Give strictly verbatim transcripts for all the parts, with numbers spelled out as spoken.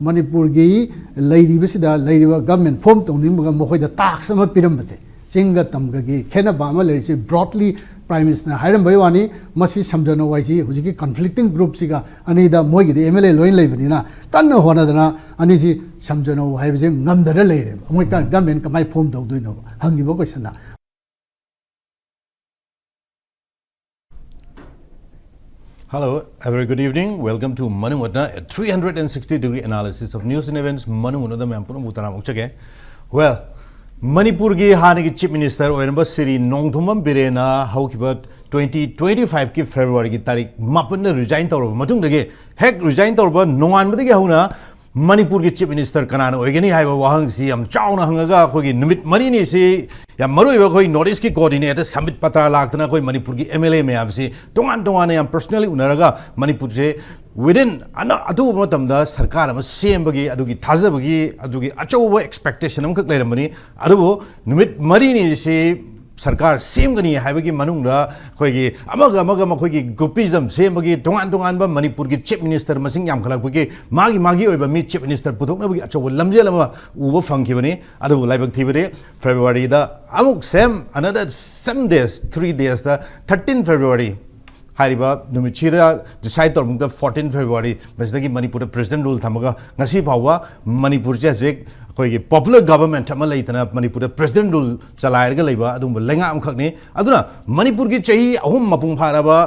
ꯃꯅꯤꯄꯨꯔꯒꯤ ꯂꯩꯔꯤꯕꯁꯤꯗ ꯂꯩꯔꯤꯕ government form ꯇꯧꯅꯤꯡꯕꯒ ꯃꯈꯣꯏꯗ ꯇꯥꯛꯁ ꯑꯃ ꯄꯤꯔꯝꯕꯁꯦ, ꯆꯤꯡꯒ ꯇꯝꯒꯒꯤ ꯈꯦꯠꯅꯕ ꯑꯃ ꯂꯩꯔꯤꯁꯦ, ꯕ꯭ꯔꯣꯗꯂꯤ ꯄ꯭ꯔꯥꯏꯝ ꯃꯤꯅꯤꯁꯇꯔꯅ ꯍꯥꯏꯔꯝꯕꯩ ꯋꯥꯅꯤ꯫ ꯃꯁꯤ ꯁꯝꯖꯅꯧ ꯍꯥꯏꯁꯤ ꯍꯧꯖꯤꯛꯀꯤ ꯀꯟꯐ꯭ꯂꯤꯛꯇꯤꯡ ꯒ꯭ꯔꯨꯞꯁꯤꯒ ꯑꯅꯤꯗ ꯃꯣꯏꯒꯤꯗꯤ ꯑꯦꯝ ꯑꯦꯜ ꯑꯦ ꯂꯣꯏꯅ ꯂꯩꯕꯅꯤꯅ, ꯀꯟꯅ ꯍꯣꯠꯅꯗꯅ ꯑꯅꯤꯁꯤ ꯁꯝꯖꯅꯧ ꯍꯥꯏꯕꯁꯦ ꯉꯝꯗꯅ ꯂꯩꯔꯦꯕ꯫ ꯃꯣꯏ ꯒꯚꯔꯟꯃꯦꯟ ꯀꯃꯥꯏꯅ ꯐꯣꯔꯝ ꯇꯧꯗꯣꯏꯅꯣ ꯍꯪꯉꯤꯕ ꯀꯣꯏꯁꯟꯗ꯫ Hello, a very good evening. Welcome to Manung Watna, a three hundred sixty degree analysis of news and events. Manung Watna ꯃꯌꯥꯝ ꯄꯨꯝꯅꯃꯛꯄꯨ ꯇꯔꯥꯝꯅ ꯑꯣꯛꯆꯒꯦ꯫ Well, ꯃꯅꯤꯄꯨꯔꯒꯤ ꯍꯥꯟꯅꯒꯤ ꯆꯤꯐ ꯃꯤꯅꯤꯁꯇꯔ ꯑꯣꯏꯔꯝꯕ ꯁ꯭ꯔꯤ ꯅꯣꯡꯊꯣꯝꯕꯝ ꯕꯤꯔꯦꯟꯅ ꯍꯧꯈꯤꯕ twenty twenty-five ꯀꯤ ꯐꯦꯕ꯭ꯔꯨꯋꯥꯔꯤꯒꯤ ꯇꯥꯔꯤꯛ ꯃꯥꯄꯟꯗ ꯔꯤꯖꯥꯏꯟ ꯇꯧꯔꯕ ꯃꯇꯨꯡꯗꯒꯤ, ꯍꯦꯛ ꯔꯤꯖꯥꯏꯟ ꯇꯧꯔꯕ ꯅꯣꯡꯉꯥꯟꯕꯗꯒꯤ ꯍꯧꯅ ꯃꯅꯤꯄꯨꯔꯒꯤ ꯆꯤꯐ ꯃꯤꯅꯤꯁꯇꯔ ꯀꯅꯥꯅ ꯑꯣꯏꯒꯅꯤ ꯍꯥꯏꯕ ꯋꯥꯍꯪꯁꯤ ꯌꯥꯝ ꯆꯥꯎꯅ ꯍꯪꯉꯒ, ꯑꯩꯈꯣꯏꯒꯤ ꯅꯨꯃꯤꯠ ꯃꯔꯤꯅꯤꯁꯤ ꯌꯥꯝ ꯃꯔꯨꯑꯣꯏꯕ ꯑꯩꯈꯣꯏ ꯅꯣꯔꯠ ꯏꯁꯀꯤ ꯀꯣꯑꯣꯔꯗꯤꯅꯦꯇꯔ ꯁꯝꯕꯤꯠ ꯄꯇ꯭ꯔꯥ ꯂꯥꯛꯇꯅ ꯑꯩꯈꯣꯏ ꯃꯅꯤꯄꯨꯔꯒꯤ ꯑꯦꯝ ꯑꯦꯜ ꯑꯦ ꯃꯌꯥꯝꯁꯤ ꯇꯣꯉꯥꯟ ꯇꯣꯉꯥꯟꯅ ꯌꯥꯝ ꯄꯔꯁꯅꯦꯜꯂꯤ ꯎꯅꯔꯒ ꯃꯅꯤꯄꯨꯔꯁꯦ within ꯑꯅ ꯑꯊꯨꯕ ꯃꯇꯝꯗ ꯁꯔꯀꯥꯔ ꯑꯃ ꯁꯦꯝꯕꯒꯤ ꯑꯗꯨꯒꯤ ꯊꯥꯖꯕꯒꯤ ꯑꯗꯨꯒꯤ ꯑꯆꯧꯕ ꯑꯦꯛꯁꯄꯦꯛꯇꯦꯁꯟ ꯑꯃꯈꯛ ꯂꯩꯔꯝꯕꯅꯤ꯫ ꯑꯗꯨꯕꯨ ꯅꯨꯃꯤꯠ ꯃꯔꯤꯅꯤꯁꯤ ꯁꯔꯀꯥꯔ ꯁꯦꯝꯒꯅꯤ ꯍꯥꯏꯕꯒꯤ ꯃꯅꯨꯡꯗ ꯑꯩꯈꯣꯏꯒꯤ ꯑꯃꯒ ꯑꯃꯒ ꯃꯈꯣꯏꯒꯤ ꯒ꯭ꯔꯨꯄꯤꯖꯝ ꯁꯦꯝꯕꯒꯤ, ꯇꯣꯉꯥꯟ ꯇꯣꯉꯥꯟꯕ ꯃꯅꯤꯄꯨꯔꯒꯤ ꯆꯤꯐ ꯃꯤꯅꯤꯁꯇꯔ ꯃꯁꯤꯡ ꯌꯥꯝꯈꯠꯂꯛꯄꯒꯤ ꯃꯥꯒꯤ ꯃꯥꯒꯤ ꯑꯣꯏꯕ ꯃꯤ ꯆꯤꯐ ꯃꯤꯅꯤꯁꯇꯔ ꯄꯨꯊꯣꯛꯅꯕꯒꯤ ꯑꯆꯧꯕ ꯂꯝꯖꯦꯜ ꯑꯃ ꯎꯕ ꯐꯪꯈꯤꯕꯅꯤ꯫ ꯑꯗꯨꯕꯨ ꯂꯥꯏꯕꯛ ꯊꯤꯕꯗꯤ ꯐꯦꯕ꯭ꯔꯨꯋꯥꯔꯤꯗ ꯑꯃꯨꯛ same another same days, three days ꯇ thirteen February ꯍꯥꯏꯔꯤꯕ ꯅꯨꯃꯤꯠꯁꯤꯗ ꯗꯤꯁꯥꯏꯗ ꯇꯧꯔꯕ ꯃꯇꯨꯡꯗ fourteen February ꯃꯁꯤꯗꯒꯤ ꯃꯅꯤꯄꯨꯔꯗ ꯄ꯭ꯔꯦꯁꯤꯗꯦꯟ ꯔꯨꯜ ꯊꯝꯃꯒ ꯉꯁꯤ ꯐꯥꯎꯕ ꯃꯅꯤꯄꯨꯔꯁꯦ ꯍꯧꯖꯤꯛ ꯑꯩꯈꯣꯏꯒꯤ ꯄꯣꯄꯨꯂꯔ ꯒꯚꯔꯟꯃꯦꯟꯠ ꯑꯃ ꯂꯩꯇꯅ ꯃꯅꯤꯄꯨꯔꯗ ꯄ꯭ꯔꯦꯁꯤꯗꯦꯟ ꯔꯨꯜ ꯆꯂꯥꯏꯔꯒ ꯂꯩꯕ ꯑꯗꯨꯒꯨꯝꯕ ꯂꯩꯉꯥꯛ ꯑꯃꯈꯛꯅꯤ꯫ ꯑꯗꯨꯅ ꯃꯅꯤꯄꯨꯔꯒꯤ ꯆꯍꯤ ꯑꯍꯨꯝ ꯃꯄꯨꯡ ꯐꯥꯔꯕ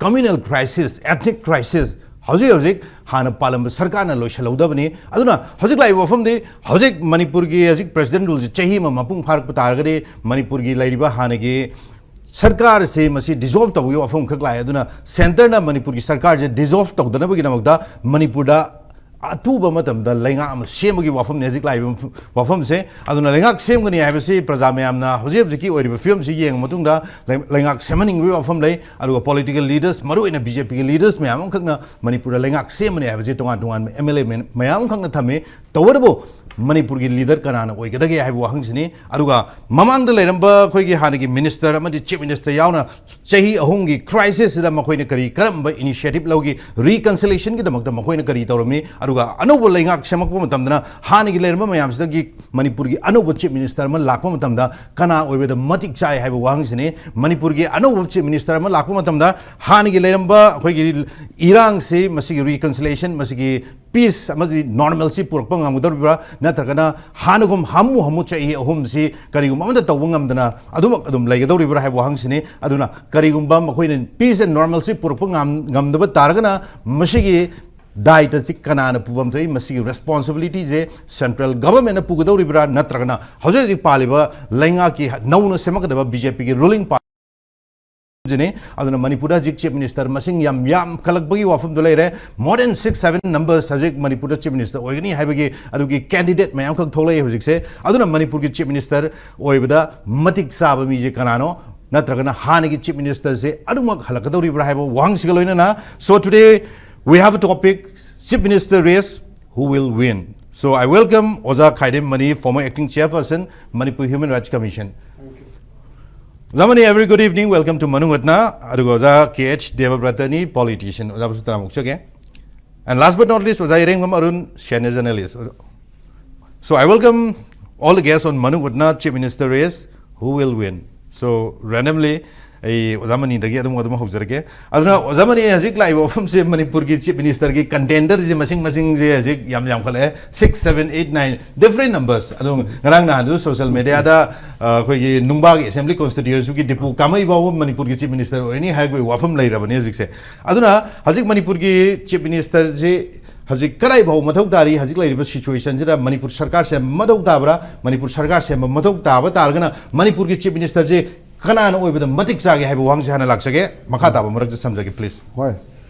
communal crisis, ethnic crisis ꯍꯧꯖꯤꯛ ꯍꯧꯖꯤꯛ ꯍꯥꯟꯅ ꯄꯥꯜꯂꯝꯕ ꯁꯔꯀꯥꯔꯅ ꯂꯣꯏꯁꯤꯜꯍꯧꯗꯕꯅꯤ꯫ ꯑꯗꯨꯅ ꯍꯧꯖꯤꯛ ꯂꯥꯛꯏꯕ ꯋꯥꯐꯝꯗꯤ, ꯍꯧꯖꯤꯛ ꯃꯅꯤꯄꯨꯔꯒꯤ ꯍꯧꯖꯤꯛ ꯄ꯭ꯔꯦꯁꯤꯗꯦꯟ ꯔꯨꯜꯁꯤ ꯆꯍꯤ ꯑꯃ ꯃꯄꯨꯡ ꯐꯥꯔꯛꯄ ꯇꯥꯔꯒꯗꯤ ꯃꯅꯤꯄꯨꯔꯒꯤ ꯂꯩꯔꯤꯕ ꯍꯥꯟꯅꯒꯤ ꯁꯔꯀꯥꯔꯁꯤ ꯃꯁꯤ ꯗꯤꯖꯣꯜꯕ ꯇꯧꯕꯒꯤ ꯋꯥꯐꯝ ꯈꯛ ꯂꯥꯛꯑꯦ꯫ ꯑꯗꯨꯅ ꯁꯦꯟꯇꯔꯅ ꯃꯅꯤꯄꯨꯔꯒꯤ ꯁꯔꯀꯥꯔꯁꯦ ꯗꯤꯖꯣꯜꯕ ꯇꯧꯗꯅꯕꯒꯤꯗꯃꯛꯇ ꯃꯅꯤꯄꯨꯔꯗ ꯑꯊꯨꯕ ꯃꯇꯝꯗ ꯂꯩꯉꯥꯛ ꯑꯃ ꯁꯦꯝꯕꯒꯤ ꯋꯥꯐꯝꯅꯤ ꯍꯧꯖꯤꯛ ꯂꯥꯛꯏꯕ ꯋꯥꯐꯝꯁꯦ꯫ ꯑꯗꯨꯅ ꯂꯩꯉꯥꯛ ꯁꯦꯝꯒꯅꯤ ꯍꯥꯏꯕꯁꯤ ꯄ꯭ꯔꯖꯥ ꯃꯌꯥꯝꯅ ꯍꯧꯖꯤꯛ ꯍꯧꯖꯤꯛꯀꯤ ꯑꯣꯏꯔꯤꯕ ꯐꯤꯕꯝꯁꯤ ꯌꯦꯡꯕ ꯃꯇꯨꯡꯗ ꯂꯩ-, ꯂꯩꯉꯥꯛ ꯁꯦꯝꯍꯟꯅꯤꯡꯕꯒꯤ ꯋꯥꯐꯝ ꯂꯩ꯫ ꯑꯗꯨꯒ ꯄꯣꯂꯤꯇꯤꯀꯦꯜ ꯂꯤꯗꯔꯁ, ꯃꯔꯨꯑꯣꯏꯅ ꯕꯤ ꯖꯦ ꯄꯤꯒꯤ ꯂꯤꯗꯔꯁ ꯃꯌꯥꯝ ꯑꯃꯈꯛꯅ ꯃꯅꯤꯄꯨꯔꯗ ꯂꯩꯉꯥꯛ ꯁꯦꯝꯒꯅꯤ ꯍꯥꯏꯕꯁꯤ ꯇꯣꯉꯥꯟ ꯇꯣꯉꯥꯟꯕ ꯑꯦꯝ ꯑꯦꯜ ꯑꯦ ꯃꯌꯥꯝ ꯑꯃꯈꯛꯅ ꯊꯝꯃꯤ꯫ ꯇꯧꯕꯇꯕꯨ ꯃꯅꯤꯄꯨꯔꯒꯤ ꯂꯤꯗꯔ ꯀꯅꯥꯅ ꯑꯣꯏꯒꯗꯒꯦ ꯍꯥꯏꯕ ꯋꯥꯍꯪꯁꯤꯅꯤ꯫ ꯑꯗꯨꯒ ꯃꯃꯥꯡꯗ ꯂꯩꯔꯝꯕ ꯑꯩꯈꯣꯏꯒꯤ ꯍꯥꯟꯅꯒꯤ ꯃꯤꯅꯤꯁꯇꯔ ꯑꯃꯗꯤ ꯆꯤꯐ ꯃꯤꯅꯤꯁꯇꯔ ꯌꯥꯎꯅ ꯆꯍꯤ ꯑꯍꯨꯝꯒꯤ ꯀ꯭ꯔꯥꯏꯁꯤꯁꯁꯤꯗ ꯃꯈꯣꯏꯅ ꯀꯔꯤ ꯀꯔꯝꯕ ꯏꯅꯤꯁꯤꯌꯦꯇꯤꯚ ꯂꯧꯈꯤ, ꯔꯤꯀꯟꯁꯤꯂꯦꯁꯟꯒꯤꯗꯃꯛꯇ ꯃꯈꯣꯏꯅ ꯀꯔꯤ ꯇꯧꯔꯝꯃꯤ, ꯑꯗꯨꯒ ꯑꯅꯧꯕ ꯂꯩꯉꯥꯛ ꯁꯦꯝꯃꯛꯄ ꯃꯇꯝꯗꯅ ꯍꯥꯟꯅꯒꯤ ꯂꯩꯔꯝꯕ ꯃꯌꯥꯝꯁꯤꯗꯒꯤ ꯃꯅꯤꯄꯨꯔꯒꯤ ꯑꯅꯧꯕ ꯆꯤꯐ ꯃꯤꯅꯤꯁꯇꯔ ꯑꯃ ꯂꯥꯛꯄ ꯃꯇꯝꯗ ꯀꯅꯥ ꯑꯣꯏꯕꯗ ꯃꯇꯤꯛ ꯆꯥꯏ ꯍꯥꯏꯕ ꯋꯥꯍꯪꯁꯤꯅꯤ꯫ ꯃꯅꯤꯄꯨꯔꯒꯤ ꯑꯅꯧꯕ ꯆꯤꯐ ꯃꯤꯅꯤꯁꯇꯔ ꯑꯃ ꯂꯥꯛꯄ ꯃꯇꯝꯗ ꯍꯥꯟꯅꯒꯤ ꯂꯩꯔꯝꯕ ꯑꯩꯈꯣꯏꯒꯤ ꯏꯔꯥꯡꯁꯤ, ꯃꯁꯤꯒꯤ ꯔꯤꯀꯟꯁꯤꯂꯦꯁꯟ, ꯃꯁꯤꯒꯤ ꯄꯤꯁ ꯑꯃꯗꯤ ꯅꯣꯔꯃꯦꯜꯁꯤ ꯄꯨꯔꯛꯄ ꯉꯝꯒꯗꯧꯔꯤꯕ꯭ꯔꯥ, ꯅꯠꯇ꯭ꯔꯒꯅ ꯍꯥꯟꯅꯒꯨꯝ ꯍꯥꯃꯨ ꯍꯥꯃꯨ ꯆꯍꯤ ꯑꯍꯨꯝꯁꯤ ꯀꯔꯤꯒꯨꯝꯕ ꯑꯃꯠꯇ ꯇꯧꯕ ꯉꯝꯗꯅ ꯑꯗꯨꯃꯛ ꯑꯗꯨꯝ ꯂꯩꯒꯗꯧꯔꯤꯕ꯭ꯔꯥ ꯍꯥꯏꯕ ꯋꯥꯍꯪꯁꯤꯅꯤ꯫ ꯑꯗꯨꯅ ꯀꯔꯤꯒꯨꯝꯕ ꯃꯈꯣꯏꯅ ꯄꯤꯁ ꯑꯦꯟ ꯅꯣꯔꯃꯦꯜꯁꯤ ꯄꯨꯔꯛꯄ ꯉꯝ-, ꯉꯝꯗꯕ ꯇꯥꯔꯒꯅ ꯃꯁꯤꯒꯤ ꯗꯥꯏꯇꯁꯤ ꯀꯅꯥꯅ ꯄꯨꯐꯝ ꯊꯣꯛꯏ? ꯃꯁꯤꯒꯤ ꯔꯦꯁꯄꯣꯟꯁꯤꯕꯤꯂꯤꯇꯤꯁꯦ ꯁꯦꯟꯇ꯭ꯔꯦꯜ ꯒꯚꯔꯟꯃꯦꯟꯅ ꯄꯨꯒꯗꯧꯔꯤꯕ꯭ꯔꯥ, ꯅꯠꯇ꯭ꯔꯒꯅ ꯍꯧꯖꯤꯛ ꯍꯧꯖꯤꯛ ꯄꯥꯜꯂꯤꯕ ꯂꯩꯉꯥꯛꯀꯤ ꯅꯧꯅ ꯁꯦꯝꯒꯠꯀꯗꯕ ꯕꯤ ꯖꯦ ꯄꯤꯒꯤ ꯔꯨꯂꯤꯡ ꯄꯥꯔꯇꯤꯅꯤ? ꯑꯗꯨꯅ ꯃꯅꯤꯄꯨꯔꯗ ꯍꯧꯖꯤꯛ ꯆꯤꯐ ꯃꯤꯅꯤꯁꯇꯔ ꯃꯁꯤꯡ ꯌꯥꯝ ꯌꯥꯝꯈꯠꯂꯛꯄꯒꯤ ꯋꯥꯐꯝꯗꯣ ꯂꯩꯔꯦ꯫ More than six seven numbers ꯍꯧꯖꯤꯛ ꯃꯅꯤꯄꯨꯔꯗ ꯆꯤꯐ ꯃꯤꯅꯤꯁꯇꯔ ꯑꯣꯏꯒꯅꯤ ꯍꯥꯏꯕꯒꯤ ꯑꯗꯨꯒꯤ ꯀꯦꯟꯗꯤꯗꯦꯠ ꯃꯌꯥꯝꯈꯛ ꯊꯣꯛꯂꯛꯏ ꯍꯧꯖꯤꯛꯁꯦ꯫ ꯑꯗꯨꯅ ꯃꯅꯤꯄꯨꯔꯒꯤ ꯆꯤꯐ ꯃꯤꯅꯤꯁꯇꯔ ꯑꯣꯏꯕꯗ ꯃꯇꯤꯛ ꯆꯥꯕ ꯃꯤꯁꯦ ꯀꯅꯥꯅꯣ? ꯅꯠꯇ꯭ꯔꯒꯅ ꯍꯥꯟꯅꯒꯤ ꯆꯤꯐ ꯃꯤꯅꯤꯁꯇꯔꯁꯦ ꯑꯗꯨꯃꯛ ꯍꯜꯂꯛꯀꯗꯧꯔꯤꯕ꯭ꯔꯥ ꯍꯥꯏꯕ ꯋꯥꯍꯪꯁꯤꯒ ꯂꯣꯏꯅꯅ, so today we have a topic, Chief Minister race, who will win? So I welcome Oja Khaidem Mani, former acting chairperson, Manipur Human Rights Commission. Oja Mani, very good evening, welcome to ꯃꯅꯨꯡ ꯍꯨꯠꯅ꯫ ꯑꯗꯨꯒ ꯑꯣꯖꯥ ꯀꯦ ꯑꯩꯆ ꯗꯦꯕꯕ꯭ꯔꯇꯅꯤ, politician, ꯑꯣꯖꯥꯕꯨꯁꯨ ꯇꯔꯥꯝꯅ ꯑꯣꯛꯆꯒꯦ꯫ And last but not least, ꯑꯣꯖꯥ ꯏꯔꯦꯡꯕꯝ Arun, senior journalist. So I welcome all the guests on ꯃꯅꯨꯡ ꯍꯨꯠꯅ Chief Minister race, who will win? So randomly ꯑꯩ ꯑꯣꯖꯥ ꯃꯅꯤꯗꯒꯤ ꯑꯗꯨꯝ ꯑꯗꯨꯝ ꯍꯧꯖꯔꯒꯦ꯫ ꯑꯗꯨꯅ ꯑꯣꯖꯥ ꯃꯅꯤ, ꯍꯧꯖꯤꯛ ꯂꯥꯛꯏꯕ ꯋꯥꯐꯝꯁꯦ ꯃꯅꯤꯄꯨꯔꯒꯤ ꯆꯤꯐ ꯃꯤꯅꯤꯁꯇꯔꯒꯤ ꯀꯟꯇꯦꯟꯗꯔꯁꯦ ꯃꯁꯤꯡ ꯃꯁꯤꯡꯁꯦ ꯍꯧꯖꯤꯛ ꯌꯥꯝ ꯌꯥꯝꯈꯠꯂꯛꯑꯦ, six, seven, eight, nine, different numbers꯫ ꯑꯗꯣ ꯉꯔꯥꯡ ꯅꯍꯥꯟꯗꯨ ꯁꯣꯁꯤꯌꯦꯜ ꯃꯦꯗꯤꯌꯥꯗ ꯑꯩꯈꯣꯏꯒꯤ ꯅꯨꯡꯕꯥꯒꯤ ꯑꯦꯁꯦꯝꯕ꯭ꯂꯤ ꯀꯣꯟꯁꯇꯤꯇ꯭ꯌꯨꯑꯦꯟꯁꯤꯒꯤ ꯗꯤꯄꯨ ꯀꯥꯃꯩ ꯐꯥꯎꯕ ꯃꯅꯤꯄꯨꯔꯒꯤ ꯆꯤꯐ ꯃꯤꯅꯤꯁꯇꯔ ꯑꯣꯏꯔꯅꯤ ꯍꯥꯏꯕꯒꯤ ꯋꯥꯐꯝ ꯂꯩꯔꯕꯅꯤ ꯍꯧꯖꯤꯛꯁꯦ꯫ ꯑꯗꯨꯅ ꯍꯧꯖꯤꯛ ꯃꯅꯤꯄꯨꯔꯒꯤ ꯆꯤꯐ ꯃꯤꯅꯤꯁꯇꯔꯁꯤ ꯍꯧꯖꯤꯛ ꯀꯗꯥꯏ ꯐꯥꯎ ꯃꯊꯧ ꯇꯥꯔꯤ? ꯍꯧꯖꯤꯛ ꯂꯩꯔꯤꯕ ꯁꯤꯆꯨꯋꯦꯁꯟꯁꯤꯗ ꯃꯅꯤꯄꯨꯔ ꯁꯔꯀꯥꯔ ꯁꯦꯝꯕ ꯃꯊꯧ ꯇꯥꯕ꯭ꯔꯥ? ꯃꯅꯤꯄꯨꯔ ꯁꯔꯀꯥꯔ ꯁꯦꯝꯕ ꯃꯊꯧ ꯇꯥꯕ ꯇꯥꯔꯒꯅ ꯃꯅꯤꯄꯨꯔꯒꯤ ꯆꯤꯐ ꯃꯤꯅꯤꯁꯇꯔꯁꯦ ꯀꯅꯥꯅ ꯑꯣꯏꯕꯗ ꯃꯇꯤꯛ ꯆꯥꯒꯦ ꯍꯥꯏꯕ ꯋꯥꯍꯪꯁꯦ ꯍꯥꯟꯅ ꯂꯥꯛꯆꯒꯦ, ꯃꯈꯥ ꯇꯥꯕ ꯃꯔꯛꯇ ꯁꯝꯖꯒꯦ, please꯫ ꯍꯣꯏ,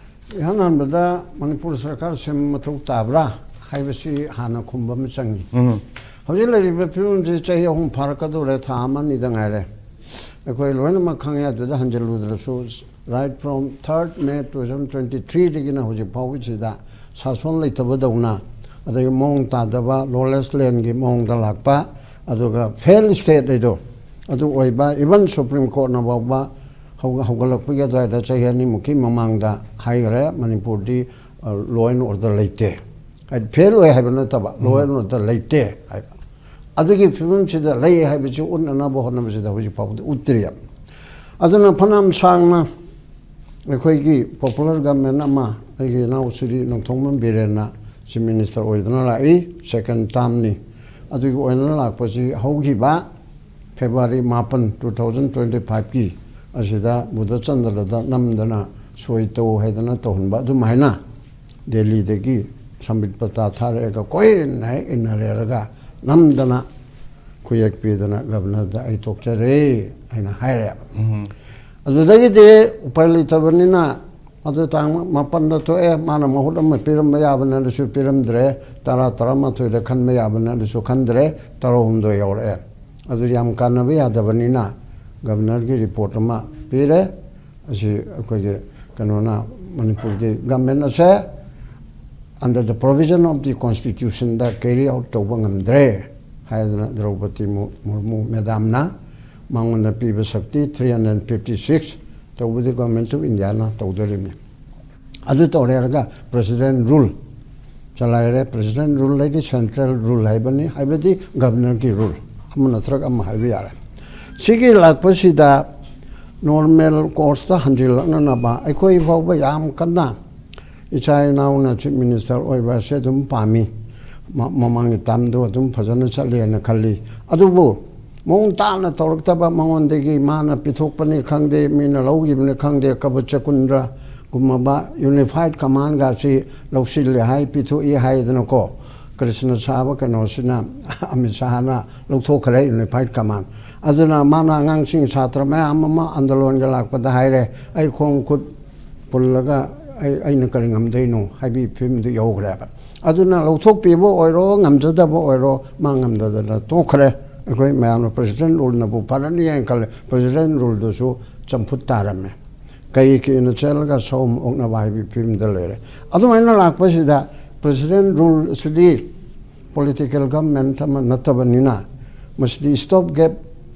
ꯏꯍꯥꯟ ꯍꯥꯟꯕꯗ ꯃꯅꯤꯄꯨꯔ ꯁꯔꯀꯥꯔ ꯁꯦꯝꯕ ꯃꯊꯧ ꯇꯥꯕ꯭ꯔꯥ ꯍꯥꯏꯕꯁꯤ ꯍꯥꯟꯅ ꯈꯨꯝꯕ ꯑꯃ ꯆꯪꯉꯤ꯫ ꯎꯝ꯫ ꯍꯧꯖꯤꯛ ꯂꯩꯔꯤꯕ ꯐꯤꯕꯝꯁꯤ ꯆꯍꯤ ꯑꯍꯨꯝ ꯐꯥꯔꯛꯀꯗꯧꯔꯦ, ꯊꯥ ꯑꯃ ꯑꯅꯤꯗ ꯉꯥꯏꯔꯦ꯫ ꯑꯩꯈꯣꯏ ꯂꯣꯏꯅꯃꯛ ꯈꯪꯉꯦ, ꯑꯗꯨꯗ ꯍꯟꯖꯤꯜꯂꯨꯗ꯭ꯔꯁꯨ, right from third May two thousand twenty threeꯗꯒꯤꯅ ꯍꯧꯖꯤꯛ ꯐꯥꯎꯕꯁꯤꯗ ꯁꯥꯁꯣꯟ ꯂꯩꯇꯕꯗꯧꯅ ꯑꯗꯒꯤ ꯃꯑꯣꯡ ꯇꯥꯗꯕ, ꯂꯣꯂꯦꯁ ꯂꯦꯟꯒꯤ ꯃꯑꯣꯡꯗ ꯂꯥꯛꯄ, ꯑꯗꯨꯒ ꯐꯦꯜ ꯁ꯭ꯇꯦꯠ ꯍꯥꯏꯗꯣ ꯑꯗꯨ ꯑꯣꯏꯕ, ꯏꯚꯟ ꯁꯨꯄ꯭ꯔꯤꯝ ꯀꯣꯔꯠꯅ ꯐꯥꯎꯕ ꯍꯧ-, ꯍꯧꯒꯠꯂꯛꯄꯒꯤ ꯑꯗꯨꯋꯥꯏꯗ ꯆꯍꯤ ꯑꯅꯤꯃꯨꯛꯀꯤ ꯃꯃꯥꯡꯗ ꯍꯥꯏꯈ꯭ꯔꯦ, ꯃꯅꯤꯄꯨꯔꯗꯤ ꯂꯣ ꯑꯦꯟ ꯑꯣꯔꯗꯔ ꯂꯩꯇꯦ꯫ ꯍꯥꯏꯗꯤ ꯐꯦꯜ ꯑꯣꯏ ꯍꯥꯏꯕ ꯅꯠꯇꯕ, ꯂꯣ ꯑꯦꯟ ꯑꯣꯔꯗꯔ ꯂꯩꯇꯦ ꯍꯥꯏꯕ꯫ ꯑꯗꯨꯒꯤ ꯐꯤꯕꯝꯁꯤꯗ ꯂꯩ ꯍꯥꯏꯕꯁꯤ ꯎꯠꯅꯅꯕ ꯍꯣꯠꯅꯕꯁꯤꯗ ꯍꯧꯖꯤꯛ ꯐꯥꯎꯕꯗ ꯎꯠꯇ꯭ꯔꯤꯕ꯫ ꯑꯗꯨꯅ ꯐꯅꯌꯥꯝ ꯁꯥꯡꯅ ꯑꯩꯈꯣꯏꯒꯤ ꯄꯣꯄꯨꯂꯔ ꯒꯃꯦꯟ ꯑꯃ, ꯑꯩꯒꯤ ꯏꯅꯥꯎ ꯁ꯭ꯔꯤ ꯅꯣꯡꯊꯣꯝꯕꯝ ꯕꯤꯔꯦꯟꯅ ꯆꯤꯐ ꯃꯤꯅꯤꯁꯇꯔ ꯑꯣꯏꯗꯨꯅ ꯂꯥꯛꯏ, ꯁꯦꯀꯦꯟ ꯇꯥꯔꯝꯅꯤ꯫ ꯑꯗꯨꯒꯤ ꯑꯣꯏꯅ ꯂꯥꯛꯄꯁꯤ ꯍꯧꯈꯤꯕ ꯐꯦꯕ꯭ꯔꯨꯋꯥꯔꯤ ꯃꯥꯄꯟ, ꯇꯨ ꯊꯥꯎꯖꯟ ꯇ꯭ꯋꯦꯟꯇꯤ ꯐꯥꯏꯚꯀꯤ ꯑꯁꯤꯗ ꯕꯨꯙꯆꯟꯗ꯭ꯔꯗ ꯅꯝꯗꯅ ꯁꯣꯏ ꯇꯧ ꯍꯥꯏꯗꯅ ꯇꯧꯍꯟꯕ ꯑꯗꯨꯃꯥꯏꯅ ꯗꯦꯜꯂꯤꯗꯒꯤ ꯁꯝꯕꯤꯠ ꯄꯇꯥ ꯊꯥꯔꯛꯑꯒ ꯀꯣꯏꯅ ꯍꯦꯛ ꯏꯟꯅꯔꯦꯔꯒ ꯅꯝꯗꯅ ꯈꯨꯌꯦꯛ ꯄꯤꯗꯅ ꯒꯕꯅꯔꯗ ꯑꯩ ꯇꯣꯛꯆꯔꯦ ꯍꯥꯏꯅ ꯍꯥꯏꯔꯦꯕ꯫ ꯑꯗꯨꯗꯒꯤꯗꯤ ꯎꯄꯥꯏ ꯂꯩꯇꯕꯅꯤꯅ ꯑꯗꯨ ꯇꯥꯡ ꯃꯥꯄꯟꯗ ꯊꯣꯛꯑꯦ, ꯃꯥꯅ ꯃꯍꯨꯠ ꯑꯃ ꯄꯤꯔꯝꯕ ꯌꯥꯕꯅꯦ, ꯑꯗꯨꯁꯨ ꯄꯤꯔꯝꯗ꯭ꯔꯦ꯫ ꯇꯔꯥ, ꯇꯔꯥꯃꯥꯊꯣꯏꯗ ꯈꯟꯕ ꯌꯥꯕꯅꯦ, ꯑꯗꯨꯁꯨ ꯈꯟꯗ꯭ꯔꯦ꯫ ꯇꯔꯥꯍꯨꯝꯗꯣꯏ ꯌꯧꯔꯛꯑꯦ꯫ ꯑꯗꯨ ꯌꯥꯝ ꯀꯥꯟꯅꯕ ꯌꯥꯗꯕꯅꯤꯅ ꯒꯕꯅꯔꯒꯤ ꯔꯤꯄꯣꯔꯠ ꯑꯃ ꯄꯤꯔꯦ꯫ ꯑꯁꯤ ꯑꯩꯈꯣꯏꯒꯤ ꯀꯩꯅꯣꯅ, ꯃꯅꯤꯄꯨꯔꯒꯤ ꯒꯃꯦꯟ ꯑꯁꯦ under the provision of the constitutionꯗ carry out ꯇꯧꯕ ꯉꯝꯗ꯭ꯔꯦ ꯍꯥꯏꯗꯅ ꯗ꯭ꯔꯧꯄꯗꯤ ꯃꯨ-, ꯃꯨꯔꯃꯨ ꯃꯦꯗꯥꯝꯅ ꯃꯉꯣꯟꯗ ꯄꯤꯕ ꯁꯛꯇꯤ three hundred fifty six, ꯇꯧꯕꯗꯤ Government of Indiaꯅ ꯇꯧꯗꯣꯔꯤꯕꯅꯤ꯫ ꯑꯗꯨ ꯇꯧꯔꯦ ꯍꯥꯏꯔꯒ President Rule ꯆꯂꯥꯏꯔꯦ꯫ President Rule ꯍꯥꯏꯗꯤ central rule ꯍꯥꯏꯕꯅꯤ, ꯍꯥꯏꯕꯗꯤ ꯒꯕꯅꯔꯒꯤ ꯔꯨꯜ, ꯑꯃ ꯅꯠꯇ꯭ꯔꯒ ꯑꯃ ꯍꯥꯏꯕ ꯌꯥꯔꯦ꯫ ꯁꯤꯒꯤ ꯂꯥꯛꯄꯁꯤꯗ ꯅꯣꯔꯃꯦꯜ ꯀꯣꯔꯁꯇ ꯍꯟꯖꯤꯜꯂꯛꯅꯅꯕ ꯑꯩꯈꯣꯏ ꯐꯥꯎꯕ ꯌꯥꯝ ꯀꯟꯅ ꯏꯆꯥ ꯏꯅꯥꯎꯅ ꯆꯤꯐ ꯃꯤꯅꯤꯁꯇꯔ ꯑꯣꯏꯕ ꯑꯁꯤ ꯑꯗꯨꯝ ꯄꯥꯝꯃꯤ꯫ ꯃ-, ꯃꯃꯥꯡꯒꯤ ꯇꯥꯔꯝꯗꯣ ꯑꯗꯨꯝ ꯐꯖꯅ ꯆꯠꯂꯦꯅ ꯈꯜꯂꯤ꯫ ꯑꯗꯨꯕꯨ ꯃꯑꯣꯡ ꯇꯥꯅ ꯇꯧꯔꯛꯇꯕ, ꯃꯉꯣꯟꯗꯒꯤ ꯃꯥꯅ ꯄꯤꯊꯣꯛꯄꯅꯤ ꯈꯪꯗꯦ, ꯃꯤꯅ ꯂꯧꯈꯤꯕꯅꯤ ꯈꯪꯗꯦ, ꯀꯕꯨ ꯆꯀꯨꯟꯗ꯭ꯔꯒꯨꯝꯂꯕ unified commandꯒꯁꯤ ꯂꯧꯁꯤꯜꯂꯦ ꯍꯥꯏ, ꯄꯤꯊꯣꯛꯏ ꯍꯥꯏꯗꯅꯀꯣ, ꯀ꯭ꯔꯤꯁꯅ ꯁꯥꯕ ꯀꯩꯅꯣꯁꯤꯅ, ꯑꯃꯤꯠ ꯁꯥꯍꯅ ꯂꯧꯊꯣꯛꯈ꯭ꯔꯦ unified command꯫ ꯑꯗꯨꯅ ꯃꯥꯅ ꯑꯉꯥꯡꯁꯤꯡ ꯁꯥꯇ꯭ꯔ ꯃꯌꯥꯝ ꯑꯃ ꯑꯟꯗꯂꯣꯟꯒ ꯂꯥꯛꯄꯗ ꯍꯥꯏꯔꯦ, "ꯑꯩ ꯈꯣꯡ ꯈꯨꯠ ꯄꯨꯜꯂꯒ ꯑꯩ, ꯑꯩꯅ ꯀꯔꯤ ꯉꯝꯗꯣꯏꯅꯣ?" ꯍꯥꯏꯕꯒꯤ ꯐꯤꯕꯝꯗꯨ ꯌꯧꯈ꯭ꯔꯦꯕ꯫ ꯑꯗꯨꯅ ꯂꯧꯊꯣꯛꯄꯤꯕ ꯑꯣꯏꯔꯣ, ꯉꯝꯖꯗꯕ ꯑꯣꯏꯔꯣ, ꯃꯥ ꯉꯝꯗꯗꯅ ꯇꯣꯛꯈ꯭ꯔꯦ꯫ ꯑꯩꯈꯣꯏ ꯃꯌꯥꯝꯅ President Ruleꯅꯕꯨ ꯐꯔꯅꯤ ꯍꯥꯏꯅ ꯈꯜꯂꯦ꯫ President Ruleꯗꯨꯁꯨ ꯆꯝꯐꯨꯠ ꯇꯥꯔꯝꯃꯦ꯫ ꯀꯩ ꯀꯤꯅ ꯆꯦꯜꯂꯒ ꯁꯑꯣꯝ ꯑꯣꯛꯅꯕ ꯍꯥꯏꯕꯒꯤ ꯐꯤꯕꯝꯗ ꯂꯩꯔꯦ꯫ ꯑꯗꯨꯃꯥꯏꯅ ꯂꯥꯛꯄꯁꯤꯗ President rule ꯑꯁꯤꯗꯤ political government ꯑꯃ ꯅꯠꯇꯕꯅꯤꯅ, ꯃꯁꯤꯗꯤ stop gap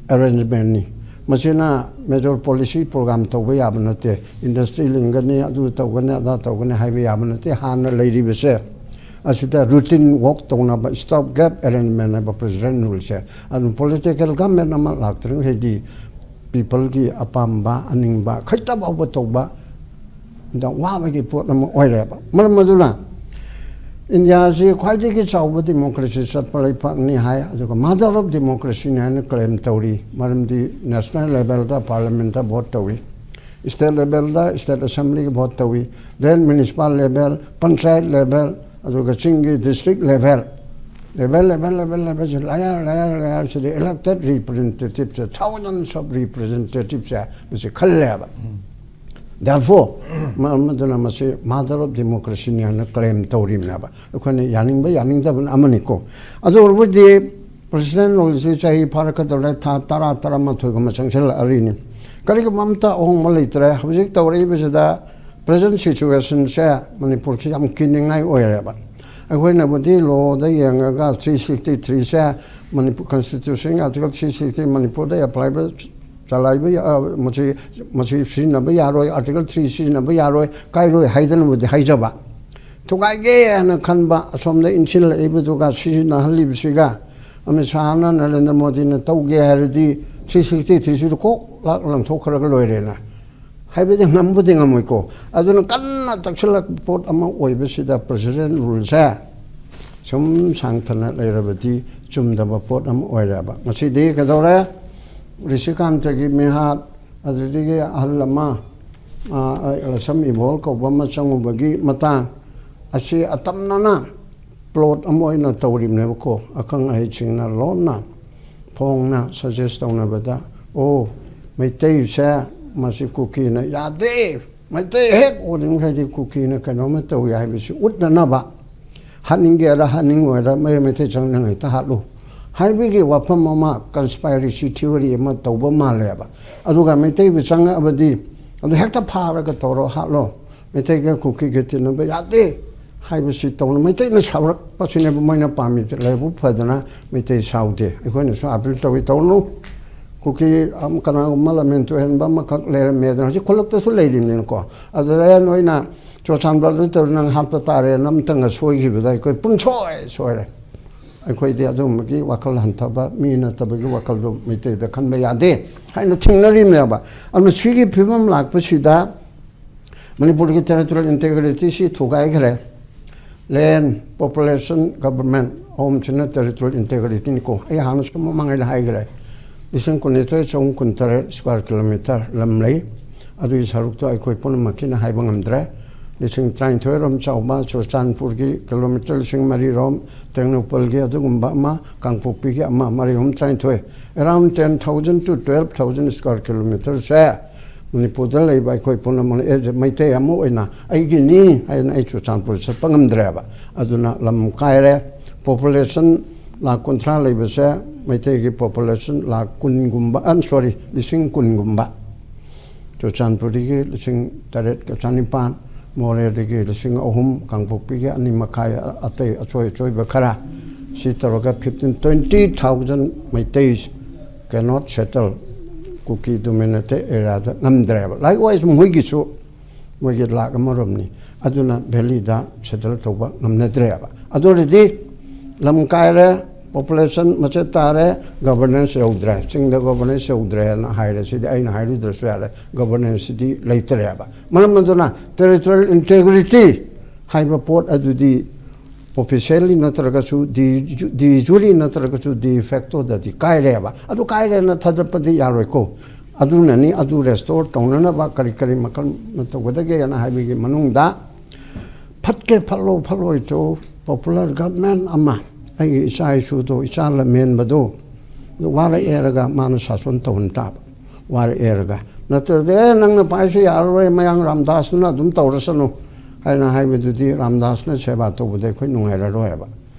arrangementꯅꯤ꯫ ꯃꯁꯤꯅ major policy program ꯇꯧꯕ ꯌꯥꯕ ꯅꯠꯇꯦ꯫ Industry ꯂꯤꯡꯒꯅꯤ, ꯑꯗꯨ ꯇꯧꯒꯅꯤ, ꯑꯗꯥ ꯇꯧꯒꯅꯤ ꯍꯥꯏꯕ ꯌꯥꯕ ꯅꯠꯇꯦ꯫ ꯍꯥꯟꯅ ꯂꯩꯔꯤꯕꯁꯦ ꯑꯁꯤꯗ routine work ꯇꯧꯅꯕ stop gap arrangement ꯍꯥꯏꯕ president ruleꯁꯦ꯫ ꯑꯗꯨꯝ political government ꯑꯃ ꯂꯥꯛꯇ꯭ꯔꯤꯉꯩꯗꯤ peopleꯒꯤ ꯑꯄꯥꯝꯕ, ꯑꯅꯤꯡꯕ ꯈꯛꯇ ꯐꯥꯎꯕ ꯇꯧꯕ, ꯑꯗ ꯋꯥꯕꯒꯤ ꯄꯣꯠ ꯑꯃ ꯑꯣꯏꯔꯦꯕ꯫ ꯃꯔꯝ ꯑꯗꯨꯅ ꯏꯟꯗꯤꯌꯥꯁꯤ ꯈ꯭ꯋꯥꯏꯗꯒꯤ ꯆꯥꯎꯕ democracy ꯆꯠꯄ ꯂꯩꯄꯥꯛꯅꯤ ꯍꯥꯏ, ꯑꯗꯨꯒ mother of democracyꯅꯤ ꯍꯥꯏꯅ claim ꯇꯧꯔꯤ꯫ ꯃꯔꯝꯗꯤ national levelꯗ parliamentꯇ vote ꯇꯧꯏ, state levelꯗ state assemblyꯒꯤ vote ꯇꯧꯏ, then municipal level, panchayat level, ꯑꯗꯨꯒ ꯆꯤꯡꯒꯤ district level, level, level, level, levelꯁꯤ layer, layer, layerꯁꯤꯗ elected representativeꯁꯦ, thousands of representativeꯁꯦ ꯃꯁꯤ ꯈꯜꯂꯦꯕ꯫ Therefore, ꯃꯔꯝ ꯑꯗꯨꯅ ꯃꯁꯤ mother of democracyꯅꯤ ꯍꯥꯏꯅ claim ꯇꯧꯔꯤꯕꯅꯦꯕ꯫ ꯑꯩꯈꯣꯏꯅ ꯌꯥꯅꯤꯡꯕ ꯌꯥꯅꯤꯡꯗꯕꯅ ꯑꯃꯅꯤꯀꯣ꯫ ꯑꯗꯨ ꯑꯣꯏꯔꯕꯗꯤ president ruleꯁꯤ ꯆꯍꯤ ꯐꯥꯔꯛꯀꯗꯧꯔꯦ, ꯊꯥ ꯇꯔꯥ, ꯇꯔꯥꯃꯥꯊꯣꯏꯒꯨꯝꯕ ꯆꯪꯁꯤꯜꯂꯛꯑꯔꯤꯅꯤ꯫ ꯀꯔꯤꯒꯨꯝꯕ ꯑꯝꯇ ꯑꯍꯣꯡꯕ ꯂꯩꯇ꯭ꯔꯦ꯫ ꯍꯧꯖꯤꯛ ꯇꯧꯔꯛꯏꯕꯁꯤꯗ present situationꯁꯦ ꯃꯅꯤꯄꯨꯔꯁꯤ ꯌꯥꯝ ꯀꯤꯅꯤꯡꯉꯥꯏ ꯑꯣꯏꯔꯦꯕ꯫ ꯑꯩꯈꯣꯏꯅꯕꯨꯗꯤ lawꯗ ꯌꯦꯡꯉꯒ three sixty threeꯁꯦ Manipur constitution article three sixty ꯃꯅꯤꯄꯨꯔꯗ apply ꯆꯂꯥꯏꯕ ꯌꯥ-, ꯃꯁꯤ, ꯃꯁꯤ ꯁꯤꯖꯤꯟꯅꯕ ꯌꯥꯔꯣꯏ, article three ꯁꯤꯖꯤꯟꯅꯕ ꯌꯥꯔꯣꯏ, ꯀꯥꯏꯔꯣꯏ ꯍꯥꯏꯗꯅꯕꯨꯗꯤ ꯍꯥꯏꯖꯕ꯫ ꯊꯨꯒꯥꯏꯒꯦ ꯍꯥꯏꯅ ꯈꯟꯕ ꯑꯁꯣꯝꯗ ꯏꯟꯁꯤꯜꯂꯛꯏꯕꯗꯨꯒ ꯁꯤꯖꯤꯟꯅꯍꯜꯂꯤꯕꯁꯤꯒ ꯑꯃꯤꯠ ꯁꯥꯍꯅ ꯅꯔꯦꯟꯗ꯭ꯔ ꯃꯣꯗꯤꯅ ꯇꯧꯒꯦ ꯍꯥꯏꯔꯗꯤ three sixty threeꯁꯤꯗ ꯀꯣꯛ ꯂꯥꯛ ꯂꯪꯊꯣꯛꯈ꯭ꯔꯒ ꯂꯣꯏꯔꯦꯅ ꯍꯥꯏꯕꯗꯤ ꯉꯝꯕꯨꯗꯤ ꯉꯝꯃꯣꯏꯀꯣ꯫ ꯑꯗꯨꯅ ꯀꯟꯅ ꯇꯛꯁꯤꯜꯂꯛꯄ ꯄꯣꯠ ꯑꯃ ꯑꯣꯏꯕꯁꯤꯗ president ruleꯁꯦ ꯁꯨꯝ ꯁꯥꯡꯊꯅ ꯂꯩꯔꯕꯗꯤ ꯆꯨꯝꯗꯕ ꯄꯣꯠ ꯑꯃ ꯑꯣꯏꯔꯦꯕ꯫ ꯉꯁꯤꯗꯤ ꯀꯩꯗꯧꯔꯦ? ꯔꯤꯁꯤꯀꯥꯟꯇꯒꯤ ꯃꯤꯍꯥꯠ, ꯑꯗꯨꯗꯒꯤ ꯑꯍꯜ ꯑꯃ, ꯑ, ꯂꯁꯝ ꯏꯕꯣꯜ ꯀꯧꯕ ꯑꯃ ꯆꯪꯉꯨꯕꯒꯤ ꯃꯇꯥꯡ ꯑꯁꯤ ꯑꯇꯝꯅꯅ plot ꯑꯃ ꯑꯣꯏꯅ ꯇꯧꯔꯤꯕꯅꯦꯕꯀꯣ꯫ ꯑꯈꯪ ꯑꯍꯩꯁꯤꯡꯅ ꯂꯣꯟꯅ ꯐꯣꯡꯅ suggest ꯇꯧꯅꯕꯗ, "ꯑꯣ, ꯃꯩꯇꯩꯁꯦ ꯃꯁꯤ ꯀꯨꯀꯤꯅ ꯌꯥꯗꯦ, ꯃꯩꯇꯩ ꯍꯦꯛ ꯑꯣꯏꯔꯤꯉꯩꯗꯤ ꯀꯨꯀꯤꯅ ꯀꯩꯅꯣꯝꯃ ꯇꯧꯏ" ꯍꯥꯏꯕꯁꯤ ꯎꯠꯅꯅꯕ, ꯍꯥꯠꯅꯤꯡꯒꯦꯔꯥ ꯍꯥꯠꯅꯤꯡꯉꯣꯏꯔꯥ ꯃꯩ ꯃꯩꯇꯩ ꯆꯪꯅꯉꯩ ꯍꯦꯛꯇ ꯍꯥꯠꯂꯨ ꯍꯥꯏꯕꯒꯤ ꯋꯥꯐꯝ ꯑꯃ, conspiracy theory ꯑꯃ ꯇꯧꯕ ꯃꯥꯜꯂꯦꯕ꯫ ꯑꯗꯨꯒ ꯃꯩꯇꯩꯕꯨ ꯆꯪꯉꯛꯑꯕꯗꯤ ꯑꯗꯨ ꯍꯦꯛꯇ ꯐꯥꯔꯒ ꯇꯧꯔꯣ, ꯍꯥꯠꯂꯣ, ꯃꯩꯇꯩꯒ ꯀꯨꯀꯤꯒ ꯇꯤꯟꯅꯕ ꯌꯥꯗꯦ ꯍꯥꯏꯕꯁꯤ ꯇꯧꯅ ꯃꯩꯇꯩꯅ ꯁꯥꯎꯔꯛꯄꯁꯤꯅꯦꯕ ꯃꯣꯏꯅ ꯄꯥꯝꯃꯤꯁꯦ꯫ ꯂꯥꯏꯕꯛ ꯐꯗꯅ ꯃꯩꯇꯩ ꯁꯥꯎꯗꯦ꯫ ꯑꯩꯈꯣꯏꯅꯁꯨ ꯑꯥꯄꯤꯜ ꯇꯧꯏ, ꯇꯧꯅꯨ꯫ ꯀꯨꯀꯤ ꯑꯃ, ꯀꯅꯥꯒꯨꯝꯕ ꯂꯝꯍꯦꯟ ꯇꯨꯍꯦꯟꯕ ꯑꯃꯈꯛ ꯂꯩꯔꯝꯃꯦꯗꯅ, ꯍꯧꯖꯤꯛ ꯈꯨꯜꯂꯛꯇꯁꯨ ꯂꯩꯔꯤꯕꯅꯤꯅꯀꯣ꯫ ꯑꯗꯨꯗ ꯅꯣꯏꯅ ꯆꯨꯔꯆꯥꯟꯄꯨꯔꯗ ꯇꯧꯔ ꯅꯪ ꯍꯥꯠꯄ ꯇꯥꯔꯦꯅ ꯑꯝꯇꯪꯒ ꯁꯣꯏꯈꯤꯕꯗ ꯑꯩꯈꯣꯏ ꯄꯨꯝꯁꯣꯏ ꯁꯣꯏꯔꯦ꯫ ꯑꯩꯈꯣꯏꯗꯤ ꯑꯗꯨꯒꯨꯝꯕꯒꯤ ꯋꯥꯈꯜ ꯍꯟꯊꯕ ꯃꯤ ꯅꯠꯇꯕꯒꯤ ꯋꯥꯈꯜꯗꯣ ꯃꯩꯇꯩꯗ ꯈꯟꯕ ꯌꯥꯗꯦ ꯍꯥꯏꯅ ꯊꯦꯡꯅꯔꯤꯕꯅꯦꯕ꯫ ꯑꯗꯨꯅ ꯁꯤꯒꯤ ꯐꯤꯕꯝ ꯂꯥꯛꯄꯁꯤꯗ ꯃꯅꯤꯄꯨꯔꯒꯤ territorial integrity ꯁꯤ ꯊꯨꯒꯥꯏꯈ꯭ꯔꯦ꯫ Land, population, government ꯑꯍꯨꯝꯁꯤꯅ territorial integrity ꯅꯤꯀꯣ꯫ ꯑꯩ ꯍꯥꯟꯅꯁꯨ ꯃꯃꯥꯡꯉꯩꯗ ꯍꯥꯏꯈ꯭ꯔꯦ, ꯂꯤꯁꯤꯡ ꯀꯨꯟꯅꯤꯊꯣꯏ ꯆꯍꯨꯝ ꯀꯨꯟꯇꯔꯦꯠ square kilometre ꯂꯝ ꯂꯩ꯫ ꯑꯗꯨꯒꯤ ꯁꯔꯨꯛꯇꯣ ꯑꯩꯈꯣꯏ ꯄꯨꯝꯅꯃꯛꯀꯤꯅ ꯍꯥꯏꯕ ꯉꯝꯗ꯭ꯔꯦ꯫ ꯂꯤꯁꯤꯡ ꯇꯔꯥꯅꯤꯊꯣꯏꯔꯣꯝ ꯆꯥꯎꯕ ꯆꯨꯔꯆꯥꯟꯄꯨꯔꯒꯤ kilometre ꯂꯤꯁꯤꯡ ꯃꯔꯤꯔꯣꯝ, ꯇꯦꯡꯅꯧꯄꯜꯒꯤ ꯑꯗꯨꯒꯨꯝꯕ ꯑꯃ, ꯀꯥꯡꯄꯣꯛꯄꯤꯒꯤ ꯑꯃ, ꯃꯔꯤ ꯑꯍꯨꯝ ꯇꯔꯥꯅꯤꯊꯣꯏ, around ten thousand to twelve thousand square kilometre ꯁꯦ ꯃꯅꯤꯄꯨꯔꯗ ꯂꯩꯕ ꯑꯩꯈꯣꯏ ꯄꯨꯝꯅꯃꯛꯅ ꯑꯦ ꯃꯩꯇꯩ ꯑꯃ ꯑꯣꯏꯅ ꯑꯩꯒꯤꯅꯤ ꯍꯥꯏꯅ ꯑꯩ ꯆꯨꯔꯆꯥꯟꯄꯨꯔ ꯆꯠꯄ ꯉꯝꯗ꯭ꯔꯦꯕ꯫ ꯑꯗꯨꯅ ꯂꯝ ꯀꯥꯏꯔꯦ꯫ Population ꯂꯥꯈ ꯀꯨꯟꯊ꯭ꯔꯥ ꯂꯩꯕꯁꯦ ꯃꯩꯇꯩꯒꯤ population ꯂꯥꯈ ꯀꯨꯟꯒꯨꯝꯕ, ꯑ, sorry, ꯂꯤꯁꯤꯡ ꯀꯨꯟꯒꯨꯝꯕ꯫ ꯆꯨꯔꯆꯥꯟꯄꯨꯔꯗꯒꯤ ꯂꯤꯁꯤꯡ ꯇꯔꯦꯠꯀ ꯆꯅꯤꯄꯥꯟ, ꯃꯣꯔꯦꯗꯒꯤ ꯂꯤꯁꯤꯡ ꯑꯍꯨꯝ, ꯀꯥꯡꯄꯣꯛꯄꯤꯒꯤ ꯑꯅꯤ ꯃꯈꯥꯏ, ꯑꯇꯩ ꯑꯆꯣꯏ ꯑꯆꯣꯏꯕ ꯈꯔ, ꯁꯤ ꯇꯧꯔꯒ fifteen, twenty thousand Meitei cannot settle ꯀꯨꯀꯤ dominated areaꯗ ꯉꯝꯗ꯭ꯔꯦꯕ꯫ Likewise ꯃꯣꯏꯒꯤꯁꯨ, ꯃꯣꯏꯒꯤ ꯂꯥꯛ ꯑꯃꯔꯣꯝꯅꯤ꯫ ꯑꯗꯨꯅ valleyꯗ settle ꯇꯧꯕ ꯉꯝꯅꯗ꯭ꯔꯦꯕ꯫ ꯑꯗꯨ ꯑꯣꯏꯔꯗꯤ ꯂꯝ ꯀꯥꯏꯔꯦ, population ꯃꯆꯦꯠ ꯇꯥꯔꯦ, governance ꯌꯧꯗ꯭ꯔꯦ, ꯆꯤꯡꯗ governance ꯌꯧꯗ꯭ꯔꯦꯅ ꯍꯥꯏꯔꯦ꯫ ꯁꯤꯗꯤ ꯑꯩꯅ ꯍꯥꯏꯔꯨꯗ꯭ꯔꯁꯨ ꯌꯥꯔꯦ, governanceꯁꯤꯗꯤ ꯂꯩꯇ꯭ꯔꯦꯕ꯫ ꯃꯔꯝ ꯑꯗꯨꯅ territorial integrity ꯍꯥꯏꯕ ꯄꯣꯠ ꯑꯗꯨꯗꯤ officially ꯅꯠꯇ꯭ꯔꯒꯁꯨ, de jure ꯅꯠꯇ꯭ꯔꯒꯁꯨ, de factoꯗꯗꯤ ꯀꯥꯏꯔꯦꯕ꯫ ꯑꯗꯨ ꯀꯥꯏꯔꯦꯅ ꯊꯥꯗꯠꯄꯗꯤ ꯌꯥꯔꯣꯏꯀꯣ꯫ ꯑꯗꯨꯅꯅꯤ, ꯑꯗꯨ restore ꯇꯧꯅꯅꯕ ꯀꯔꯤ ꯀꯔꯤ ꯃꯈꯜ ꯇꯧꯒꯗꯒꯦꯅ ꯍꯥꯏꯕꯒꯤ ꯃꯅꯨꯡꯗ, ꯐꯠꯀꯦ ꯐꯠꯂꯣ ꯐꯠꯂꯣꯏꯗꯣ, popular government ꯑꯃ, ꯑꯩꯒꯤ ꯏꯆꯥ ꯏꯁꯨꯗꯣ, ꯏꯆꯥ ꯂꯝꯍꯦꯟꯕꯗꯣ, ꯋꯥꯔꯛꯑꯦꯔꯒ ꯃꯥꯅ ꯁꯥꯁꯣꯟ ꯇꯧꯍꯟ ꯇꯥꯕ꯫ ꯋꯥꯔꯛꯑꯦꯔꯒ ꯅꯠꯇ꯭ꯔꯗꯤ, "ꯑꯦ, ꯅꯪꯅ ꯄꯥꯏꯁꯨ ꯌꯥꯔꯔꯣꯏ, ꯃꯌꯥꯡ ꯔꯥꯝꯗꯥꯁꯅ ꯑꯗꯨꯝ ꯇꯧꯔꯁꯅꯨ" ꯍꯥꯏꯅ ꯍꯥꯏꯕꯗꯨꯗꯤ, ꯔꯥꯝꯗꯥꯁꯅ ꯁꯦꯕꯥ ꯇꯧꯕꯗ ꯑꯩꯈꯣꯏ ꯅꯨꯡꯉꯥꯏꯔꯔꯣꯏꯕ꯫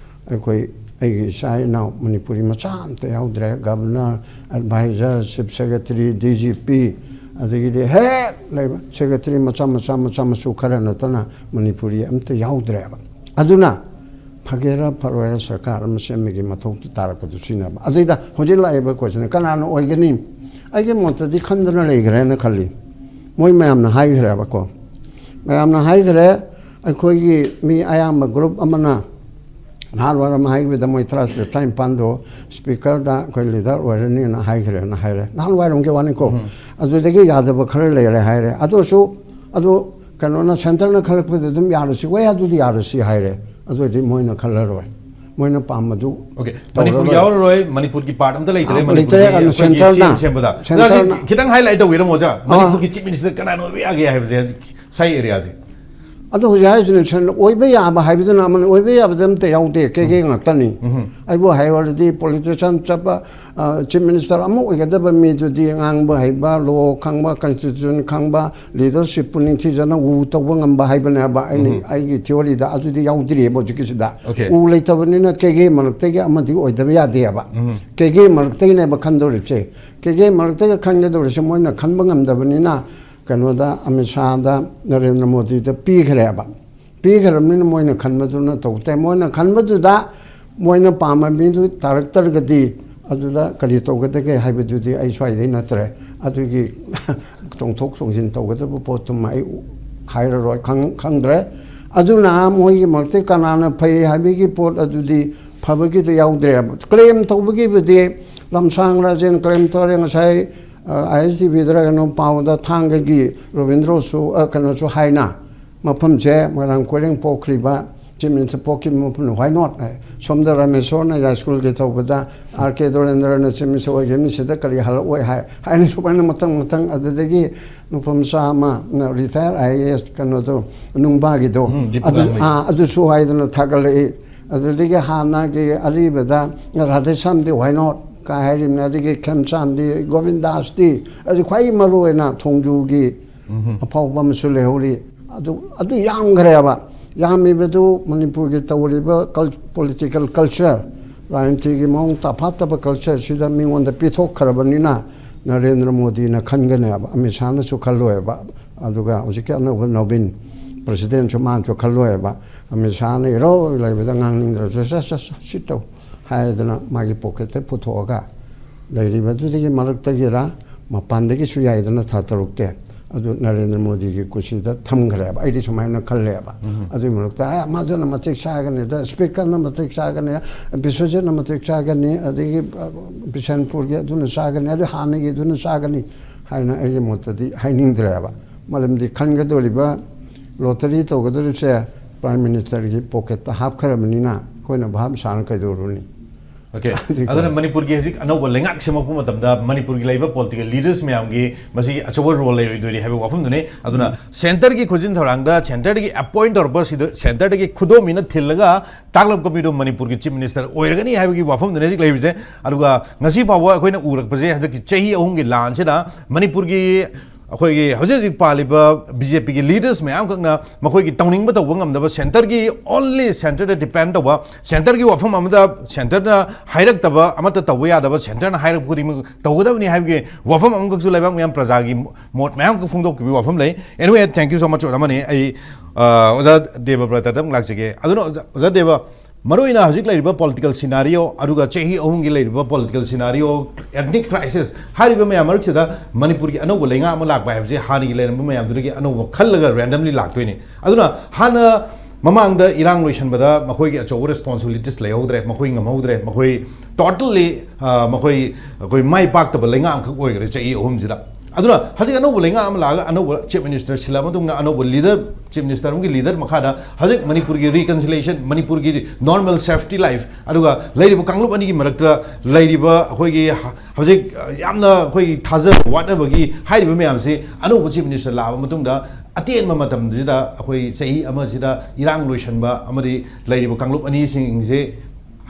ꯑꯩꯈꯣꯏ, ꯑꯩꯒꯤ ꯏꯆꯥ ꯏꯅꯥꯎ ꯃꯅꯤꯄꯨꯔꯤ ꯃꯆꯥ ꯑꯝꯇ ꯌꯥꯎꯗ꯭ꯔꯦ꯫ Governor, advisor, chief secretary, D G P, ꯑꯗꯒꯤꯗꯤ ꯍꯦꯛ ꯂꯩꯕ ꯁꯦꯀ꯭ꯔꯦꯇꯔꯤ ꯃꯆꯥ ꯃꯆꯥ ꯃꯆꯥ ꯃꯁꯨ ꯈꯔ ꯅꯠꯇꯅ ꯃꯅꯤꯄꯨꯔꯤ ꯑꯝꯇ ꯌꯥꯎꯗ꯭ꯔꯦꯕ꯫ ꯑꯗꯨꯅ ꯐꯒꯦꯔꯥ ꯐꯔꯣꯏꯔꯥ ꯁꯔꯀꯥꯔ ꯑꯃ ꯁꯦꯝꯕꯒꯤ ꯃꯊꯧ ꯇꯥꯔꯛꯄꯗꯨ ꯁꯤꯅꯦꯕ꯫ ꯑꯗꯨꯏꯗ ꯍꯧꯖꯤꯛ ꯂꯥꯛꯏꯕ ꯀꯣꯏꯁꯟ ꯀꯅꯥꯅ ꯑꯣꯏꯒꯅꯤ? ꯑꯩꯒꯤ ꯃꯣꯠꯇꯗꯤ ꯈꯟꯗꯅ ꯂꯩꯈ꯭ꯔꯦꯅ ꯈꯜꯂꯤ꯫ ꯃꯣꯏ ꯃꯌꯥꯝꯅ ꯍꯥꯏꯈ꯭ꯔꯦꯕꯀꯣ, ꯃꯌꯥꯝꯅ ꯍꯥꯏꯈ꯭ꯔꯦ꯫ ꯑꯩꯈꯣꯏꯒꯤ ꯃꯤ ꯑꯌꯥꯝꯕ ꯒ꯭ꯔꯨꯞ ꯑꯃꯅ ꯅꯍꯥꯟꯋꯥꯏꯔꯝ ꯍꯥꯏꯈꯤꯕꯗ ꯃꯣꯏ ꯇꯔꯥꯇꯔꯦꯠ ꯇꯔꯥꯅꯤꯄꯥꯟꯗꯣ ꯁ꯭ꯄꯤꯀꯔꯗ ꯑꯩꯈꯣꯏ ꯂꯤꯗꯔ ꯑꯣꯏꯔꯅꯤꯅ ꯍꯥꯏꯈ꯭ꯔꯦꯅ ꯍꯥꯏꯔꯦ, ꯅꯍꯥꯟꯋꯥꯏꯔꯝꯒꯤ ꯋꯥꯅꯤꯀꯣ꯫ ꯑꯗꯨꯗꯒꯤ ꯌꯥꯗꯕ ꯈꯔ ꯂꯩꯔꯦ ꯍꯥꯏꯔꯦ꯫ ꯑꯗꯨꯁꯨ ꯑꯗꯨ ꯀꯩꯅꯣꯅ, ꯁꯦꯟꯇꯔꯅ ꯈꯜꯂꯛꯄꯗ ꯑꯗꯨꯝ ꯌꯥꯔꯁꯤ, ꯍꯣꯏ ꯑꯗꯨꯗꯤ ꯌꯥꯔꯁꯤ ꯍꯥꯏꯔꯦ꯫ ꯑꯗꯨ ꯑꯣꯏꯔꯗꯤ ꯃꯣꯏꯅ ꯈꯜꯂꯔꯣꯏ, ꯃꯣꯏꯅ ꯄꯥꯝꯕꯗꯨ ꯑꯣꯀꯦ, ꯃꯅꯤꯄꯨꯔ ꯇꯧꯔꯔꯣꯏ꯫ ꯌꯥꯎꯔꯔꯣꯏ, ꯃꯅꯤꯄꯨꯔꯒꯤ ꯄꯥꯔꯠ ꯑꯝꯇ ꯂꯩꯇ꯭ꯔꯦ ꯑꯥ, ꯃꯅꯤꯄꯨꯔꯒꯤ ꯂꯩꯇ꯭ꯔꯦ, ꯑꯗꯨ ꯑꯩꯈꯣꯏꯒꯤ ꯁꯦꯟꯇꯔꯅ, ꯁꯤ ꯑꯦꯝ ꯁꯦꯝꯕꯗ꯫ ꯁꯦꯟꯇꯔꯅ꯫ ꯈꯤꯇꯪ ꯍꯥꯏꯂꯥꯏꯠ ꯇꯧꯕꯤꯔꯝꯃꯣ ꯑꯣꯖꯥ, ꯑꯥ꯫ ꯃꯅꯤꯄꯨꯔꯒꯤ ꯆꯤꯐ ꯃꯤꯅꯤꯁꯇꯔ ꯀꯅꯥꯅ ꯑꯣꯏꯕ ꯌꯥꯒꯦ ꯍꯥꯏꯕꯁꯦ ꯍꯧꯖꯤꯛ ꯁ꯭ꯋꯥꯏ ꯑꯦꯔꯤꯌꯥꯁꯦ? ꯑꯗꯣ ꯍꯧꯖꯤꯛ ꯍꯥꯏꯔꯤꯁꯤꯅꯦ, ꯁꯦꯟ-, ꯑꯣꯏꯕ ꯌꯥꯕ ꯍꯥꯏꯕꯗꯨꯅ ꯑꯃꯅ, ꯑꯣꯏꯕ ꯌꯥꯕꯗ ꯑꯝꯇ ꯌꯥꯎꯗꯦ, ꯀꯦꯒꯦ ꯉꯥꯛꯇꯅꯤ꯫ ꯑꯩꯕꯨ ꯍꯥꯏꯔꯨꯔꯗꯤ ꯄꯣꯂꯤꯇꯤꯁꯤꯌꯥꯟ ꯆꯠꯄ, ꯑ, ꯆꯤꯐ ꯃꯤꯅꯤꯁꯇꯔ ꯑꯃ ꯑꯣꯏꯒꯗꯕ ꯃꯤꯗꯨꯗꯤ ꯉꯥꯡꯕ ꯍꯩꯕ, ꯂꯣ ꯈꯪꯕ, ꯀꯟꯁꯇꯤꯇ꯭ꯌꯨꯁꯟ ꯈꯪꯕ, ꯂꯤꯗꯔꯁꯤꯞꯄꯨ ꯅꯤꯡꯊꯤꯖꯅ ꯎ ꯇꯧꯕ ꯉꯝꯕ ꯍꯥꯏꯕꯅꯦꯕ ꯑꯩꯅ, ꯑꯩꯒꯤ ꯊꯤꯑꯣꯔꯤꯗ ꯑꯗꯨꯗꯤ ꯌꯥꯎꯗ꯭ꯔꯤꯑꯕ ꯍꯧꯖꯤꯛꯀꯤꯁꯤꯗ꯫ ꯑꯣꯀꯦ꯫ ꯎ ꯂꯩꯇꯕꯅꯤꯅ ꯀꯦꯒꯦ ꯃꯔꯛꯇꯒꯤ ꯑꯃꯗꯤ ꯑꯣꯏꯗꯕ ꯌꯥꯗꯦꯕ꯫ ꯀꯦꯒꯦ ꯃꯔꯛꯇꯒꯤꯅꯦꯕ ꯈꯟꯗꯧꯔꯤꯕꯁꯦ꯫ ꯀꯦꯒꯦ ꯃꯔꯛꯇꯒꯤ ꯈꯟꯒꯗꯧꯔꯤꯁꯦ ꯃꯣꯏꯅ ꯈꯟꯕ ꯉꯝꯗꯕꯅꯤꯅ ꯀꯩꯅꯣꯗ, ꯑꯃꯤꯠ ꯁꯥꯍꯗ, ꯅꯔꯦꯟꯗ꯭ꯔ ꯃꯣꯗꯤꯗ ꯄꯤꯈ꯭ꯔꯦꯕ꯫ ꯄꯤꯈ꯭ꯔꯕꯅꯤꯅ ꯃꯣꯏꯅ ꯈꯟꯕꯗꯨꯅ ꯇꯧ ꯇꯥꯏ꯫ ꯃꯣꯏꯅ ꯈꯟꯕꯗꯨꯗ ꯃꯣꯏꯅ ꯄꯥꯝꯕ ꯃꯤꯗꯨ ꯇꯥꯔꯛꯇ꯭ꯔꯒꯗꯤ ꯑꯗꯨꯗ ꯀꯔꯤ ꯇꯧꯒꯗꯒꯦ ꯍꯥꯏꯕꯗꯨꯗꯤ ꯑꯩ ꯁ꯭ꯋꯥꯏꯗꯩ ꯅꯠꯇ꯭ꯔꯦ꯫ ꯑꯗꯨꯒꯤ ꯆꯣꯡꯊꯣꯛ ꯆꯣꯡꯁꯤꯟ ꯇꯧꯒꯗꯕ ꯄꯣꯠꯇꯨꯃ ꯑꯩ ꯍꯥꯏꯔꯔꯣꯏ, ꯈꯪ-, ꯈꯪꯗ꯭ꯔꯦ꯫ ꯑꯗꯨꯅ ꯃꯣꯏꯒꯤ ꯃꯔꯛꯇ ꯀꯅꯥꯅ ꯐꯩ ꯍꯥꯏꯕꯒꯤ ꯄꯣꯠ ꯑꯗꯨꯗꯤ ꯐꯕꯒꯤꯗ ꯌꯥꯎꯗ꯭ꯔꯦꯕ꯫ ꯀ꯭ꯂꯦꯝ ꯇꯧꯕꯒꯤꯕꯨꯗꯤ ꯂꯝꯁꯥꯡ ꯔꯥꯖꯦꯟ ꯀ꯭ꯂꯦꯝ ꯇꯧꯔꯦ ꯉꯁꯥꯏ, ꯑ, ꯑꯥꯏ ꯑꯦꯁ ꯇꯤ ꯚꯤꯗꯔ ꯀꯩꯅꯣ ꯄꯥꯎꯗ ꯊꯥꯡꯒꯒꯤ ꯔꯣꯕꯤꯟꯗ꯭ꯔꯣꯁꯨ, ꯑ, ꯀꯩꯅꯣꯁꯨ ꯍꯥꯏꯅ ꯃꯐꯝꯁꯦ ꯃꯣꯏꯔꯥꯡ ꯀꯣꯏꯔꯦꯡ ꯄꯣꯛꯈ꯭ꯔꯤꯕ ꯆꯤꯐ ꯃꯤꯅꯤꯁꯇꯔ ꯄꯣꯛꯈꯤꯕ ꯃꯐꯝꯗ why not ꯍꯥꯏ꯫ ꯁꯣꯝꯗ ꯔꯥꯃꯦꯁꯣꯔꯅ ꯌꯥꯏꯁ꯭ꯀꯨꯜꯒꯤ ꯇꯧꯕꯗ ꯑꯥꯔ ꯀꯦ ꯗꯣꯔꯦꯟꯗ꯭ꯔꯅ ꯆꯤꯐ ꯃꯤꯅꯤꯁꯇꯔ ꯑꯣꯏꯈꯤꯕꯅꯤ, ꯁꯤꯗ ꯀꯔꯤ ꯍꯜꯂꯛꯑꯣꯏ ꯍꯥꯏ ꯍꯥꯏꯅ ꯁꯨꯃꯥꯏꯅ ꯃꯊꯪ ꯃꯊꯪ꯫ ꯑꯗꯨꯗꯒꯤ ꯅꯨꯄꯥ ꯃꯆꯥ ꯑꯃ ꯔꯤꯇꯥꯌꯔ ꯑꯥꯏ ꯑꯦ ꯑꯦꯁ ꯀꯩꯅꯣꯗꯣ, ꯅꯨꯡꯕꯥꯒꯤꯗꯣ, ꯎꯝ, ꯗꯤꯄꯨ ꯑꯗꯨ, ꯂꯥꯡꯃꯩ꯫ ꯑꯥ, ꯑꯗꯨꯁꯨ ꯍꯥꯏꯗꯅ ꯊꯥꯒꯠꯂꯛꯏ꯫ ꯑꯗꯨꯗꯒꯤ ꯍꯥꯟꯅꯒꯤ ꯑꯔꯤꯕꯗ ꯔꯥꯙꯦꯁ꯭ꯌꯥꯝꯗꯤ why not ꯀꯥꯏ ꯍꯥꯏꯔꯤꯕꯅꯤ, ꯑꯗꯒꯤ ꯈꯦꯝꯆꯥꯟꯗꯤ, ꯒꯣꯕꯤꯟꯗꯥꯁꯇꯤ, ꯑꯗꯨ ꯈ꯭ꯋꯥꯏ ꯃꯔꯨ ꯑꯣꯏꯅ ꯊꯣꯡꯖꯨꯒꯤ ꯑꯐꯥꯎꯕ ꯑꯃꯁꯨ ꯂꯩꯍꯧꯔꯤ꯫ ꯑꯗꯨ, ꯑꯗꯨ ꯌꯥꯝꯈ꯭ꯔꯦꯕ꯫ ꯌꯥꯝꯃꯤꯕꯗꯨ ꯃꯅꯤꯄꯨꯔꯒꯤ ꯇꯧꯔꯤꯕ ꯀꯜ-, ꯄꯣꯂꯤꯇꯤꯀꯦꯜ ꯀꯜꯆꯔ, ꯔꯥꯖꯅꯤꯇꯤꯒꯤ ꯃꯑꯣꯡ ꯇꯐꯥꯠꯇꯕ ꯀꯜꯆꯔꯁꯤꯗ ꯃꯤꯉꯣꯟꯗ ꯄꯤꯊꯣꯛꯈ꯭ꯔꯕꯅꯤꯅ ꯅꯔꯦꯟꯗ꯭ꯔ ꯃꯣꯗꯤꯅ ꯈꯟꯒꯅꯦꯕ, ꯑꯃꯤꯠ ꯁꯥꯍꯅꯁꯨ ꯈꯜꯂꯣꯏꯕ, ꯑꯗꯨꯒ ꯍꯧꯖꯤꯛꯀꯤ ꯑꯅꯧꯕ ꯅꯕꯤꯟ ꯄ꯭ꯔꯁꯤꯗꯦꯟꯁꯨ ꯃꯥꯅꯁꯨ ꯈꯜꯂꯣꯏꯕ꯫ ꯑꯃꯤꯠ ꯁꯥꯍꯅ ꯏꯔꯧ ꯂꯩꯕꯗ ꯉꯥꯡꯅꯤꯡꯗ꯭ꯔꯁꯨ "ꯁꯠ ꯁꯠ ꯁꯠ ꯁꯤ ꯇꯧ" ꯍꯥꯏꯗꯅ ꯃꯥꯒꯤ ꯄꯣꯀꯦꯠꯇ ꯄꯨꯊꯣꯛꯑꯒ ꯂꯩꯔꯤꯕꯗꯨꯗꯒꯤ ꯃꯔꯛꯇꯒꯤꯔ ꯃꯄꯥꯟꯗꯒꯤꯁꯨ ꯌꯥꯏꯗꯅ ꯊꯥ ꯇꯔꯨꯛꯇꯤ, ꯑꯗꯨ ꯅꯔꯦꯟꯗ꯭ꯔ ꯃꯣꯗꯤꯒꯤ ꯀꯨꯁꯤꯗ ꯊꯝꯈ꯭ꯔꯦꯕ꯫ ꯑꯩꯗꯤ ꯁꯨꯃꯥꯏꯅ ꯈꯜꯂꯦꯕ꯫ ꯑꯗꯨꯒꯤ ꯃꯔꯛꯇ "ꯑꯦ, ꯃꯗꯨꯅ ꯃꯇꯤꯛ ꯆꯥꯒꯅꯤꯗ, ꯁ꯭ꯄꯤꯀꯔꯅ ꯃꯇꯤꯛ ꯆꯥꯒꯅꯤ, ꯕꯤꯁ꯭ꯋꯖꯤꯠꯅ ꯃꯇꯤꯛ ꯆꯥꯒꯅꯤ, ꯑꯗꯒꯤ ꯑ, ꯕꯤꯁꯦꯟꯄꯨꯔꯒꯤ ꯑꯗꯨꯅ ꯆꯥꯒꯅꯤ, ꯑꯗꯨ ꯍꯥꯟꯅꯒꯤ ꯑꯗꯨꯅ ꯆꯥꯒꯅꯤ" ꯍꯥꯏꯅ ꯑꯩꯒꯤ ꯃꯣꯠꯇꯗꯤ ꯍꯥꯏꯅꯤꯡꯗ꯭ꯔꯦꯕ꯫ ꯃꯔꯝꯗꯤ ꯈꯟꯒꯗꯧꯔꯤꯕ, ꯂꯣꯇꯔꯤ ꯇꯧꯒꯗꯧꯔꯤꯕꯁꯦ ꯄ꯭ꯔꯥꯏꯝ ꯃꯤꯅꯤꯁꯇꯔꯒꯤ ꯄꯣꯀꯦꯠꯇ ꯍꯥꯞꯈ꯭ꯔꯕꯅꯤꯅ ꯑꯩꯈꯣꯏꯅ ꯚꯥꯞ ꯁꯥꯅ ꯀꯩꯗꯧꯔꯨꯅꯤ? ꯑꯣꯀꯦ꯫ ꯑꯗꯨꯅ ꯃꯅꯤꯄꯨꯔꯒꯤ ꯍꯧꯖꯤꯛ ꯑꯅꯧꯕ ꯂꯩꯉꯥꯛ ꯁꯦꯝꯃꯛꯄ ꯃꯇꯝꯗ ꯃꯅꯤꯄꯨꯔꯒꯤ ꯂꯩꯔꯤꯕ ꯄꯣꯂꯤꯇꯤꯀꯦꯜ ꯂꯤꯗꯔꯁ ꯃꯌꯥꯝꯒꯤ ꯃꯁꯤꯒꯤ ꯑꯆꯧꯕ ꯔꯣꯜ ꯂꯩꯔꯣꯏꯗꯣꯔꯤ ꯍꯥꯏꯕ ꯋꯥꯐꯝꯗꯨꯅꯤ꯫ ꯑꯗꯨꯅ ꯁꯦꯟꯇꯔꯒꯤ ꯈꯨꯖꯤꯟ ꯊꯧꯔꯥꯡꯗ, ꯁꯦꯟꯇꯔꯗꯒꯤ ꯑꯦꯄꯣꯏꯟ ꯇꯧꯔꯛꯄ ꯁꯤꯗ, ꯁꯦꯟꯇꯔꯗꯒꯤ ꯈꯨꯗꯣꯝꯕꯤꯅ ꯊꯤꯜꯂꯒ ꯇꯥꯛꯂꯛꯄ ꯃꯤꯗꯣ ꯃꯅꯤꯄꯨꯔꯒꯤ ꯆꯤꯐ ꯃꯤꯅꯤꯁꯇꯔ ꯑꯣꯏꯔꯒꯅꯤ ꯍꯥꯏꯕꯒꯤ ꯋꯥꯐꯝꯗꯨꯅꯤ ꯍꯧꯖꯤꯛ ꯂꯩꯔꯤꯁꯦ꯫ ꯑꯗꯨꯒ ꯉꯁꯤ ꯐꯥꯎꯕ ꯑꯩꯈꯣꯏꯅ ꯎꯔꯛꯄꯁꯦ, ꯍꯟꯗꯛꯀꯤ ꯆꯍꯤ ꯑꯍꯨꯝꯒꯤ ꯂꯥꯟꯁꯤꯗ ꯃꯅꯤꯄꯨꯔꯒꯤ ꯑꯩꯈꯣꯏꯒꯤ ꯍꯧꯖꯤꯛ ꯍꯧꯖꯤꯛ ꯄꯥꯜꯂꯤꯕ ꯕꯤ ꯖꯦ ꯄꯤꯒꯤ ꯂꯤꯗꯔꯁ ꯃꯌꯥꯝꯈꯛꯅ ꯃꯈꯣꯏꯒꯤ ꯇꯧꯅꯤꯡꯕ ꯇꯧꯕ ꯉꯝꯗꯕ, ꯁꯦꯟꯇꯔꯒꯤ ꯑꯣꯟꯂꯤ ꯁꯦꯟꯇꯔꯗ ꯗꯤꯄꯦꯟ ꯇꯧꯕ, ꯁꯦꯟꯇꯔꯒꯤ ꯋꯥꯐꯝ ꯑꯃꯗ ꯁꯦꯟꯇꯔꯅ ꯍꯥꯏꯔꯛꯇꯕ ꯑꯃꯠꯇ ꯇꯧꯕ ꯌꯥꯗꯕ, ꯁꯦꯟꯇꯔꯅ ꯍꯥꯏꯔꯛꯄ ꯈꯨꯗꯤꯡꯃꯛ ꯇꯧꯒꯗꯕꯅꯤ ꯍꯥꯏꯕꯒꯤ ꯋꯥꯐꯝ ꯑꯃꯈꯛꯁꯨ ꯂꯩꯕꯥꯛ ꯃꯌꯥꯝ ꯄ꯭ꯔꯖꯥꯒꯤ ꯃꯣꯠ ꯃꯌꯥꯝ ꯈꯛ ꯐꯣꯡꯗꯣꯛꯄꯤꯕꯒꯤ ꯋꯥꯐꯝ ꯂꯩ꯫ Anyway, thank you so much, ꯑꯣꯖꯥ ꯃꯅꯤ꯫ ꯑꯩ, ꯑ, ꯑꯣꯖꯥ ꯗꯦꯕ ꯕ꯭ꯔꯇꯗ ꯑꯃꯨꯛ ꯂꯥꯛꯆꯒꯦ꯫ ꯑꯗꯨꯅ ꯑꯣꯖꯥ, ꯑꯣꯖꯥ ꯗꯦꯕ, ꯃꯔꯨꯑꯣꯏꯅ ꯍꯧꯖꯤꯛ ꯂꯩꯔꯤꯕ ꯄꯣꯂꯤꯇꯤꯀꯦꯜ ꯁꯤꯅꯥꯔꯤꯑꯣ, ꯑꯗꯨꯒ ꯆꯍꯤ ꯑꯍꯨꯝꯒꯤ ꯂꯩꯔꯤꯕ ꯄꯣꯂꯤꯇꯤꯀꯦꯜ ꯁꯤꯅꯥꯔꯤꯑꯣ, ethnic crisis ꯍꯥꯏꯔꯤꯕ ꯃꯌꯥꯝ ꯃꯔꯛꯁꯤꯗ ꯃꯅꯤꯄꯨꯔꯒꯤ ꯑꯅꯧꯕ ꯂꯩꯉꯥꯛ ꯑꯃ ꯂꯥꯛꯄ ꯍꯥꯏꯕꯁꯤ ꯍꯥꯟꯅꯒꯤ ꯂꯩꯔꯝꯕ ꯃꯌꯥꯝꯗꯨꯗꯒꯤ ꯑꯅꯧꯕ ꯈꯜꯂꯒ ꯔꯦꯟꯗꯝꯂꯤ ꯂꯥꯛꯇꯣꯏꯅꯤ꯫ ꯑꯗꯨꯅ ꯍꯥꯟꯅ ꯃꯃꯥꯡꯗ ꯏꯔꯥꯡ ꯂꯣꯏꯁꯟꯕꯗ ꯃꯈꯣꯏꯒꯤ ꯑꯆꯧꯕ ꯔꯦꯁꯄꯣꯟꯁꯤꯕꯤꯂꯤꯇꯤꯁ ꯂꯩꯍꯧꯗ꯭ꯔꯦ, ꯃꯈꯣꯏ ꯉꯝꯍꯧꯗ꯭ꯔꯦ, ꯃꯈꯣꯏ ꯇꯣꯇꯦꯜꯂꯤ, ꯑ, ꯃꯈꯣꯏ, ꯑꯩꯈꯣꯏ ꯃꯥꯏ ꯄꯥꯛꯇꯕ ꯂꯩꯉꯥꯛ ꯑꯃꯈꯛ ꯑꯣꯏꯈ꯭ꯔꯦ ꯆꯍꯤ ꯑꯍꯨꯝꯁꯤꯗ꯫ ꯑꯗꯨꯅ ꯍꯧꯖꯤꯛ ꯑꯅꯧꯕ ꯂꯩꯉꯥꯛ ꯑꯃ ꯂꯥꯛꯑꯒ ꯑꯅꯧꯕ ꯆꯤꯐ ꯃꯤꯅꯤꯁꯇꯔ ꯁꯤꯜꯂꯛꯑ ꯃꯇꯨꯡꯗ ꯑꯅꯧꯕ ꯂꯤꯗꯔ, ꯆꯤꯐ ꯃꯤꯅꯤꯁꯇꯔ ꯑꯃꯒꯤ ꯂꯤꯗꯔ ꯃꯈꯥꯗ ꯍꯧꯖꯤꯛ ꯃꯅꯤꯄꯨꯔꯒꯤ ꯔꯤꯀꯟꯁꯤꯂꯤꯌꯦꯁꯟ, ꯃꯅꯤꯄꯨꯔꯒꯤ ꯅꯣꯔꯃꯦꯜ ꯁꯦꯐꯇꯤ ꯂꯥꯏꯐ, ꯑꯗꯨꯒ ꯂꯩꯔꯤꯕ ꯀꯥꯡꯂꯨꯞ ꯑꯅꯤꯒꯤ ꯃꯔꯛꯇ ꯂꯩꯔꯤꯕ ꯑꯩꯈꯣꯏꯒꯤ ꯍ-, ꯍꯧꯖꯤꯛ, ꯑ, ꯌꯥꯝꯅ ꯑꯩꯈꯣꯏꯒꯤ ꯊꯥꯖꯕ ꯋꯥꯠꯅꯕꯒꯤ ꯍꯥꯏꯔꯤꯕ ꯃꯌꯥꯝꯁꯤ ꯑꯅꯧꯕ ꯆꯤꯐ ꯃꯤꯅꯤꯁꯇꯔ ꯂꯥꯛꯑꯕ ꯃꯇꯨꯡꯗ ꯑꯇꯦꯟꯕ ꯃꯇꯝꯁꯤꯗ, ꯑꯩꯈꯣꯏ ꯆꯍꯤ ꯑꯃꯁꯤꯗ ꯏꯔꯥꯡ ꯂꯣꯏꯁꯟꯕ ꯑꯃꯗꯤ ꯂꯩꯔꯤꯕ ꯀꯥꯡꯂꯨꯞ ꯑꯅꯤꯁꯤꯡꯁꯦ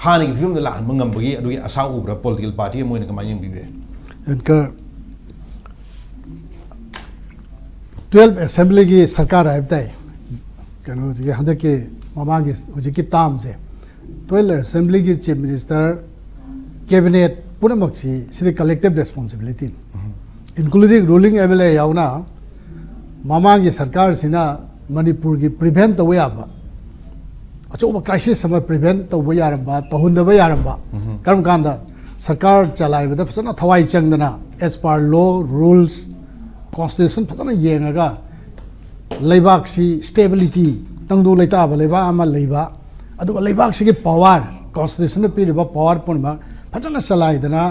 ꯍꯥꯟꯅꯒꯤ ꯐꯤꯕꯝꯗ ꯂꯥꯛꯍꯟꯕ ꯉꯝꯕꯒꯤ ꯑꯗꯨꯒꯤ ꯑꯁꯥ ꯎꯕ꯭ꯔꯥ? ꯄꯣꯂꯤꯇꯤꯀꯦꯜ ꯄꯥꯔꯇꯤ ꯑꯃ ꯑꯣꯏꯅ ꯀꯃꯥꯏꯅ ꯌꯦꯡꯕꯤꯕ ꯌꯥꯏ? ꯑꯗꯨꯒ ꯇꯨꯌꯦꯜꯐ ꯑꯦꯁꯦꯝꯕ꯭ꯂꯤꯒꯤ ꯁꯔꯀꯥꯔ ꯍꯥꯏꯕ ꯇꯥꯏ, ꯀꯩꯅꯣꯁꯤꯒꯤ ꯍꯟꯗꯛꯀꯤ ꯃꯃꯥꯡꯒꯤ ꯍꯧꯖꯤꯛꯀꯤ ꯇꯥꯝꯁꯦ, ꯇꯨꯌꯦꯜꯐ ꯑꯦꯁꯦꯝꯕ꯭ꯂꯤꯒꯤ chief minister, cabinet ꯄꯨꯝꯅꯃꯛꯁꯤ CD collective responsibility, including ruling M L A ꯌꯥꯎꯅ꯫ ꯃꯃꯥꯡꯒꯤ ꯁꯔꯀꯥꯔꯁꯤꯅ ꯃꯅꯤꯄꯨꯔꯒꯤ prevent ꯇꯧꯕ ꯌꯥꯕ ꯑꯆꯧꯕ crisis ꯑꯃ prevent ꯇꯧꯕ ꯌꯥꯔꯝꯕ, ꯇꯧꯍꯟꯗꯕ ꯌꯥꯔꯝꯕ꯫ ꯀꯔꯝ ꯀꯥꯟꯗ? ꯁꯔꯀꯥꯔ ꯆꯂꯥꯏꯕꯗ ꯐꯖꯅ ꯊꯋꯥꯏ ꯆꯪꯗꯅ, as per law, rules, constitution ꯐꯖꯅ ꯌꯦꯡꯉꯒ, ꯂꯩꯕꯥꯛꯁꯤ stability, ꯇꯪꯗꯨ ꯂꯩꯇꯥꯕ ꯂꯩꯕꯥꯛ ꯑꯃ ꯂꯩꯕ, ꯑꯗꯨꯒ ꯂꯩꯕꯥꯛꯁꯤꯒꯤ power, constitutionꯅ ꯄꯤꯔꯤꯕ power ꯄꯨꯝꯅꯃꯛ ꯐꯖꯅ ꯆꯂꯥꯏꯗꯅ,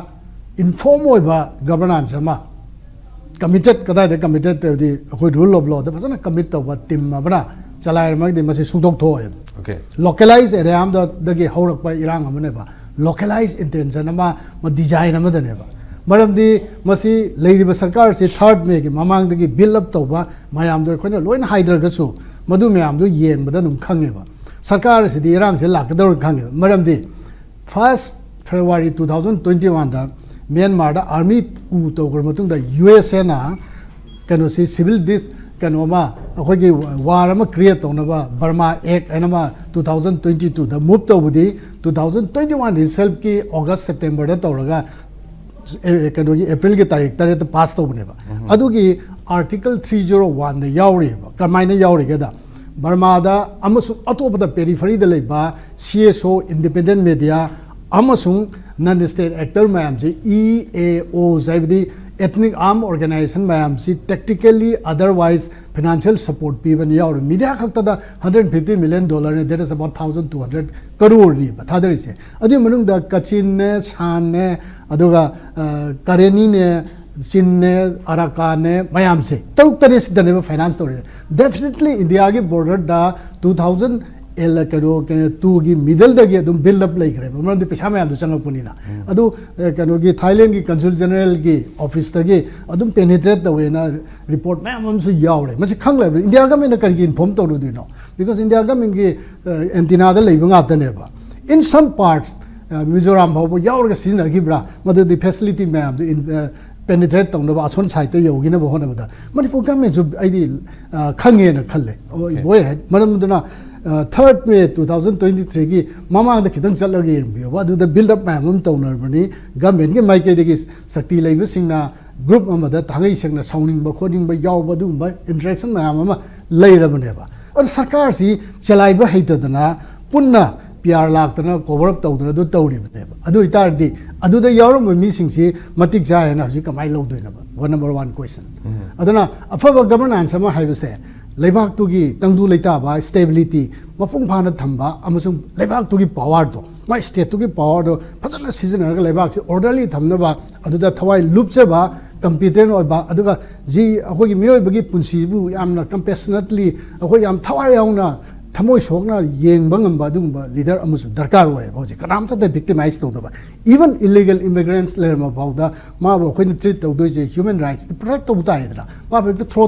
inform ꯑꯣꯏꯕ governance ꯑꯃ, committed, ꯀꯗꯥꯏꯗ committed ꯇꯧꯗꯤ, ꯑꯩꯈꯣꯏ rule of lawꯗ ꯐꯖꯅ commit ꯇꯧꯕ team ꯑꯃꯅ ꯆꯂꯥꯏꯔꯝꯃꯒꯗꯤ ꯃꯁꯤ ꯁꯨꯡꯗꯣꯛ ꯊꯣꯛꯑꯣꯏꯕ꯫ Okay. Localized area ꯑꯃꯗꯒꯤ ꯍꯧꯔꯛꯄ ꯏꯔꯥꯡ ꯑꯃꯅꯦꯕ, localized intention ꯑꯃ, ꯑꯃ design ꯑꯃꯗꯅꯦꯕ꯫ ꯃꯔꯝꯗꯤ ꯃꯁꯤ ꯂꯩꯔꯤꯕ ꯁꯔꯀꯥꯔꯁꯤ third Mayꯒꯤ ꯃꯃꯥꯡꯗꯒꯤ build up ꯇꯧꯕ ꯃꯌꯥꯝꯗꯣ ꯑꯩꯈꯣꯏꯅ ꯂꯣꯏꯅ ꯍꯥꯏꯗ꯭ꯔꯒꯁꯨ, ꯃꯗꯨ ꯃꯌꯥꯝꯗꯣ ꯌꯦꯡꯕꯗ ꯑꯗꯨꯝ ꯈꯪꯉꯦꯕ꯫ ꯁꯔꯀꯥꯔ ꯑꯁꯤꯗꯤ ꯏꯔꯥꯡꯁꯦ ꯂꯥꯛꯀꯗꯧꯔꯦ ꯈꯪꯉꯦꯕ꯫ ꯃꯔꯝꯗꯤ first February two thousand twenty oneꯗ ꯃ꯭ꯌꯥꯟꯃꯥꯔꯗ army coup ꯇꯧꯈ꯭ꯔ ꯃꯇꯨꯡꯗ, USAꯅ ꯀꯩꯅꯣꯁꯤ civil dis ꯀꯩꯅꯣ ꯑꯃ, ꯑꯩꯈꯣꯏꯒꯤ war ꯑꯃ create ꯇꯧꯅꯕ Burma Act ꯍꯥꯏꯅ ꯑꯃ two thousand twenty twoꯗ move ꯇꯧꯕꯗꯤ, two thousand twenty one itselfꯀꯤ August Septemberꯗ ꯇꯧꯔꯒ, ꯑꯦ, ꯀꯩꯅꯣꯒꯤ Aprilꯒꯤ ꯇꯥꯔꯤꯛ ꯇꯔꯦꯠꯇ pass ꯇꯧꯕꯅꯦꯕ꯫ ꯑꯗꯨꯒꯤ article three zero oneꯗ ꯌꯥꯎꯔꯤꯕ꯫ ꯀꯃꯥꯏꯅ ꯌꯥꯎꯔꯤꯒꯦꯗ, ꯕꯔꯃꯥꯗ ꯑꯃꯁꯨꯡ ꯑꯇꯣꯞꯄꯗ peripheryꯗ ꯂꯩꯕ CSO, independent media ꯑꯃꯁꯨꯡ non state actor ꯃꯌꯥꯝꯁꯤ, EAOs ꯍꯥꯏꯕꯗꯤ Ethnic Arm Organization ꯃꯌꯥꯝꯁꯤ tactically, otherwise financial support ꯄꯤꯕꯅ ꯌꯥꯎꯔꯤ꯫ Media ꯈꯛꯇꯗ hundred fifty million dollarꯅꯦ, that is about thousand two hundred crore ꯅꯦꯕ ꯊꯥꯗꯔꯤꯁꯦ꯫ ꯑꯗꯨꯒꯤ ꯃꯅꯨꯡꯗ ꯀꯆꯤꯟꯅꯦ, ꯁꯥꯟꯅꯦ, ꯑꯗꯨꯒ, ꯑ, ꯀꯔꯦꯅꯤꯅꯦ, ꯆꯤꯟꯅꯦ, ꯑꯔꯥꯀꯥꯟꯅꯦ, ꯃꯌꯥꯝꯁꯦ ꯇꯔꯨꯛ ꯇꯔꯦꯠ ꯁꯤꯗꯅꯦꯕ finance ꯇꯧꯔꯤꯁꯦ꯫ Definitely Indiaꯒꯤ borderꯗ two thousand ꯑꯦꯜ, ꯀꯩꯅꯣ, ꯀꯩꯅꯣ, twoꯒꯤ middleꯗꯒꯤ ꯑꯗꯨꯝ build up ꯂꯩꯈ꯭ꯔꯦꯕ, ꯃꯔꯝꯗꯤ ꯄꯩꯁꯥ ꯃꯌꯥꯝꯗꯣ ꯆꯪꯉꯛꯄꯅꯤꯅ꯫ ꯑꯗꯨ, ꯑ, ꯀꯩꯅꯣꯒꯤ Thailandꯒꯤ consul generalꯒꯤ officeꯇꯒꯤ ꯑꯗꯨꯝ penetrate ꯇꯧꯋꯦꯅ report ꯃꯌꯥꯝ ꯑꯃꯁꯨ ꯌꯥꯎꯔꯦ꯫ ꯃꯁꯤ ꯈꯪꯂꯕ India governmentꯅ ꯀꯔꯤꯒꯤ inform ꯇꯧꯔꯨꯗꯣꯏꯅꯣ? Because India governmentꯒꯤ, ꯑ, antennaꯗ ꯂꯩꯕ ꯉꯥꯛꯇꯅꯦꯕ꯫ In some parts, ꯑ, ꯃꯤꯖꯣꯔꯥꯝ ꯐꯥꯎꯕ ꯌꯥꯎꯔꯒ ꯁꯤꯖꯤꯟꯅꯈꯤꯕ꯭ꯔꯥ? ꯃꯗꯨꯗꯤ facility ꯃꯌꯥꯝꯗꯨ in, ꯑ, penetrate ꯇꯧꯅꯕ, ꯑꯁꯣꯟ sideꯇ ꯌꯧꯈꯤꯅꯕ ꯍꯣꯠꯅꯕꯗ ꯃꯅꯤꯄꯨꯔ governmentꯁꯨ ꯑꯩꯗꯤ, ꯑ, ꯈꯪꯉꯦꯅ ꯈꯜꯂꯦ꯫ ꯍꯣꯏ, Okay. ꯍꯣꯏ, ꯃꯔꯝ ꯑꯗꯨꯅ ꯊꯥꯔꯠ ꯃꯦ ꯇꯨ ꯊꯥꯎꯖꯟ ꯇ꯭ꯋꯦꯟꯇꯤ ꯊ꯭ꯔꯤꯒꯤ ꯃꯃꯥꯡꯗ ꯈꯤꯇꯪ ꯆꯠꯂꯒ ꯌꯦꯡꯕꯤꯌꯣꯕ, ꯑꯗꯨꯗ ꯕꯤꯜꯗ ꯑꯞ ꯃꯌꯥꯝ ꯑꯃ ꯇꯧꯅꯔꯕꯅꯤ꯫ ꯒꯃꯦꯟꯒꯤ ꯃꯥꯏꯀꯩꯗꯒꯤ ꯁꯛꯇꯤ ꯂꯩꯕꯁꯤꯡꯅ ꯒ꯭ꯔꯨꯞ ꯑꯃꯗ ꯊꯥꯡꯒꯩ ꯁꯦꯡꯅ ꯁꯥꯎꯅꯤꯡꯕ ꯈꯣꯠꯅꯤꯡꯕ ꯌꯥꯎꯕ, ꯑꯗꯨꯒꯨꯝꯕ ꯏꯟꯇꯔꯦꯛꯁꯟ ꯃꯌꯥꯝ ꯑꯃ ꯂꯩꯔꯕꯅꯦꯕ꯫ ꯑꯗꯨ ꯁꯔꯀꯥꯔꯁꯤ ꯆꯂꯥꯏꯕ ꯍꯩꯇꯗꯅ ꯄꯨꯟꯅ ꯄꯤ ꯑꯥꯔ ꯂꯥꯛꯇꯅ ꯀꯣꯚꯔ ꯑꯞ ꯇꯧꯗꯅ ꯑꯗꯨ ꯇꯧꯔꯤꯕꯅꯦꯕ꯫ ꯑꯗꯨ ꯑꯣꯏꯇꯥꯔꯗꯤ ꯑꯗꯨꯗ ꯌꯥꯎꯔꯝꯕ ꯃꯤꯁꯤꯡꯁꯤ ꯃꯇꯤꯛ ꯆꯥꯏ ꯍꯥꯏꯅ ꯍꯧꯖꯤꯛ ꯀꯃꯥꯏꯅ ꯂꯧꯗꯣꯏꯅꯣꯕ? ꯋꯥꯟ ꯅꯝꯕꯔ ꯋꯥꯟ ꯀꯣꯏꯁꯟ꯫ ꯑꯗꯨꯅ ꯑꯐꯕ ꯒꯕꯔꯅꯥꯟꯁ ꯑꯃ ꯍꯥꯏꯕꯁꯦ ꯂꯩꯕꯥꯛꯇꯨꯒꯤ ꯇꯪꯗꯨ ꯂꯩꯇꯥꯕ, ꯁ꯭ꯇꯦꯕꯤꯂꯤꯇꯤ ꯃꯄꯨꯡ ꯐꯥꯅ ꯊꯝꯕ, ꯑꯃꯁꯨꯡ ꯂꯩꯕꯥꯛꯇꯨꯒꯤ ꯄꯋꯥꯔꯗꯣ, ꯃꯥꯏ ꯁ꯭ꯇꯦꯠꯇꯨꯒꯤ ꯄꯋꯥꯔꯗꯣ ꯐꯖꯅ ꯁꯤꯖꯤꯟꯅꯔꯒ ꯂꯩꯕꯥꯛꯁꯤ ꯑꯣꯔꯗꯔꯂꯤ ꯊꯝꯅꯕ ꯑꯗꯨꯗ ꯊꯋꯥꯏ ꯂꯨꯞꯆꯕ, ꯀꯝꯄꯤꯇꯦꯟ ꯑꯣꯏꯕ, ꯑꯗꯨꯒ ꯖꯤ ꯑꯩꯈꯣꯏꯒꯤ ꯃꯤꯑꯣꯏꯕꯒꯤ ꯄꯨꯟꯁꯤꯕꯨ ꯌꯥꯝꯅ ꯀꯝꯄꯦꯁꯅꯦꯠꯂꯤ, ꯑꯩꯈꯣꯏ ꯌꯥꯝ ꯊꯋꯥꯏ ꯌꯥꯎꯅ, ꯊꯃꯣꯏ ꯁꯣꯛꯅ ꯌꯦꯡꯕ ꯉꯝꯕ ꯑꯗꯨꯒꯨꯝꯕ ꯂꯤꯗꯔ ꯑꯃꯁꯨ ꯗꯔꯀꯥꯔ ꯑꯣꯏꯌꯦꯕ꯫ ꯍꯧꯖꯤꯛ ꯀꯅꯥꯝꯇꯗ ꯚꯤꯛꯇꯤꯃꯥꯏꯁ ꯇꯧꯗꯕ, ꯏꯚꯟ ꯏꯂꯤꯒꯦꯜ ꯏꯃꯤꯒ꯭ꯔꯦꯟꯠꯁ ꯂꯩꯔꯝꯕ ꯐꯥꯎꯗ ꯃꯥꯕꯨ ꯑꯩꯈꯣꯏꯅ ꯇ꯭ꯔꯤꯠ ꯇꯧꯗꯣꯏꯁꯦ ꯍ꯭ꯌꯨꯃꯦꯟ ꯔꯥꯏꯠꯁꯇ ꯄ꯭ꯔꯣꯇꯦꯛ ꯇꯧꯕ ꯇꯥꯏꯗꯅ, ꯃꯥꯕꯨ ꯍꯦꯛꯇ ꯊ꯭ꯔꯣ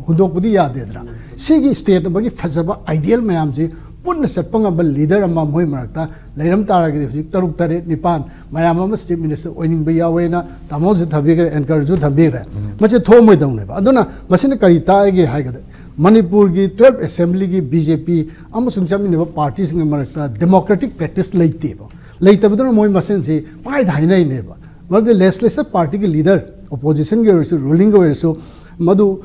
ꯍꯨꯟꯗꯣꯛꯄꯗꯤ ꯌꯥꯗꯦꯗꯅ꯫ ꯁꯤꯒꯤ ꯁ꯭ꯇꯦꯠ ꯑꯃꯒꯤ ꯐꯖꯕ ꯑꯥꯏꯗꯤꯌꯦꯜ ꯃꯌꯥꯝꯁꯤ ꯄꯨꯟꯅ ꯆꯠꯄ ꯉꯝꯕ ꯂꯤꯗꯔ ꯑꯃ ꯃꯣꯏ ꯃꯔꯛꯇ ꯂꯩꯔꯝ ꯇꯥꯔꯒꯗꯤ, ꯍꯧꯖꯤꯛ ꯇꯔꯨꯛ, ꯇꯔꯦꯠ, ꯅꯤꯄꯥꯟ ꯃꯌꯥꯝ ꯑꯃ ꯆꯤꯐ ꯃꯤꯅꯤꯁꯇꯔ ꯑꯣꯏꯅꯤꯡꯕ ꯌꯥꯎꯋꯦꯅ ꯇꯥꯃꯣꯁꯨ ꯊꯝꯕꯤꯈ꯭ꯔꯦ, ꯑꯦꯡꯀꯔꯁꯨ ꯊꯝꯕꯤꯈ꯭ꯔꯦ꯫ ꯃꯁꯤ ꯊꯣꯛꯑꯝꯃꯣꯏꯗꯧꯅꯦꯕ꯫ ꯑꯗꯨꯅ ꯃꯁꯤꯅ ꯀꯔꯤ ꯇꯥꯛꯑꯒꯦ ꯍꯥꯏꯒꯗ, ꯃꯅꯤꯄꯨꯔꯒꯤ ꯇꯨꯋꯦꯜꯐ ꯑꯦꯁꯦꯝꯕ꯭ꯂꯤꯒꯤ ꯕꯤ ꯖꯦ ꯄꯤ ꯑꯃꯁꯨꯡ ꯆꯠꯃꯤꯟꯅꯕ ꯄꯥꯔꯇꯤꯁꯤꯡꯒꯤ ꯃꯔꯛꯇ ꯗꯦꯃꯣꯀ꯭ꯔꯦꯇꯤꯛ ꯄ꯭ꯔꯦꯛꯇꯤꯁ ꯂꯩꯇꯦꯕ꯫ ꯂꯩꯇꯕꯗꯨꯅ ꯃꯣꯏ ꯃꯁꯦꯟꯁꯤ ꯄꯥꯏꯗ ꯍꯥꯏꯅꯩꯅꯦꯕ꯫ ꯃꯔꯝꯗꯤ ꯂꯦꯖꯤꯁꯂꯦꯆꯔ ꯄꯥꯔꯇꯤꯒꯤ ꯂꯤꯗꯔ, ꯑꯣꯄꯣꯖꯤꯁꯟꯒꯤ ꯑꯣꯏꯔꯁꯨ, ꯔꯨꯂꯤꯡꯒꯤ ꯑꯣꯏꯔꯁꯨ, ꯃꯗꯨ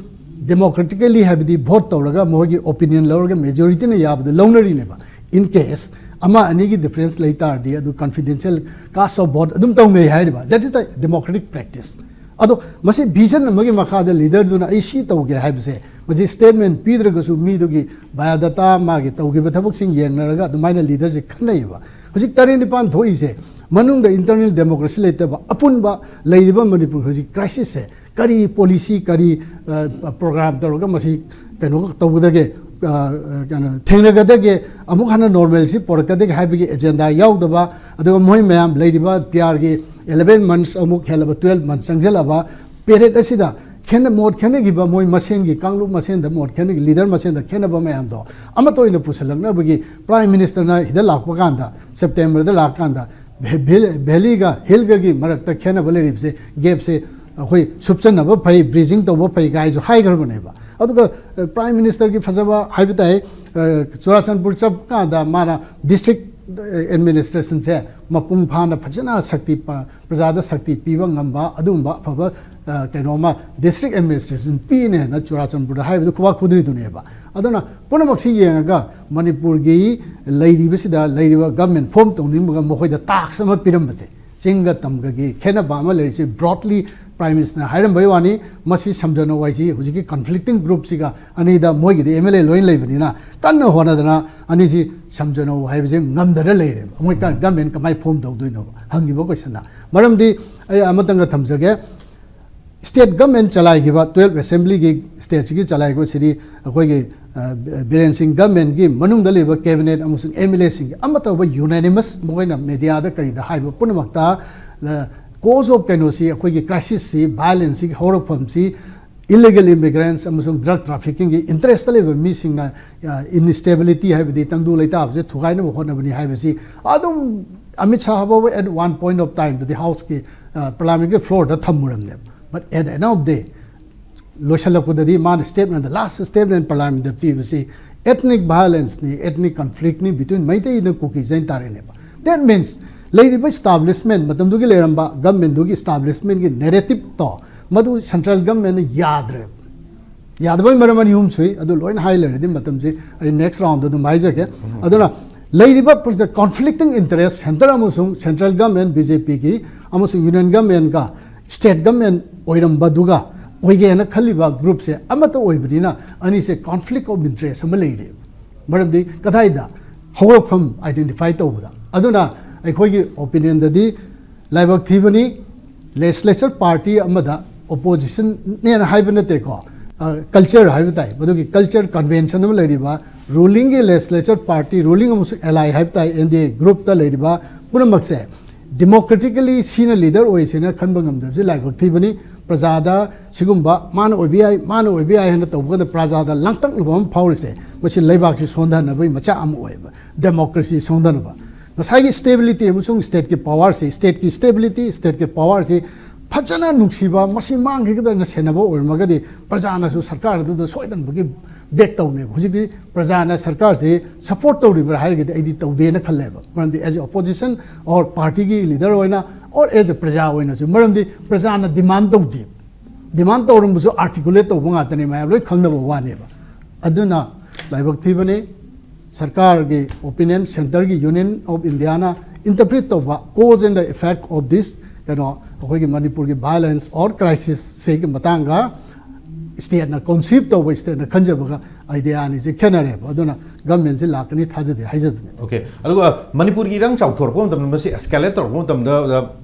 ꯗꯦꯃꯣꯀ꯭ꯔꯦꯇꯤꯀꯦꯂꯤ, ꯍꯥꯏꯕꯗꯤ ꯚꯣꯠ ꯇꯧꯔꯒ ꯃꯈꯣꯏꯒꯤ ꯑꯣꯄꯤꯅꯤꯌꯟ ꯂꯧꯔꯒ ꯃꯦꯖꯣꯔꯤꯇꯤꯅ ꯌꯥꯕꯗꯨ ꯂꯧꯅꯔꯤꯅꯦꯕ꯫ ꯏꯟ ꯀꯦꯁ ꯑꯃ ꯑꯅꯤꯒꯤ ꯗꯤꯐꯔꯦꯟꯁ ꯂꯩ ꯇꯥꯔꯗꯤ, ꯑꯗꯨ ꯀꯟꯐꯤꯗꯦꯟꯁꯤꯌꯦꯜ ꯀꯥꯁ ꯑꯣꯐ ꯚꯣꯠ ꯑꯗꯨꯝ ꯇꯧꯅꯩ ꯍꯥꯏꯔꯤꯕ꯫ That is the democratic practice. ꯑꯗꯣ ꯃꯁꯤ ꯚꯤꯖꯟ ꯑꯃꯒꯤ ꯃꯈꯥꯗ ꯂꯤꯗꯔꯗꯨꯅ ꯑꯩ ꯁꯤ ꯇꯧꯒꯦ ꯍꯥꯏꯕꯁꯦ, ꯃꯁꯤ ꯁ꯭ꯇꯦꯠꯃꯦꯟ ꯄꯤꯗ꯭ꯔꯒꯁꯨ ꯃꯤꯗꯨꯒꯤ ꯕꯥꯏꯑꯣꯗꯥꯇꯥ, ꯃꯥꯒꯤ ꯇꯧꯈꯤꯕ ꯊꯕꯛꯁꯤꯡ ꯌꯦꯡꯅꯔꯒ ꯑꯗꯨꯃꯥꯏꯅ ꯂꯤꯗꯔꯁꯦ ꯈꯟꯅꯩꯌꯦꯕ꯫ ꯍꯧꯖꯤꯛ ꯇꯔꯦꯠ ꯅꯤꯄꯥꯟ ꯊꯣꯛꯏꯁꯦ ꯃꯅꯨꯡꯗ ꯏꯟꯇꯔꯅꯦꯜ ꯗꯦꯃꯣꯀ꯭ꯔꯦꯁꯤ ꯂꯩꯇꯕ, ꯑꯄꯨꯟꯕ ꯂꯩꯔꯤꯕ ꯃꯅꯤꯄꯨꯔ ꯍꯧꯖꯤꯛ ꯀ꯭ꯔꯥꯏꯁꯤꯁꯁꯦ ꯀꯔꯤ ꯄꯣꯂꯤꯁꯤ, ꯀꯔꯤ, ꯑ, ꯄ꯭ꯔꯣꯒ꯭ꯔꯥꯝ ꯇꯧꯔꯒ ꯃꯁꯤ ꯀꯩꯅꯣ ꯇꯧꯒꯗꯒꯦ, ꯑ, ꯑ, ꯀꯩꯅꯣ ꯊꯦꯡꯅꯒꯗꯒꯦ, ꯑꯃꯨꯛ ꯍꯟꯅ ꯅꯣꯔꯃꯦꯜꯁꯤ ꯄꯣꯔꯛꯀꯗꯒꯦ ꯍꯥꯏꯕꯒꯤ ꯑꯦꯖꯦꯟꯗꯥ ꯌꯥꯎꯗꯕ, ꯑꯗꯨꯒ ꯃꯣꯏ ꯃꯌꯥꯝ ꯂꯩꯔꯤꯕ ꯄꯤ ꯑꯥꯔꯒꯤ ꯏꯂꯦꯚꯦꯟ ꯃꯟꯊꯁ ꯑꯃꯨꯛ ꯍꯦꯜꯂꯕ, ꯇꯨꯋꯦꯜꯐ ꯃꯟꯊꯁ ꯆꯪꯁꯤꯜꯂꯕ ꯄꯦꯔꯦꯠ ꯑꯁꯤꯗ ꯈꯦꯠꯅ-, ꯃꯣꯠ ꯈꯦꯠꯅꯈꯤꯕ, ꯃꯣꯏ ꯃꯁꯦꯟꯒꯤ, ꯀꯥꯡꯂꯨꯞ ꯃꯁꯦꯟꯗ ꯃꯣꯠ ꯈꯦꯠꯅꯈꯤ, ꯂꯤꯗꯔ ꯃꯁꯦꯟꯗ ꯈꯦꯠꯅꯕ ꯃꯌꯥꯝꯗꯣ ꯑꯃꯠꯇ ꯑꯣꯏꯅ ꯄꯨꯁꯤꯜꯂꯛꯅꯕꯒꯤ ꯄ꯭ꯔꯥꯏꯝ ꯃꯤꯅꯤꯁꯇꯔꯅ ꯁꯤꯗ ꯂꯥꯛꯄ ꯀꯥꯟꯗ, ꯁꯦꯞꯇꯦꯝꯕꯔꯗ ꯂꯥꯛꯀꯥꯟꯗ, ꯚꯦ-, ꯚꯦ-, ꯚꯦꯂꯤꯒ ꯍꯤꯜꯒꯒꯤ ꯃꯔꯛꯇ ꯈꯦꯠꯅꯕ ꯂꯩꯔꯤꯕꯁꯦ, ꯒꯦꯞꯁꯦ ꯑꯩꯈꯣꯏ ꯁꯨꯞꯆꯟꯅꯕ ꯐꯩ, ꯕ꯭ꯔꯤꯖꯤꯡ ꯇꯧꯕ ꯐꯩ ꯀꯥꯏꯁꯨ ꯍꯥꯏꯈ꯭ꯔꯕꯅꯦꯕ꯫ ꯑꯗꯨꯒ ꯄ꯭ꯔꯥꯏꯝ ꯃꯤꯅꯤꯁꯇꯔꯒꯤ ꯐꯖꯕ ꯍꯥꯏꯕ ꯇꯥꯏ, ꯆꯨꯔꯥꯆꯥꯟꯄꯨꯔ ꯆꯠꯄ ꯀꯥꯟꯗ ꯃꯥꯅ ꯗꯤꯁꯇ꯭ꯔꯤꯛ ꯑꯦꯗꯃꯤꯅꯤꯁꯇ꯭ꯔꯦꯁꯟꯁꯦ ꯃꯄꯨꯡ ꯐꯥꯅ ꯐꯖꯅ ꯁꯛꯇꯤ, ꯄ꯭ꯔꯖꯥꯗ ꯁꯛꯇꯤ ꯄꯤꯕ ꯉꯝꯕ ꯑꯗꯨꯒꯨꯝꯕ ꯑꯐꯕ ꯀꯩꯅꯣꯃ ꯗꯤꯁꯇ꯭ꯔꯤꯛ ꯑꯦꯗꯃꯤꯅꯤꯁꯇ꯭ꯔꯦꯁꯟ ꯄꯤꯅꯦꯅ ꯆꯨꯔꯥꯆꯥꯟꯄꯨꯔꯗ ꯍꯥꯏꯕꯗꯨ ꯈꯨꯕꯥꯛ ꯈꯨꯗ꯭ꯔꯤꯗꯨꯅꯦꯕ꯫ ꯑꯗꯨꯅ ꯄꯨꯝꯅꯃꯛꯁꯤ ꯌꯦꯡꯉꯒ ꯃꯅꯤꯄꯨꯔꯒꯤ ꯂꯩꯔꯤꯕꯁꯤꯗ ꯂꯩꯔꯤꯕ ꯒꯚꯔꯟꯃꯦꯟ ꯐꯣꯔꯝ ꯇꯧꯅꯤꯡꯕꯒ ꯃꯈꯣꯏꯗ ꯇꯥꯛꯁ ꯑꯃ ꯄꯤꯔꯝꯕꯁꯦ, ꯆꯤꯡꯒ ꯇꯝꯒꯒꯤ ꯈꯦꯠꯅꯕ ꯑꯃ ꯂꯩꯔꯤꯁꯤ ꯕ꯭ꯔꯣꯗꯂꯤ ꯄ꯭ꯔꯥꯏꯝ ꯃꯤꯅꯤꯁꯇꯔꯅ ꯍꯥꯏꯔꯝꯕꯩ ꯋꯥꯅꯤ꯫ ꯃꯁꯤ ꯁꯝꯖꯅꯧ ꯍꯥꯏꯁꯤ ꯍꯧꯖꯤꯛꯀꯤ ꯀꯟꯐ꯭ꯂꯤꯛꯇꯤꯡ ꯒ꯭ꯔꯨꯞꯁꯤꯒ ꯑꯅꯤꯗ ꯃꯣꯏꯒꯤꯗꯤ ꯑꯦꯝ ꯑꯦꯜ ꯑꯦ ꯂꯣꯏꯅ ꯂꯩꯕꯅꯤꯅ ꯀꯟꯅ ꯍꯣꯠꯅꯗꯅ ꯑꯅꯤꯁꯤ ꯁꯝꯖꯅꯧ ꯍꯥꯏꯕꯁꯦ ꯉꯝꯗꯅ ꯂꯩꯔꯦꯕ꯫ ꯃꯣꯏ ꯒꯚꯔꯟꯃꯦꯟ ꯀꯃꯥꯏꯅ ꯐꯣꯔꯝ ꯇꯧꯗꯣꯏꯅꯣꯕ ꯍꯪꯉꯤꯕ ꯀꯣꯏꯁꯟꯗ꯫ ꯃꯔꯝꯗꯤ ꯑꯩ ꯑꯃꯇꯪꯒ ꯊꯝꯖꯒꯦ, ꯁ꯭ꯇꯦꯠ ꯒꯚꯔꯟꯃꯦꯟ ꯆꯂꯥꯏꯈꯤꯕ, ꯇꯨꯌꯦꯜꯞ ꯑꯦꯁꯦꯝꯕ꯭ꯂꯤꯒꯤ ꯁ꯭ꯇꯦꯠꯁꯤꯒꯤ ꯆꯂꯥꯏꯈꯤꯕ ꯁꯤꯗꯤ ꯑꯩꯈꯣꯏꯒꯤ ꯕꯤꯔꯦꯟ ꯁꯤꯡ ꯒꯚꯔꯟꯃꯦꯟꯒꯤ ꯃꯅꯨꯡꯗ ꯂꯩꯕ ꯀꯦꯕꯤꯅꯦꯠ ꯑꯃꯁꯨꯡ ꯑꯦꯝ ꯑꯦꯜ ꯑꯦꯁꯤꯡꯒꯤ ꯑꯃꯠꯇ ꯑꯣꯏꯕ ꯌꯨꯅꯥꯅꯤꯃꯁ, ꯃꯈꯣꯏꯅ ꯃꯦꯗꯤꯌꯥꯗ ꯀꯔꯤꯗ ꯍꯥꯏꯕ ꯄꯨꯝꯅꯃꯛꯇ ꯀꯣꯖ ꯑꯣꯐ ꯀꯩꯅꯣꯁꯤ, ꯑꯩꯈꯣꯏꯒꯤ ꯀ꯭ꯔꯥꯏꯁꯤꯁꯁꯤ, ꯚꯥꯏꯂꯦꯟꯁꯁꯤꯒꯤ ꯍꯧꯔꯛꯐꯝꯁꯤ ꯏꯂꯤꯒꯦꯜ ꯏꯃꯤꯒ꯭ꯔꯦꯟꯁ ꯑꯃꯁꯨꯡ ꯗ꯭ꯔꯒ ꯇ꯭ꯔꯥꯐꯤꯀꯤꯡꯒꯤ ꯏꯟꯇꯔꯦꯁꯇ ꯂꯩꯕ ꯃꯤꯁꯤꯡꯅ ꯏꯟꯁꯇꯦꯕꯤꯂꯤꯇꯤ ꯍꯥꯏꯕꯗꯤ ꯇꯪꯗꯨ ꯂꯩꯇꯥꯕꯁꯦ ꯊꯨꯒꯥꯏꯅꯕ ꯍꯣꯠꯅꯕꯅꯤ ꯍꯥꯏꯕꯁꯤ ꯑꯗꯨꯝ ꯑꯃꯤꯠ ꯁꯥꯍ ꯐꯥꯎꯕ at one point of time ꯗꯗꯤ ꯍꯥꯎꯁꯀꯤ ꯄꯥꯔꯂꯤꯌꯥꯃꯦꯟꯒꯤ ꯐ꯭ꯂꯣꯔꯗ ꯊꯝꯃꯨꯔꯝꯅꯦꯕ꯫ But at the end of day, ꯂꯣꯏꯁꯤꯜꯂꯛꯄꯗꯗꯤ ꯃꯥꯅ ꯁ꯭ꯇꯦꯠꯃꯦꯟꯗ, ꯂꯥꯁ ꯁ꯭ꯇꯦꯠꯃꯦꯟ ꯄꯥꯔꯂꯤꯌꯥꯃꯦꯟꯗ ꯄꯤꯕꯁꯤ ethnic violence ꯅꯤ, ethnic conflict ꯅꯤ between ꯃꯩꯇꯩꯅ Kuki Jain ꯇꯥꯔꯦꯅꯦꯕ꯫ That means ꯂꯩꯔꯤꯕ ꯏꯁꯇꯥꯕ꯭ꯂꯤꯁꯃꯦꯟ, ꯃꯇꯝꯗꯨꯒꯤ ꯂꯩꯔꯝꯕ ꯒꯚꯔꯟꯃꯦꯟꯗꯨꯒꯤ ꯏꯁꯇꯥꯕ꯭ꯂꯤꯁꯃꯦꯟꯒꯤ ꯅꯦꯔꯦꯇꯤꯞꯇꯣ ꯃꯗꯨ ꯁꯦꯟꯇ꯭ꯔꯦꯜ ꯒꯚꯔꯟꯃꯦꯟꯅ ꯌꯥꯗ꯭ꯔꯦꯕ꯫ ꯌꯥꯗꯕꯒꯤ ꯃꯔꯝ ꯑꯅꯤ ꯑꯍꯨꯝ ꯁꯨꯏ, ꯑꯗꯨ ꯂꯣꯏꯅ ꯍꯥꯏ ꯂꯩꯔꯗꯤ ꯃꯇꯝꯁꯤ ꯑꯩ ꯅꯦꯛꯁ ꯔꯥꯎꯟꯗ ꯑꯗꯨꯝ ꯍꯥꯏꯖꯒꯦ꯫ ꯑꯗꯨꯅ ꯂꯩꯔꯤꯕ ꯀꯣꯟꯐ꯭ꯂꯤꯛꯇꯤꯡ ꯏꯟꯇꯔꯦꯁ ꯁꯦꯟꯇꯔ ꯑꯃꯁꯨꯡ ꯁꯦꯟꯇ꯭ꯔꯦꯜ ꯒꯚꯔꯟꯃꯦꯟ ꯕꯤ ꯖꯦ ꯄꯤꯒꯤ ꯑꯃꯁꯨꯡ ꯌꯨꯅꯤꯌꯟ ꯒꯚꯔꯟꯃꯦꯟꯒ ꯁ꯭ꯇꯦꯠ ꯒꯚꯔꯟꯃꯦꯟ ꯑꯣꯏꯔꯝꯕꯗꯨꯒ ꯑꯣꯏꯒꯦꯅ ꯈꯜꯂꯤꯕ ꯒ꯭ꯔꯨꯞꯁꯦ ꯑꯃꯠꯇ ꯑꯣꯏꯕꯅꯤꯅ ꯑꯅꯤꯁꯦ ꯀꯣꯟꯐ꯭ꯂꯤꯛ ꯑꯣꯐ ꯏꯟꯇꯔꯦꯁ ꯑꯃ ꯂꯩꯔꯦꯕ꯫ ꯃꯔꯝꯗꯤ ꯀꯗꯥꯏꯗ ꯍꯧꯔꯛꯐꯝ ꯑꯥꯏꯗꯦꯟꯇꯤꯐꯥꯏ ꯇꯧꯕꯗ꯫ ꯑꯗꯨꯅ ꯑꯩꯈꯣꯏꯒꯤ ꯑꯣꯄꯤꯅꯤꯌꯟꯗꯗꯤ ꯂꯥꯏꯕꯛ ꯊꯤꯕꯅꯤ, ꯂꯦꯖꯤꯁꯂꯦꯆꯔ ꯄꯥꯔꯇꯤ ꯑꯃꯗ ꯑꯣꯄꯣꯖꯤꯁꯟꯅꯦꯅ ꯍꯥꯏꯕ ꯅꯠꯇꯦꯀꯣ, ꯀꯜꯆꯔ ꯍꯥꯏꯕ ꯇꯥꯏ, ꯃꯗꯨꯒꯤ ꯀꯜꯆꯔ ꯀꯟꯚꯦꯟꯁꯟ ꯑꯃ ꯂꯩꯔꯤꯕ ꯔꯨꯂꯤꯡꯒꯤ ꯂꯦꯖꯤꯁꯂꯦꯆꯔ ꯄꯥꯔꯇꯤ, ꯔꯨꯂꯤꯡ ꯑꯃꯁꯨꯡ ꯑꯦꯂꯥꯏ ꯍꯥꯏꯕ ꯇꯥꯏ, ꯑꯦꯟ ꯗꯤ ꯑꯦ ꯒ꯭ꯔꯨꯞꯇ ꯂꯩꯔꯤꯕ ꯄꯨꯝꯅꯃꯛꯁꯦ ꯗꯤꯃꯣꯀ꯭ꯔꯦꯇꯤꯀꯦꯂꯤ ꯁꯤꯅ ꯂꯤꯗꯔ ꯑꯣꯏꯁꯦꯅ ꯈꯟꯕ ꯉꯝꯗꯕꯁꯦ ꯂꯥꯏꯕꯛ ꯊꯤꯕꯅꯤ꯫ ꯄ꯭ꯔꯖꯥꯗ ꯁꯤꯒꯨꯝꯕ ꯃꯥꯅ ꯑꯣꯏꯕ ꯌꯥꯏ, ꯃꯥꯅ ꯑꯣꯏꯕ ꯌꯥꯏ ꯍꯥꯏꯅ ꯇꯧꯕ ꯀꯥꯟꯗ ꯄ꯭ꯔꯖꯥꯗ ꯂꯥꯡꯇꯛꯅꯕ ꯑꯃ ꯐꯥꯎꯔꯤꯁꯦ, ꯃꯁꯤ ꯂꯩꯕꯥꯛꯁꯤ ꯁꯣꯟꯊꯅꯕꯒꯤ ꯃꯆꯥꯛ ꯑꯃ ꯑꯣꯏꯌꯦꯕ, ꯗꯦꯃꯣꯀ꯭ꯔꯦꯁꯤ ꯁꯣꯟꯊꯅꯕ꯫ ꯉꯁꯥꯏꯒꯤ ꯁ꯭ꯇꯦꯕꯤꯂꯤꯇꯤ ꯑꯃꯁꯨꯡ ꯁ꯭ꯇꯦꯠꯀꯤ ꯄꯋꯥꯔꯁꯤ, ꯁ꯭ꯇꯦꯠꯀꯤ ꯁ꯭ꯇꯦꯕꯤꯂꯤꯇꯤ, ꯁ꯭ꯇꯦꯠꯀꯤ ꯄꯋꯥꯔꯁꯤ ꯐꯖꯅ ꯅꯨꯡꯁꯤꯕ, ꯃꯁꯤ ꯃꯥꯡꯈꯤꯒꯗ꯭ꯔꯅ ꯁꯦꯟꯅꯕ ꯑꯣꯏꯔꯝꯃꯒꯗꯤ ꯄ꯭ꯔꯖꯥꯅꯁꯨ ꯁꯔꯀꯥꯔ ꯑꯗꯨꯗ ꯁꯣꯏꯗꯅꯃꯛꯀꯤ ꯕꯦꯛ ꯇꯧꯅꯦꯕ꯫ ꯍꯧꯖꯤꯛꯇꯤ ꯄ꯭ꯔꯖꯥꯅ ꯁꯔꯀꯥꯔꯁꯤ ꯁꯞꯄꯣꯔꯠ ꯇꯧꯔꯤꯕ꯭ꯔꯥ ꯍꯥꯏꯔꯒꯗꯤ ꯑꯩꯗꯤ ꯇꯧꯗꯦꯅ ꯈꯜꯂꯦꯕ꯫ ꯃꯔꯝꯗꯤ as a opposition or party ꯒꯤ leader ꯑꯣꯏꯅ or as a ꯄ꯭ꯔꯖꯥ ꯑꯣꯏꯅꯁꯨ, ꯃꯔꯝꯗꯤ ꯄ꯭ꯔꯖꯥꯅ ꯗꯤꯃꯥꯟ ꯇꯧꯗꯦ꯫ ꯗꯤꯃꯥꯟ ꯇꯧꯔꯝꯕꯁꯨ ꯑꯥꯔꯇꯤꯀꯨꯂꯦꯠ ꯇꯧꯕ ꯉꯥꯛꯇꯅꯤ, ꯃꯌꯥꯝ ꯂꯣꯏ ꯈꯪꯅꯕ ꯋꯥꯅꯦꯕ꯫ ꯑꯗꯨꯅ ꯂꯥꯏꯕꯛ ꯊꯤꯕꯅꯤ, ꯁꯔꯀꯥꯔꯒꯤ ꯑꯣꯄꯤꯅꯤꯌꯟ, ꯁꯦꯟꯇꯔꯒꯤ ꯌꯨꯅꯤꯌꯟ ꯑꯣꯐ ꯏꯟꯗꯤꯌꯥꯅ ꯏꯟꯇꯔꯄ꯭ꯔꯤꯠ ꯇꯧꯕ cause and the effect of this, ꯀꯩꯅꯣ, ꯑꯩꯈꯣꯏꯒꯤ ꯃꯅꯤꯄꯨꯔꯒꯤ ꯚꯥꯏꯑꯣꯂꯦꯟꯁ ꯑꯣꯔ ꯀ꯭ꯔꯥꯏꯁꯤꯁꯁꯤꯒꯤ ꯃꯇꯥꯡꯒ ꯁ꯭ꯇꯦꯠꯅ ꯀꯣꯟꯁꯤꯞ ꯇꯧꯕ, ꯁ꯭ꯇꯦꯠꯅ ꯈꯟꯖꯕꯒ ꯑꯥꯏꯗꯤꯌꯥ ꯑꯅꯤꯁꯦ ꯈꯦꯠꯅꯔꯦꯕ꯫ ꯑꯗꯨꯅ ꯒꯃꯦꯟꯁꯦ ꯂꯥꯛꯀꯅꯤ ꯊꯥꯖꯗꯦ ꯍꯥꯏꯖꯕꯅꯤ꯫ ꯑꯣꯀꯦ꯫ ꯑꯗꯨꯒ ꯃꯅꯤꯄꯨꯔꯒꯤ ꯏꯔꯥꯡ ꯆꯥꯎꯊꯣꯔꯛꯄ ꯃꯇꯝꯗ, ꯃꯁꯤ ꯑꯦꯁꯀꯦꯂꯦꯠ ꯇꯧꯔꯛꯄ ꯃꯇꯝꯗ,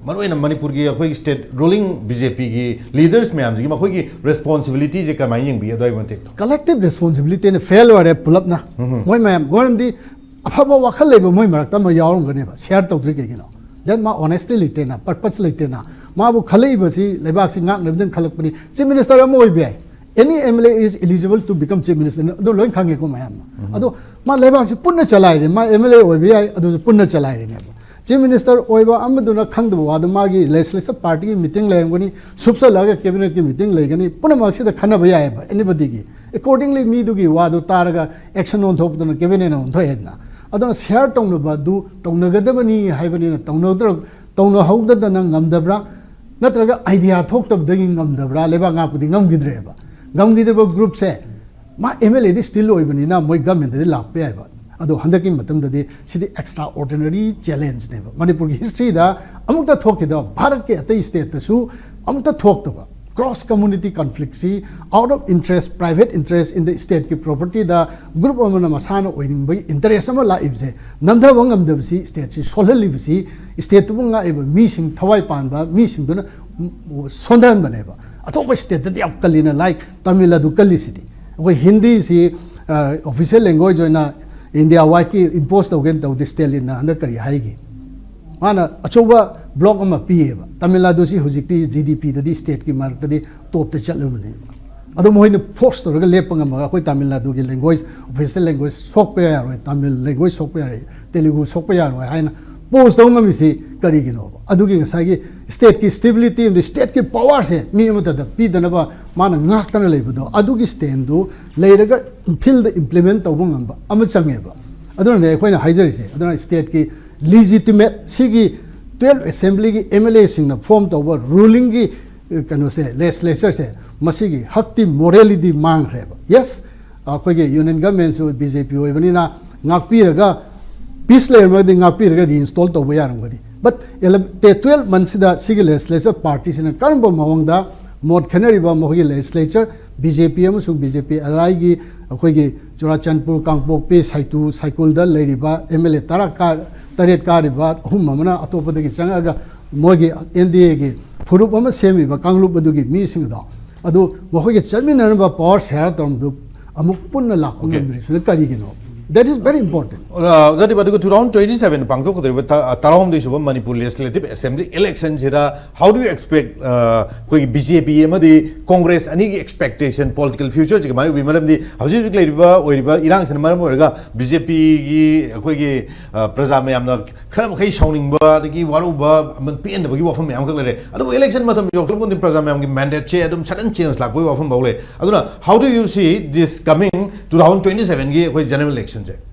ꯃꯔꯨꯑꯣꯏꯅ ꯃꯅꯤꯄꯨꯔꯒꯤ ꯑꯩꯈꯣꯏꯒꯤ ꯁ꯭ꯇꯦꯠ ꯔꯨꯂꯤꯡ ꯕꯤ ꯖꯦ ꯄꯤꯒꯤ ꯂꯤꯗꯔꯁ ꯃꯌꯥꯝꯁꯤꯒꯤ ꯃꯈꯣꯏꯒꯤ ꯔꯦꯁꯄꯣꯟꯁꯤꯕꯤꯂꯤꯇꯤꯁꯦ ꯀꯃꯥꯏꯅ ꯌꯦꯡꯕꯤ, ꯑꯗꯨꯋꯥꯏ ꯃꯇꯤꯛꯇꯣ? ꯀꯂꯦꯛꯇꯤꯚ ꯔꯦꯁꯄꯣꯟꯁꯤꯕꯤꯂꯤꯇꯤꯅ ꯐꯦꯜ ꯑꯣꯏꯔꯦ ꯄꯨꯂꯞꯅ꯫ ꯃꯣꯏ ꯃꯌꯥꯝ, ꯃꯔꯝꯗꯤ ꯑꯐꯕ ꯋꯥꯈꯜ ꯂꯩꯕ ꯃꯣꯏ ꯃꯔꯛꯇ ꯑꯃ ꯌꯥꯎꯔꯝꯒꯅꯦꯕ, ꯁꯤꯌꯥꯔ ꯇꯧꯗ꯭ꯔꯤ ꯀꯩꯒꯤꯅꯣ? ꯗꯦꯠ ꯃꯥ ꯑꯣꯅꯦꯁꯇꯤ ꯂꯩꯇꯦꯅ, ꯄꯔꯄꯁ ꯂꯩꯇꯦꯅ꯫ ꯃꯥꯕꯨ ꯈꯜꯂꯛꯏꯕꯁꯤ ꯂꯩꯕꯥꯛꯁꯤ ꯉꯥꯛꯅꯕꯗꯤ ꯈꯜꯂꯛꯄꯅꯤ꯫ ꯆꯤꯐ ꯃꯤꯅꯤꯁꯇꯔ ꯑꯃ ꯑꯣꯏꯕ ꯌꯥꯏ, any M L A is eligible to become chief minister, ꯑꯗꯨ ꯂꯣꯏ ꯈꯪꯉꯦꯀꯣ ꯃꯌꯥꯝꯅ꯫ ꯑꯗꯣ ꯃꯥ ꯂꯩꯕꯥꯛꯁꯤ ꯄꯨꯟꯅ ꯆꯂꯥꯏꯔꯦ, ꯃꯥ M L A ꯑꯣꯏꯕ ꯌꯥꯏ, ꯑꯗꯨꯁꯨ ꯄꯨꯟꯅ ꯆꯂꯥꯏꯔꯤꯅꯦꯕ꯫ ꯆꯤꯐ ꯃꯤꯅꯤꯁꯇꯔ ꯑꯣꯏꯕ ꯑꯃꯗꯨꯅ ꯈꯪꯗꯕ ꯋꯥꯗꯣ, ꯃꯥꯒꯤ ꯂꯦꯖꯤꯁꯂꯦꯆꯔ ꯄꯥꯔꯇꯤꯒꯤ ꯃꯤꯇꯤꯡ ꯂꯩꯔꯝꯒꯅꯤ, ꯁꯨꯞꯆꯜꯂꯒ ꯀꯦꯕꯤꯅꯦꯠꯀꯤ ꯃꯤꯇꯤꯡ ꯂꯩꯒꯅꯤ, ꯄꯨꯝꯅꯃꯛꯁꯤꯗ ꯈꯟꯅꯕ ꯌꯥꯏꯑꯕ ꯑꯦꯅꯤꯕꯗꯤꯒꯤ꯫ ꯑꯦꯀꯣꯔꯗꯤꯡꯂꯤ ꯃꯤꯗꯨꯒꯤ ꯋꯥꯗꯨ ꯇꯥꯔꯒ ꯑꯦꯛꯁꯟ ꯑꯣꯟꯊꯣꯛꯄꯗꯨꯅ ꯀꯦꯕꯤꯅꯦꯠꯅ ꯑꯣꯟꯊꯣꯛꯑꯦꯗꯅ꯫ ꯑꯗꯨꯅ ꯁꯤꯌꯥꯔ ꯇꯧꯅꯕ ꯑꯗꯨ ꯇꯧꯅꯒꯗꯕꯅꯤ ꯍꯥꯏꯕꯅꯤꯅ ꯇꯧꯅꯗ꯭ꯔ-, ꯇꯧꯅꯍꯧꯗꯗꯅ ꯉꯝꯗꯕ꯭ꯔꯥ? ꯅꯠꯇ꯭ꯔꯒ ꯑꯥꯏꯗꯤꯌꯥ ꯊꯣꯛꯇꯕꯗꯒꯤ ꯉꯝꯗꯕ꯭ꯔꯥ? ꯂꯩꯕꯥꯛ ꯉꯥꯛꯄꯗꯤ ꯉꯝꯈꯤꯗ꯭ꯔꯦꯕ꯫ ꯉꯝꯈꯤꯗꯕ ꯒ꯭ꯔꯨꯞꯁꯦ ꯃꯥ M L A ꯗꯤ ꯁ꯭ꯇꯤꯜ ꯑꯣꯏꯕꯅꯤꯅ ꯃꯣꯏ ꯒꯃꯦꯟꯗꯗꯤ ꯂꯥꯛꯄ ꯌꯥꯏꯕ꯫ ꯑꯗꯣ ꯍꯟꯗꯛꯀꯤ ꯃꯇꯝꯗꯗꯤ ꯁꯤꯗꯤ ꯑꯦꯛꯁꯇ꯭ꯔꯥ ꯑꯣꯔꯗꯤꯅꯔꯤ ꯆꯦꯂꯦꯟꯖꯅꯦꯕ꯫ ꯃꯅꯤꯄꯨꯔꯒꯤ ꯍꯤꯁꯇ꯭ꯔꯤꯗ ꯑꯃꯨꯛꯇ ꯊꯣꯛꯈꯤꯗꯕ, ꯚꯥꯔꯠꯀꯤ ꯑꯇꯩ ꯁ꯭ꯇꯦꯠꯇꯁꯨ ꯑꯃꯨꯛꯇ ꯊꯣꯛꯇꯕ, ꯀ꯭ꯔꯣꯁ ꯀꯝꯃꯨꯅꯤꯇꯤ ꯀꯟꯐ꯭ꯂꯤꯛꯁꯤ, out of interest, private interest in the state ꯀꯤ property ꯗ ꯒ꯭ꯔꯨꯞ ꯑꯃꯅ ꯃꯁꯥꯅ ꯑꯣꯏꯅꯤꯡꯕꯒꯤ ꯏꯟꯇꯔꯦꯁ ꯑꯃ ꯂꯥꯛꯏꯕꯁꯦ, ꯅꯝꯊꯕ ꯉꯝꯗꯕꯁꯤ, ꯁ꯭ꯇꯦꯠꯁꯤ ꯁꯣꯜꯍꯜꯂꯤꯕꯁꯤ, ꯁ꯭ꯇꯦꯠꯇꯨꯕꯨ ꯉꯥꯛꯏꯕ ꯃꯤꯁꯤꯡ, ꯊꯋꯥꯏ ꯄꯥꯟꯕ ꯃꯤꯁꯤꯡꯗꯨꯅ ꯁꯣꯟꯊꯍꯟꯕꯅꯦꯕ꯫ ꯑꯇꯣꯞꯄ ꯁ꯭ꯇꯦꯠꯇꯗꯤ ꯌꯥꯝ ꯀꯜꯂꯤꯅ, ꯂꯥꯏꯛ ꯇꯥꯃꯤꯜ ꯅꯥꯗꯨ ꯀꯜꯂꯤꯁꯤꯗꯤ꯫ ꯑꯩꯈꯣꯏ ꯍꯤꯟꯗꯤꯁꯤ ꯑꯣꯐꯤꯁꯤꯌꯦꯜ ꯂꯦꯡꯒ꯭ꯋꯦꯖ ꯑꯣꯏꯅ ꯏꯟꯗꯤꯌꯥ ꯋꯥꯏꯗꯀꯤ ꯏꯝꯄꯣꯁ ꯇꯧꯒꯦꯅ ꯇꯧꯗꯦ, ꯁ꯭ꯇꯦꯂꯤꯟꯅ ꯍꯟꯗꯛ ꯀꯔꯤ ꯍꯥꯏꯒꯦ? ꯃꯥꯅ ꯑꯆꯧꯕ ꯕ꯭ꯂꯣꯛ ꯑꯃ ꯄꯤꯌꯦꯕ꯫ ꯇꯥꯃꯤꯜ ꯅꯥꯗꯨꯁꯤ ꯍꯧꯖꯤꯛꯇꯤ ꯖꯤ ꯗꯤ ꯄꯤꯗꯗꯤ ꯁ꯭ꯇꯦꯠꯀꯤ ꯃꯔꯛꯇꯗꯤ ꯇꯣꯞꯇ ꯆꯠꯂꯕꯅꯦꯕ꯫ ꯑꯗꯣ ꯃꯈꯣꯏꯅ ꯐꯣꯔꯁ ꯇꯧꯔꯒ ꯂꯦꯞꯄ ꯉꯝꯃꯒ ꯑꯩꯈꯣꯏ ꯇꯥꯃꯤꯜ ꯅꯥꯗꯨꯒꯤ ꯂꯦꯡꯒ꯭ꯋꯦꯖ, ꯑꯣꯐꯤꯁꯤꯌꯦꯜ ꯂꯦꯡꯒ꯭ꯋꯦꯖ ꯁꯣꯛꯄ ꯌꯥꯔꯣꯏ, ꯇꯥꯃꯤꯜ ꯂꯦꯡꯒ꯭ꯋꯦꯖ ꯁꯣꯛꯄ ꯌꯥꯔꯣꯏ, ꯇꯦꯂꯨꯒꯨ ꯁꯣꯛꯄ ꯌꯥꯔꯣꯏ ꯍꯥꯏꯅ ꯄꯣꯁ ꯇꯧ ꯉꯝꯃꯤꯁꯤ ꯀꯔꯤꯒꯤꯅꯣꯕ? ꯑꯗꯨꯒꯤ ꯉꯁꯥꯏꯒꯤ stateꯀꯤ stability ꯑꯃꯗꯤ stateꯀꯤ powerꯁꯦ ꯃꯤ ꯑꯃꯠꯇꯗ ꯄꯤꯗꯅꯕ ꯃꯥꯅ ꯉꯥꯛꯇꯅ ꯂꯩꯕꯗꯣ, ꯑꯗꯨꯒꯤ standꯗꯨ ꯂꯩꯔꯒ fieldꯗ implement ꯇꯧꯕ ꯉꯝꯕ ꯑꯃ ꯆꯪꯉꯦꯕ꯫ ꯑꯗꯨꯅꯅꯦ ꯑꯩꯈꯣꯏꯅ ꯍꯥꯏꯖꯔꯤꯁꯦ꯫ ꯑꯗꯨꯅ stateꯀꯤ legitimate, ꯁꯤꯒꯤ twelve assemblyꯒꯤ MLAꯁꯤꯡꯅ form ꯇꯧꯕ rulingꯒꯤ, ꯑ, ꯀꯩꯅꯣꯁꯦ, legislatureꯁꯦ, ꯃꯁꯤꯒꯤ ꯍꯛꯇꯤ, morality ꯃꯥꯡꯈ꯭ꯔꯦꯕ꯫ Yes, ꯑꯩꯈꯣꯏꯒꯤ union governmentꯁꯨ BJP ꯑꯣꯏꯕꯅꯤꯅ ꯉꯥꯛꯄꯤꯔꯒ, peace ꯂꯩꯔꯝꯃꯒꯗꯤ ꯉꯥꯛꯄꯤꯔꯒ reinstall ꯇꯧꯕ ꯌꯥꯔꯝꯒꯅꯤ꯫ But ele-, ꯇꯦ-, twelve monthsꯁꯤꯗ ꯁꯤꯒꯤ legislature partyꯁꯤꯅ ꯀꯔꯝꯕ ꯃꯑꯣꯡꯗ ꯃꯣꯠ ꯈꯦꯠꯅꯔꯤꯕ ꯃꯈꯣꯏꯒꯤ legislature, BJP ꯑꯃꯁꯨꯡ BJP allyꯒꯤ, ꯑꯩꯈꯣꯏꯒꯤ ꯆꯨꯔꯥꯆꯥꯟꯄꯨꯔ, ꯀꯥꯡꯄꯣꯛꯄꯤ, ꯁꯥꯏꯇꯨ, ꯁꯥꯏꯀꯨꯜꯗ ꯂꯩꯔꯤꯕ MLA ꯇꯔꯥ ꯀꯥ-, ꯇꯔꯦꯠ ꯀꯥꯔꯤꯕ ꯑꯍꯨꯝ ꯑꯃꯅ ꯑꯇꯣꯞꯄꯗꯒꯤ ꯆꯪꯉꯛꯑꯒ ꯃꯣꯏꯒꯤ NDAꯒꯤ ꯐꯨꯔꯨꯞ ꯑꯃ ꯁꯦꯝꯃꯤꯕ ꯀꯥꯡꯂꯨꯞ ꯑꯗꯨꯒꯤ ꯃꯤꯁꯤꯡꯗꯣ, ꯑꯗꯨ ꯃꯈꯣꯏꯒ ꯆꯠꯃꯤꯟꯅꯅꯕ power share ꯇꯧꯔꯝꯕꯗꯨ ꯑꯃꯨꯛ ꯄꯨꯟꯅ ꯂꯥꯛꯄ Okay. ꯉꯝꯗ꯭ꯔꯤꯁꯤꯅ ꯀꯔꯤꯒꯤꯅꯣ? That is very important. ꯑ, ꯑꯣꯖꯥ ꯗꯤꯞ, ꯑꯗꯨꯒ two thousand twenty seven ꯄꯥꯡꯊꯣꯛꯀꯗꯧꯔꯤꯕ ꯇ-, ꯑ, ꯇꯔꯥꯍꯨꯝꯗꯣꯏ ꯁꯨꯕ Manipur Legislative Assembly electionꯁꯤꯗ how do you expect, ꯑ, ꯑꯩꯈꯣꯏꯒꯤ BJP ꯑꯃꯗꯤ Congress ꯑꯅꯤꯒꯤ expectation, political futureꯁꯤ ꯀꯃꯥꯏꯅ ꯑꯣꯏꯕꯤ? ꯃꯔꯝꯗꯤ ꯍꯧꯖꯤꯛ ꯍꯧꯖꯤꯛ ꯂꯩꯔꯤꯕ, ꯑꯣꯏꯔꯤꯕ ꯏꯔꯥꯡꯁꯤꯅ ꯃꯔꯝ ꯑꯣꯏꯔꯒ BJPꯒꯤ ꯑꯩꯈꯣꯏꯒꯤ, ꯑ, ꯄ꯭ꯔꯖꯥ ꯃꯌꯥꯝꯅ ꯈꯔ ꯃꯈꯩ ꯁꯥꯎꯅꯤꯡꯕ, ꯑꯗꯒꯤ ꯋꯥꯔꯧꯕ, ꯑꯃ ꯄꯦꯟꯗꯕꯒꯤ ꯋꯥꯐꯝ ꯃꯌꯥꯝ ꯑꯃꯈꯛ ꯂꯩꯔꯦ꯫ ꯑꯗꯨꯕꯨ election ꯃꯇꯝ ꯌꯧꯁꯤꯜꯂꯛꯄ ꯃꯇꯝꯗ ꯄ꯭ꯔꯖꯥ ꯃꯌꯥꯝꯒꯤ mandateꯁꯦ ꯑꯗꯨꯝ sudden change ꯂꯥꯛꯄꯒꯤ ꯋꯥꯐꯝ ꯐꯥꯎ ꯂꯩ꯫ ꯑꯗꯨꯅ how do you see this coming two thousand twenty sevenꯒꯤ ꯑꯩꯈꯣꯏ general electionꯁꯦ?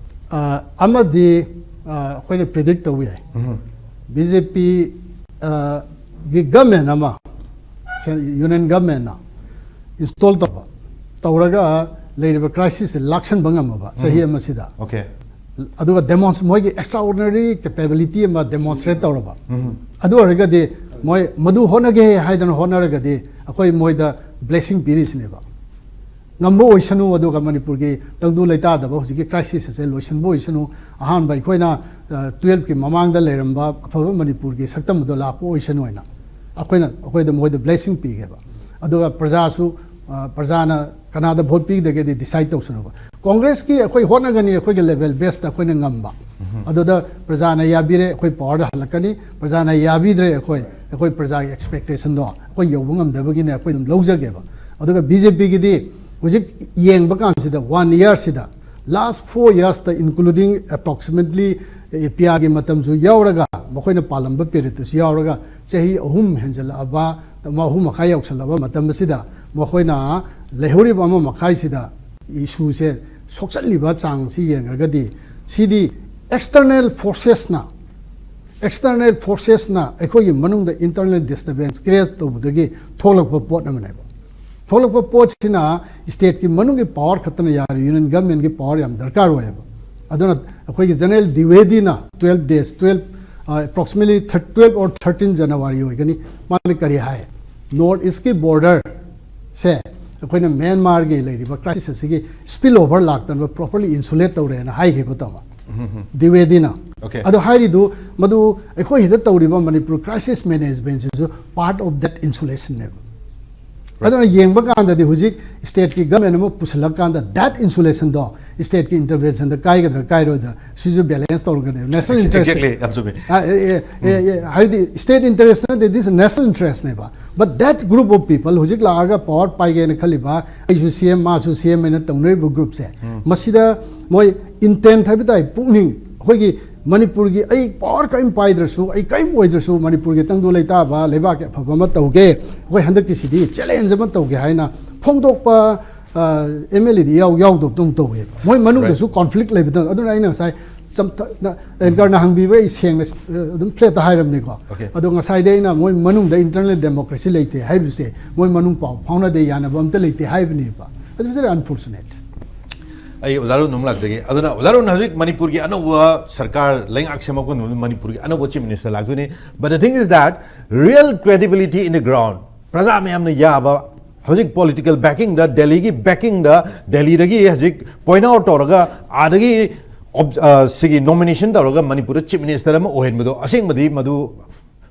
ꯑ, ꯑꯃꯗꯤ, ꯑ, ꯑꯩꯈꯣꯏꯅ predict ꯇꯧꯕ ꯌꯥꯏ꯫ ꯎꯝ꯫ BJP, ꯑ, ꯒꯤ government ꯑꯃ, ꯁꯦ-, union governmentꯅ install ꯇꯧꯕ, ꯇꯧꯔꯒ ꯂꯩꯔꯤꯕ crisisꯁꯦ ꯂꯥꯛꯁꯟꯕ ꯉꯝꯃꯕ ꯆꯍꯤ ꯎꯝ꯫ ꯑꯃꯁꯤꯗ꯫ Okay꯫ ꯑꯗꯨꯒ demonst-, ꯃꯣꯏꯒꯤ extraordinary capability ꯑꯃ demonstrate ꯇꯧꯔꯕ꯫ ꯎꯝ꯫ ꯑꯗꯨ ꯑꯣꯏꯔꯒꯗꯤ ꯃꯣꯏ ꯃꯗꯨ ꯍꯣꯠꯅꯒꯦ ꯍꯥꯏꯗꯅ ꯍꯣꯠꯅꯔꯒꯗꯤ ꯑꯩꯈꯣꯏ ꯃꯣꯏꯗ blessing ꯄꯤꯔꯤꯁꯤꯅꯦꯕ꯫ ꯉꯝꯕ ꯑꯣꯏꯁꯅꯨ, ꯑꯗꯨꯒ ꯃꯅꯤꯄꯨꯔꯒꯤ ꯇꯪꯗꯨ ꯂꯩꯇꯥꯗꯕ ꯍꯧꯖꯤꯛꯀꯤ crisis ꯑꯁꯦ ꯂꯣꯏꯁꯤꯟꯕ ꯑꯣꯏꯁꯅꯨ꯫ ꯑꯍꯥꯟꯕ ꯑꯩꯈꯣꯏꯅ, ꯑ, twelveꯀꯤ ꯃꯃꯥꯡꯗ ꯂꯩꯔꯝꯕ ꯑꯐꯕ ꯃꯅꯤꯄꯨꯔꯒꯤ ꯁꯛꯇꯝ ꯑꯗꯣ ꯂꯥꯛꯄ ꯑꯣꯏꯁꯅꯨ ꯍꯥꯏꯅ ꯑꯩꯈꯣꯏꯅ, ꯑꯩꯈꯣꯏꯗ, ꯃꯣꯏꯗ blessing ꯄꯤꯒꯦꯕ꯫ ꯑꯗꯨꯒ ꯄ꯭ꯔꯖꯥꯁꯨ, ꯑ, ꯄ꯭ꯔꯖꯥꯅ ꯀꯅꯥꯗ vote ꯄꯤꯒꯗꯒꯦꯗꯤ decide ꯇꯧꯁꯅꯨꯕ꯫ Congressꯀꯤ ꯑꯩꯈꯣꯏ ꯍꯣꯠꯅꯒꯅꯤ, ꯑꯩꯈꯣꯏꯒꯤ level bestꯇ ꯑꯩꯈꯣꯏꯅ ꯉꯝꯕ꯫ ꯎꯝ꯫ ꯑꯗꯨꯗ ꯄ꯭ꯔꯖꯥꯅ ꯌꯥꯕꯤꯔꯦ, ꯑꯩꯈꯣꯏ powerꯗ ꯍꯜꯂꯛꯀꯅꯤ꯫ ꯄ꯭ꯔꯖꯥꯅ ꯌꯥꯕꯤꯗ꯭ꯔꯦ, ꯑꯩꯈꯣꯏ, ꯑꯩꯈꯣꯏ ꯄ꯭ꯔꯖꯥꯒꯤ expectationꯗꯣ ꯑꯩꯈꯣꯏ ꯌꯧꯕ ꯉꯝꯗꯕꯒꯤꯅꯦ, ꯑꯩꯈꯣꯏ ꯑꯗꯨꯝ ꯂꯧꯖꯒꯦꯕ꯫ ꯑꯗꯨꯒ BJPꯒꯤꯗꯤ ꯍꯧꯖꯤꯛ ꯌꯦꯡꯕ ꯀꯥꯟꯁꯤꯗ, one yearꯁꯤꯗ, last four yearsꯇ, including approximately ꯄꯤꯌꯥꯒꯤ ꯃꯇꯝꯁꯨ ꯌꯥꯎꯔꯒ, ꯃꯈꯣꯏꯅ ꯄꯥꯜꯂꯝꯕ ꯄꯦꯔꯤꯠꯇꯨꯁꯨ ꯌꯥꯎꯔꯒ, ꯆꯍꯤ ꯑꯍꯨꯝ ꯍꯦꯟꯖꯜꯂꯛꯑꯕ, ꯑꯍꯨꯝ ꯃꯈꯥꯏ ꯌꯧꯁꯜꯂꯛꯑꯕ ꯃꯇꯝ ꯑꯁꯤꯗ ꯃꯈꯣꯏꯅ ꯂꯩꯍꯧꯔꯤꯕ ꯑꯃ ꯃꯈꯥꯏꯁꯤꯗ ꯏꯁꯨꯁꯦ ꯁꯣꯛꯆꯜꯂꯤꯕ ꯆꯥꯡꯁꯤ ꯌꯦꯡꯉꯒꯗꯤ, ꯁꯤꯗꯤ external forcesꯅ, external forcesꯅ ꯑꯩꯈꯣꯏꯒꯤ ꯃꯅꯨꯡꯗ internal disturbance create ꯇꯧꯕꯗꯒꯤ ꯊꯣꯛꯂꯛꯄ ꯄꯣꯠ ꯑꯃꯅꯦꯕ꯫ ꯊꯣꯛꯂꯛꯄ ꯄꯣꯠꯁꯤꯅ stateꯀꯤ ꯃꯅꯨꯡꯒꯤ power ꯈꯛꯇꯅ ꯌꯥꯔꯣꯏ, union governmentꯀꯤ power ꯌꯥꯝ ꯗꯔꯀꯥꯔ ꯑꯣꯏꯌꯦꯕ꯫ ꯑꯗꯨꯅ ꯑꯩꯈꯣꯏꯒꯤ General ꯗ꯭ꯋꯤꯋꯦꯗꯤꯅ twelve days, twelve, ꯑ, approximately thir-, twelve or thirteen January ꯑꯣꯏꯒꯅꯤ, ꯃꯥꯅ ꯀꯔꯤ ꯍꯥꯏ? North Eastꯀꯤ borderꯁꯦ ꯑꯩꯈꯣꯏꯅ ꯃ꯭ꯌꯥꯟꯃꯥꯔꯒꯤ ꯂꯩꯔꯤꯕ crisis ꯑꯁꯤꯒꯤ spill over ꯂꯥꯛꯇꯅꯕ properly insulate ꯇꯧꯔꯦꯅ ꯍꯥꯏꯈꯤꯕ ꯇꯧꯕ ꯗ꯭ꯋꯤꯋꯦꯗꯤꯅ꯫ Okay. ꯑꯗꯣ ꯍꯥꯏꯔꯤꯗꯨ, ꯃꯗꯨ ꯑꯩꯈꯣꯏ ꯁꯤꯗ ꯇꯧꯔꯤꯕ Manipur crisis managementꯁꯤꯁꯨ part of that insulationꯅꯦꯕ꯫ ꯑꯗꯨꯅ ꯌꯦꯡꯕ ꯀꯥꯟꯗꯗꯤ ꯍꯧꯖꯤꯛ stateꯀꯤ government ꯑꯃ ꯄꯨꯁꯤꯜꯂꯀꯥꯟꯗ that insulationꯗꯣ stateꯀꯤ interventionꯗ ꯀꯥꯏꯒꯗ꯭ꯔꯥ ꯀꯥꯏꯔꯣꯏꯗ꯭ꯔꯥ, ꯁꯤꯁꯨ balance ꯇꯧꯔꯒꯅꯦꯕ, national interest꯫ Exactly, ꯌꯥꯝ ꯆꯨꯝꯃꯤ꯫ ꯑ, ꯑꯦ, ꯑꯦ, ꯑꯦ, ꯑꯦ, ꯍꯥꯏꯗꯤ state interest ꯅꯠꯇꯦ, this is national interestꯅꯦꯕ꯫ But that group of people, ꯍꯧꯖꯤꯛ ꯂꯥꯛꯑꯒ power ꯄꯥꯏꯒꯦꯅ ꯈꯜꯂꯤꯕ, ꯑꯩꯁꯨ C M, ꯃꯥꯁꯨ C M ꯍꯥꯏꯅ ꯇꯧꯅꯔꯤꯕ groupꯁꯦ, ꯃꯁꯤꯗ ꯃꯣꯏ intent ꯍꯥꯏꯕ ꯇꯥꯏ, ꯄꯨꯛꯅꯤꯡ, ꯑꯩꯈꯣꯏꯒꯤ ꯃꯅꯤꯄꯨꯔꯒꯤ ꯑꯩ power ꯀꯔꯤꯝ ꯄꯥꯏꯗ꯭ꯔꯁꯨ, ꯑꯩ ꯀꯔꯤꯝ ꯑꯣꯏꯗ꯭ꯔꯁꯨ, ꯃꯅꯤꯄꯨꯔꯒꯤ ꯇꯪꯗꯨ ꯂꯩꯇꯥꯕ ꯂꯩꯕꯥꯛꯀꯤ ꯑꯐꯕ ꯑꯃ ꯇꯧꯒꯦ, ꯑꯩꯈꯣꯏ ꯍꯟꯗꯛꯀꯤꯁꯤꯗꯤ challenge ꯑꯃ ꯇꯧꯒꯦ ꯍꯥꯏꯅ ꯐꯣꯡꯗꯣꯛꯄ, ꯑ, M L Aꯗꯤ ꯌꯥꯎ-, ꯌꯥꯎꯗꯕꯗꯧꯅ ꯇꯧꯋꯦꯕ꯫ ꯃꯣꯏ ꯃꯅꯨꯡꯗꯁꯨ conflict ꯂꯩꯕꯗꯧꯅ꯫ ꯑꯗꯨꯅ ꯑꯩꯅ ꯉꯁꯥꯏ ꯆꯝꯊ-, ꯅ-, anchorꯅ ꯍꯪꯕꯤꯕ ꯑꯩ ꯁꯦꯡꯅ, ꯑ, ꯑꯗꯨꯝ flatꯇ ꯍꯥꯏꯔꯕꯅꯤꯀꯣ꯫ Okay. ꯑꯗꯣ ꯉꯁꯥꯏꯗꯩ ꯑꯩꯅ ꯃꯣꯏ ꯃꯅꯨꯡꯗ internal democracy ꯂꯩꯇꯦ ꯍꯥꯏꯔꯤꯕꯁꯦ, ꯃꯣꯏ ꯃꯅꯨꯡ ꯄꯥꯎ ꯐꯥꯎꯅꯗꯦ, ꯌꯥꯅꯕ ꯑꯝꯇ ꯂꯩꯇꯦ ꯍꯥꯏꯕꯅꯦꯕ꯫ It's very unfortunate. ꯑꯩ ꯑꯣꯖꯥ ꯔꯨꯟ ꯑꯃꯨꯛ ꯂꯥꯛꯆꯒꯦ꯫ ꯑꯗꯨꯅ ꯑꯣꯖꯥ ꯔꯨꯟ, ꯍꯧꯖꯤꯛ ꯃꯅꯤꯄꯨꯔꯒꯤ ꯑꯅꯧꯕ ꯁꯔꯀꯥꯔ ꯂꯩꯉꯥꯛ ꯁꯦꯝꯃꯛꯄ ꯃꯇꯝꯗ ꯃꯅꯤꯄꯨꯔꯒꯤ ꯑꯅꯧꯕ chief minister ꯂꯥꯛꯇꯣꯏꯅꯤ꯫ But the thing is that real credibility in the ground, ꯄ꯭ꯔꯖꯥ ꯃꯌꯥꯝꯅ ꯌꯥꯕ, ꯍꯧꯖꯤꯛ political backingꯗ, ꯗꯦꯜꯂꯤꯒꯤ backingꯗ, ꯗꯦꯜꯂꯤꯗꯒꯤ ꯍꯧꯖꯤꯛ point out ꯇꯧꯔꯒ, ꯑꯥꯗꯒꯤ ob-, ꯑ, ꯁꯤꯒꯤ nomination ꯇꯧꯔꯒ ꯃꯅꯤꯄꯨꯔꯗ chief minister ꯑꯃ ꯑꯣꯏꯍꯟꯕꯗꯣ, ꯑꯁꯦꯡꯕꯗꯤ ꯃꯗꯨ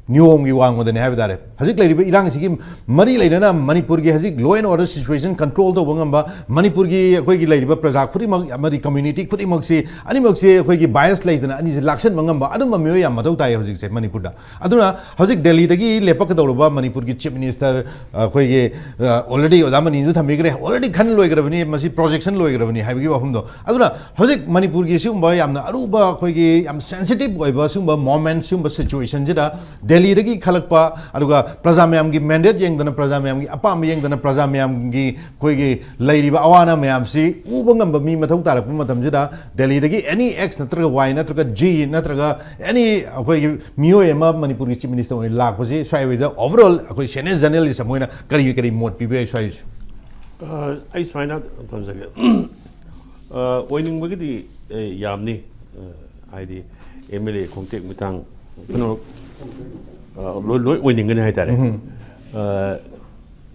ꯅꯤꯌꯣꯝꯒꯤ ꯋꯥꯡꯃꯗꯅꯤ ꯍꯥꯏꯕ ꯇꯥꯔꯦ꯫ ꯍꯧꯖꯤꯛ ꯂꯩꯔꯤꯕ ꯏꯔꯥꯡꯁꯤꯒꯤ ꯃꯔꯤ ꯂꯩꯅꯅ ꯃꯅꯤꯄꯨꯔꯒꯤ ꯍꯧꯖꯤꯛ law and order situation control ꯇꯧꯕ ꯉꯝꯕ, ꯃꯅꯤꯄꯨꯔꯒꯤ ꯑꯩꯈꯣꯏꯒꯤ ꯂꯩꯔꯤꯕ ꯄ꯭ꯔꯖꯥ ꯈꯨꯗꯤꯡꯃꯛ ꯑꯃꯗꯤ community ꯈꯨꯗꯤꯡꯃꯛꯁꯤ, ꯑꯅꯤꯃꯛꯁꯤ ꯑꯩꯈꯣꯏꯒꯤ bias ꯂꯩꯇꯅ ꯑꯅꯤꯁꯤ ꯂꯥꯛꯁꯟꯕ ꯉꯝꯕ ꯑꯗꯨꯝꯕ ꯃꯤꯑꯣꯏ ꯌꯥꯝ ꯃꯊꯧ ꯇꯥꯏ ꯍꯧꯖꯤꯛꯁꯦ ꯃꯅꯤꯄꯨꯔꯗ꯫ ꯑꯗꯨꯅ ꯍꯧꯖꯤꯛ ꯗꯦꯜꯂꯤꯗꯒꯤ ꯂꯦꯞꯄꯛꯀꯗꯧꯔꯕ ꯃꯅꯤꯄꯨꯔꯒꯤ chief minister, ꯑꯩꯈꯣꯏꯒꯤ, ꯑ, already ꯑꯣꯖꯥ ꯃꯅꯤꯁꯨ ꯊꯝꯕꯤꯈ꯭ꯔꯦ, already ꯈꯟ ꯂꯣꯏꯈ꯭ꯔꯕꯅꯤ, ꯃꯁꯤ projection ꯂꯣꯏꯈ꯭ꯔꯕꯅꯤ ꯍꯥꯏꯕꯒꯤ ꯋꯥꯐꯝꯗꯣ꯫ ꯑꯗꯨꯅ ꯍꯧꯖꯤꯛ ꯃꯅꯤꯄꯨꯔꯒꯤ ꯁꯤꯒꯨꯝꯕ ꯌꯥꯝꯅ ꯑꯔꯨꯕ, ꯑꯩꯈꯣꯏꯒꯤ ꯌꯥꯝ sensitive ꯑꯣꯏꯕ ꯁꯤꯒꯨꯝꯕ moment, ꯁꯤꯒꯨꯝꯕ situationꯁꯤꯗ ꯗꯦꯜꯂꯤꯗꯒꯤ ꯈꯜꯂꯛꯄ, ꯑꯗꯨꯒ ꯄ꯭ꯔꯖꯥ ꯃꯌꯥꯝꯒꯤ mandate ꯌꯦꯡꯗꯅ, ꯄ꯭ꯔꯖꯥ ꯃꯌꯥꯝꯒꯤ ꯑꯄꯥꯝꯕ ꯌꯦꯡꯗꯅ, ꯄ꯭ꯔꯖꯥ ꯃꯌꯥꯝꯒꯤ ꯑꯩꯈꯣꯏꯒꯤ ꯂꯩꯔꯤꯕ ꯑꯋꯥ ꯑꯅꯥ ꯃꯌꯥꯝꯁꯤ ꯎꯕ ꯉꯝꯕ ꯃꯤ ꯃꯊꯧ ꯇꯥꯔꯛꯄ ꯃꯇꯝꯁꯤꯗ, ꯗꯦꯜꯂꯤꯗꯒꯤ any X ꯅꯠꯇ꯭ꯔꯒ Y ꯅꯠꯇ꯭ꯔꯒ Z ꯅꯠꯇ꯭ꯔꯒ any ꯑꯩꯈꯣꯏꯒꯤ ꯃꯤꯑꯣꯏ ꯑꯃ ꯃꯅꯤꯄꯨꯔꯒꯤ chief minister ꯑꯣꯏꯅ ꯂꯥꯛꯄꯁꯤ ꯁ꯭ꯋꯥꯏ ꯑꯣꯏꯗ overall ꯑꯩꯈꯣꯏ senior journalist ꯑꯃ ꯑꯣꯏꯅ ꯀꯔꯤ ꯀꯔꯤ ꯃꯣꯠ ꯄꯤꯕ ꯌꯥꯏ ꯁ꯭ꯋꯥꯏꯁꯦ? ꯑ, ꯑꯩ ꯁꯨꯃꯥꯏꯅ ꯊꯝꯖꯒꯦ꯫ ꯑ, ꯑꯣꯏꯅꯤꯡꯕꯒꯤꯗꯤ, ꯑꯦ, ꯌꯥꯝꯅꯤ꯫ ꯑ, ꯍꯥꯏꯗꯤ MLA ꯈꯣꯡꯇꯦꯛ ꯃꯇꯥꯡ ꯄꯨꯝꯅꯃꯛ, ꯑ, ꯂꯣꯏ, ꯂꯣꯏ ꯑꯣꯏꯅꯤꯡꯒꯅꯤ ꯍꯥꯏꯇꯥꯔꯦ꯫ ꯑ,